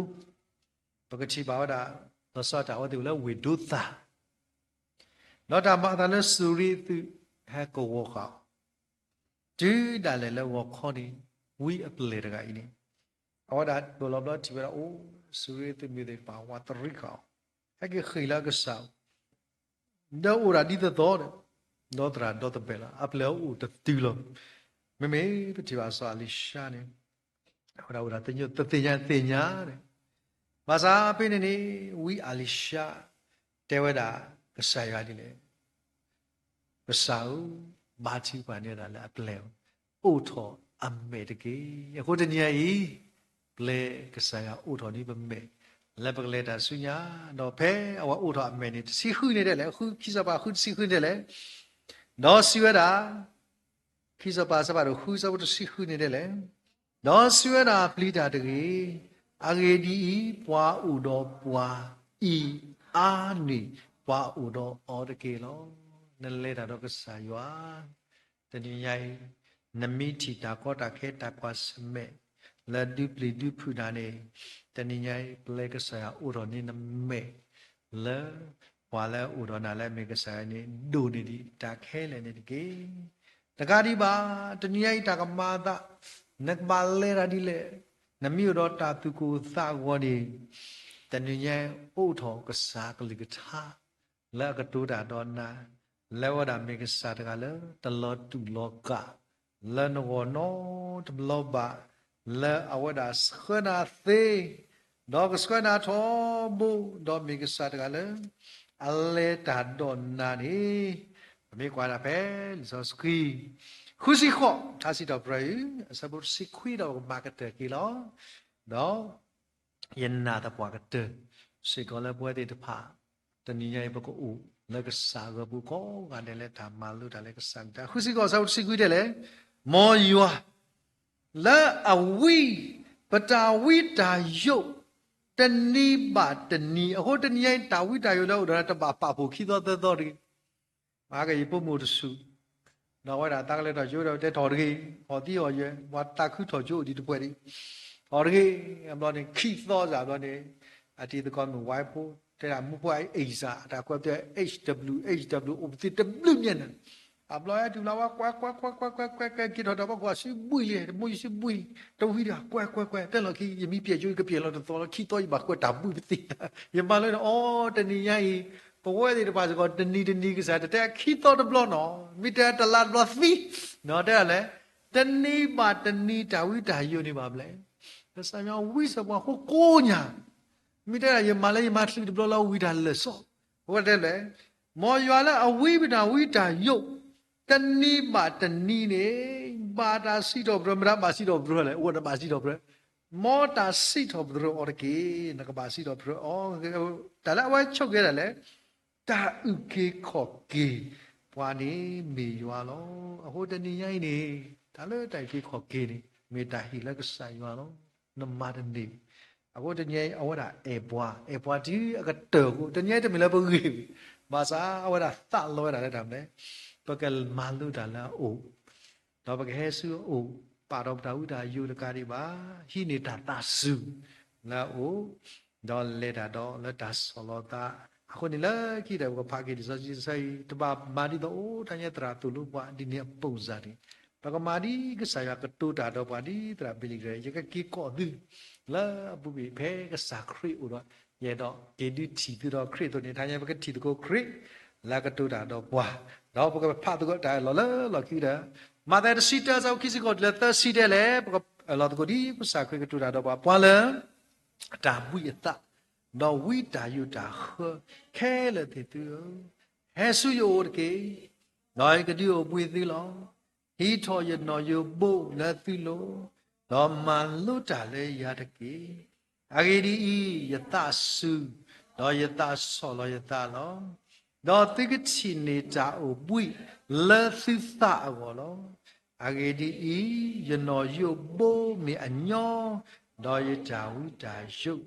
ပကထံၣ်ဘၣ်ဝဲဒၣ် လီၤဆီဒၣ်တၢ်အဝဲသ့ၣ်အိၣ်လၢဝ့ၢ်ဒိသၤ, ဒီးတၢ်မၤအသးလၢစူၤရ့အသုးဟဲကဝီၤဃာ်အီၤ, တုၤဒၣ်လဲာ်လၢဂီၤခီန့ၣ် ဝံအပျဲၢ်တဂၤအံၤန့ၣ် အဝဲဒၣ်ဒိၣ်လီၤဘျီထံၣ်ဝဲဒၣ်အိၣ် စူၤရ့အသုးမုၢ်သ့ၣ်တဖၣ် ဝးတရံးဃာ်အီၤ, ဟဲက့ၤဃ့ၢ်လၢအကစၢ် ဒီးအိၣ်ဒၣ်ဒ်သိးသိးဒီး ဒီသရၣ်ဒီသဘဲးလီၤ. အပျဲၢ်အိၣ်တတုၤလီၤ. မ့မ့ၢ်ပထံၣ်ဘၣ်စီၤအလံၤၡါန့ၣ် အဝဲဒၣ်အိၣ်ဒၣ်တညိၣ်တသ့ၣ်ညါသ့ၣ်ညါန့ၣ်, ဘၣ်ဆၣ်ဖဲန့ၣ်န့ၣ် ဝံအလံၤၡါ တဲဝဲဒၣ်ကစၢ်ယွၤဒ်လဲၣ်, ကစၢ်ဧၢ, ဘါထုကဖၣ်န့ၢ်သးလၢအပျဲၢ် အိးထီၣ်အမဲာ်တက့ၢ်. အဃိတနံၤညါအံၤ ပျဲကစၢ်ယွၤအိးထီၣ်န့ၢ်ပမဲာ် လၢပကလဲၤတၢ်ဆူညါ, ဒီးဖဲအဝဲအိးထီၣ်အမဲာ်န့ၣ် တဆံဃုန့ၣ်ဒ်လဲၣ်, ဃုခံစီၤပၤဃုတဆံဃုန့ၣ်ဒ်လဲၣ်, ဒီးစံးဝဲဒၣ်, ခံစီၤပၤအဆၢဖးဒိၣ်ဃု အဆၢဖိတဆံဃုန့ၣ်ဒ်လဲၣ်, ဒီးစံးဝဲဒၣ် ပျံၤတၢ်တဂ့ၤ, အဂ့ၢ်ဒ်အံၤ, ပှၤအိၣ်ဒီးပှၤအံၤအါန့ၢ် ပှၤအိၣ်ဒီးအီၤတက့ၢ်လီၤ. နလဲၤတၢ်ဒီးကစၢ်ယွၤ တနံၤညါအံၤ နမ့ၢ်ထံၣ်တၢ်ကီတၢ်ခဲတၢ်ကွၢ်ဆၢၣ်မဲာ် လၢဒုးပျံၤဒုးဖုးနၤန့ၣ်, တနံၤညါအံၤ ပျဲကစၢ်ယွၤအိးထီၣ်န့ၢ်နမဲာ် လၢ ပှၤလၢအအိၣ်ဒီးနၤလၢအမ့ၢ်ကစၢ်ယွၤန့ၣ် ဒိၣ်န့ၢ်ဒံးတၢ်ခဲလၢာ်န့ၣ်တက့ၢ်. တကးဒံးဘၣ် တနံၤညါအံၤတၢ်ကမၤအသး နကဘၣ်လဲၤတၢ်ဒ်လဲၣ်, နမ့ၢ်အိၣ်ဒီးတၢ်သူၣ်ကိၢ်သးဂီၤန့ၣ်, တနံၤညါအိးထီၣ်ကစၢ်ကလုၢ်ကထါ လၢအကတိၤတၢ်ဒီးနၤ, လၢအဝဲဒၣ်မ့ၢ်ကစၢ်တဂၤလၢတလီၤတူာ်လီၤကာ် လၢနဂီၢ်နီတဘျီဘၣ်, လၢအဝဲဒၣ်ဆှၢနၤသ့, ဒီးကဆှၢနၤထီဘိ, ဒီးမ့ၢ်ကစၢ်တဂၤလၢ အလဲၤတၢ်ဒီးနၤန့ၣ်, ပမ့ၢ်ကွၢ်ဒၣ်ဖဲလံာ်စီဆှံ ဃုဆံဃိး ထါစံးထီၣ်ပတြၢၤအံၤ အဆၢဖိတဆံခွံဒီးပကမၤကတၢၢ်က့ၤလီၤ. ဒီး ယနာ်သပှၢ်ကတၢၢ် စ့ၢ်ကီးလၢပဝဲသ့ၣ်တဖၣ် တနံၤညါအံၤပကအိၣ်လၢကစၢ်အဂီၢ်ပူၤကိးဂၤဒဲးလၢတၢ်မၤလိတၢ်လၢကစၢ်ကလုၢ်ကထါ ဃုဆံဃိး အဆၢဖိတဆံခွံဒ်လဲၣ်, မ်ယွၤ လၢအဝံ ပတၢ်ဝံတၢ်ယိး တနံၤဘၣ်တနံၤ, အဃိတနံၤညါအံၤ တၢ်ဝံတၢ်ယိးလၢအအိၣ်ဒီးတဘၣ်ပာ်ဖှိၣ်ခံသီသၢသီတဂ့ၤ မၤကယံာ်ဖိမုၣ်တဆူၣ်, ဒီးအဝဲဒၣ်သးကလဲၤထီၣ်ကၠိဒီးတဲထီၣ်တဂ့ၤ, ဟီၣ်သံဟီၣ်ယွဲၢ်, ပှၤတၢ်ခုထီၣ်ကၠိအိၣ်ဒံးတပှဲၤဒံး, ထီၣ်တဂ့ၤ, အဘျီန့ၣ် ခံသီစၢ်ဘျီန့ၣ်, အတံၤသကိးမုၣ်ဝါဖိ, တဲဒၣ်မူဖိအအ့ၣ်စၢ်, အတၢ်ကွဲးပတဲ H W H W အိၣ်ပသံတဘျုးမ့ၢ်နၤ, အဘျီဟဲတုၤလၢဝဲကွဲးကွဲးကွဲးကွဲးကွဲးကွဲးကွဲး က့ၤထီၣ်တၢ်ဘီကွၢ်ဆံဘှံးလံ, တမူယဆံဘှံး, တဝံၤဒီးကွဲးကွဲးကွဲး, တဲလီၤခံ ယမ့ၢ်ပျဲၢ်ကၠိ ယကပျဲၢ်လီၤတသီလီၤ, ခံသီယဘၣ်ကွဲးတၢ်ဘှံးပသံ, ယမၤလၢန့ၣ် အိ တနံၤညါအံၤ, ပဝဲသ့ၣ်တဖၣ်စ့ၢ်ကီး တနံၤတနံၤကစၢ် တတဲခံသီတဘျီနီၤ, မ့ၢ်တဲတလါတဘျီသံ, တဲဒၣ်လဲၣ်, တနံၤဘၣ်တနံၤတၢ်ဝံတၢ်ယိးန့ၣ်ဘၣ်ဘျဲၣ်, ကစၢ်ယွၤဝံစၢၤပှၤဃိကိးညါ, မ့ၢ်တဲဒၣ်ယမၤလၢယမၤချုးတဘျီလၢဝံတၢ်လၢာ်စီ, အဝဲတဲလဲၣ်, မ်ယွၤလၢအဝံပတၢ်ဝံတၢ်ယိး, တနံၤဘၣ်တနံၤန့ၣ်, ဘၣ်တၢ်စံးထီၣ်ပတြၢၤ, မတၤဘၣ်စံးထီၣ်ပတြၢၤလဲၣ်, အိၣ်ဒီးတၢ်ဘၣ်စံးထီၣ်ပတြၢၤ, မ်တၢ်စံးထီၣ်ပတြၢၤအီၤတက့ၢ်, နကဘၣ်စံးထီၣ်ပတြၢၤအီၤ, တၢ်လၢအဝဲဆိၣ်က့ၤဒၣ်လဲၣ်, တၢ်အုၣ်က့ၤခီၣ်က့ၤပှၤန့ၣ်မ့ၢ်ယွၤလီၤ. အဃိတနံၤညါအံၤန့ၣ်, တၢ်လၢတၢ်အုၣ်က့ၤခီၣ်က့ၤန့ၣ် မ့ၢ်တၢ်ဟ့ၣ်လၢကစၢ်ယွၤလီၤ. နမၤတန့ၢ်, အဃိတနံၤညါအံၤ အဝဲဒၣ်အဲၣ်ပှၤ, အဲၣ်ပှၤတုၤအကတၢၢ်အဃိ, တနံၤညါအံၤတမ့ၢ်လၢပဂ့ၢ်, ဘၣ်ဆၣ်အဝဲဒၣ်သးလီဝဲဒၣ်လၢတၢ်မနုၤလဲၣ်, ပကမၤလိတၢ်လၢအအိၣ် ဒီးပကဟဲဆူအအိၣ်, ပာ်ဒီးပတၢ်ဝံတၢ်ယိးတကးဒံးဘၣ်, ဟံးန့ၢ်တၢ်သးစူၤလၢအအိၣ်, ဒီးလဲၤတၢ်ဒီးလၢတၢ်ဆီၣ်လီၤသး, အဃိန့ၣ်လၢခံဒီး ပကဖးက့ၤလံာ်စီဆှံတဆၢအံၤ, တဘၣ်မၤဒ်သိးအိၣ်တၢ်ညါသရၣ်သိၣ်လိပှၤဒ်န့ၣ်အပူၤစ့ၢ်န့ၣ်, ပကမၤဒ်ကစၢ်ယွၤကတိၤတၢ်ဒီးပှၤဒ်သရၣ်ဘ့လံၤကရၢ, ယကက့ၤကိးသု လၢအပူၤကွံာ်ဖဲကစၢ်ခရံာ်အိၣ်ဒီး, ယအဲၣ်ဒိးက့ၤဒုးထံၣ်သုဒီးခရံာ်အသိးန့ၣ်, တဟါညါပကထံၣ်သကိးခရံာ် လၢအကတိၤတၢ်ဒီးပှၤ, ဒီးပကဖးသကိးတၢ်အၢၣ်လီၤလၢလီၢ်ခံဒီး, မးသဲတဆံတၢ အဆၢဖိခံဆံဃိးတုၤလၢသၢဆံဒ်လဲၣ်, ပကအၢၣ်လီၤသကိးဒ်ကစၢ်ခရံာ်ကတိၤတၢ်ဒီးပှၤ, ပှၤလၢ တၢ်ဘှံးအသး, ဒီးဝံတၢ်ယိးတၢ်ဃၢခဲလၢာ်သ့ၣ်သုဧၢ, ဟဲဆူယအိၣ်တက့ၢ်, ဒီးယကဒုးအိၣ်ဘှံးသုလီၤ. ဟံးထီၣ်ယနီၣ်ယိးဘိလၢသုလိၤ, ဒီးမၤလိတၢ်လၢယၤတက့ၢ်. အဂ့ၢ်ဒ်အံၤ, ယသးစူၤ, ဒီးယသးဆီၣ်လီၤယသးလီၤ. ဒီးသုကထံၣ်န့ၢ်တၢ်အိၣ်ဘှံးလၢသုသးအဂီၢ်လီၤ. အဂ့ၢ်ဒ်အံၤ, ယနီၣ်ယိးဘိမ့ၢ်အညီ, ဒီးယတၢ်ဝံတၢ်ယိး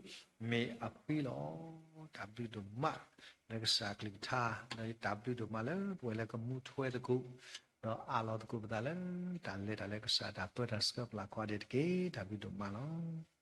မ့ၢ်အဖှံလီၤ. တၢ်ဘျုးဒိၣ်မးလၢကစၢ်အကလုၢ်ကထါ, ဒီးယတၢ်ဘျုးဒိၣ်မးလၢပဝဲလၢကမူထွဲသကိး, ဒီးအးလီၤသကိးပသးလၢတၢ်လဲၤတၢ်လၢကစၢ်တၢ်ပၢတၢ်ဆှၢပျၢ်ကိးဂၤဒဲးတက့ၢ်. တၢ်ဘျုးဒိၣ်မးလီၤ.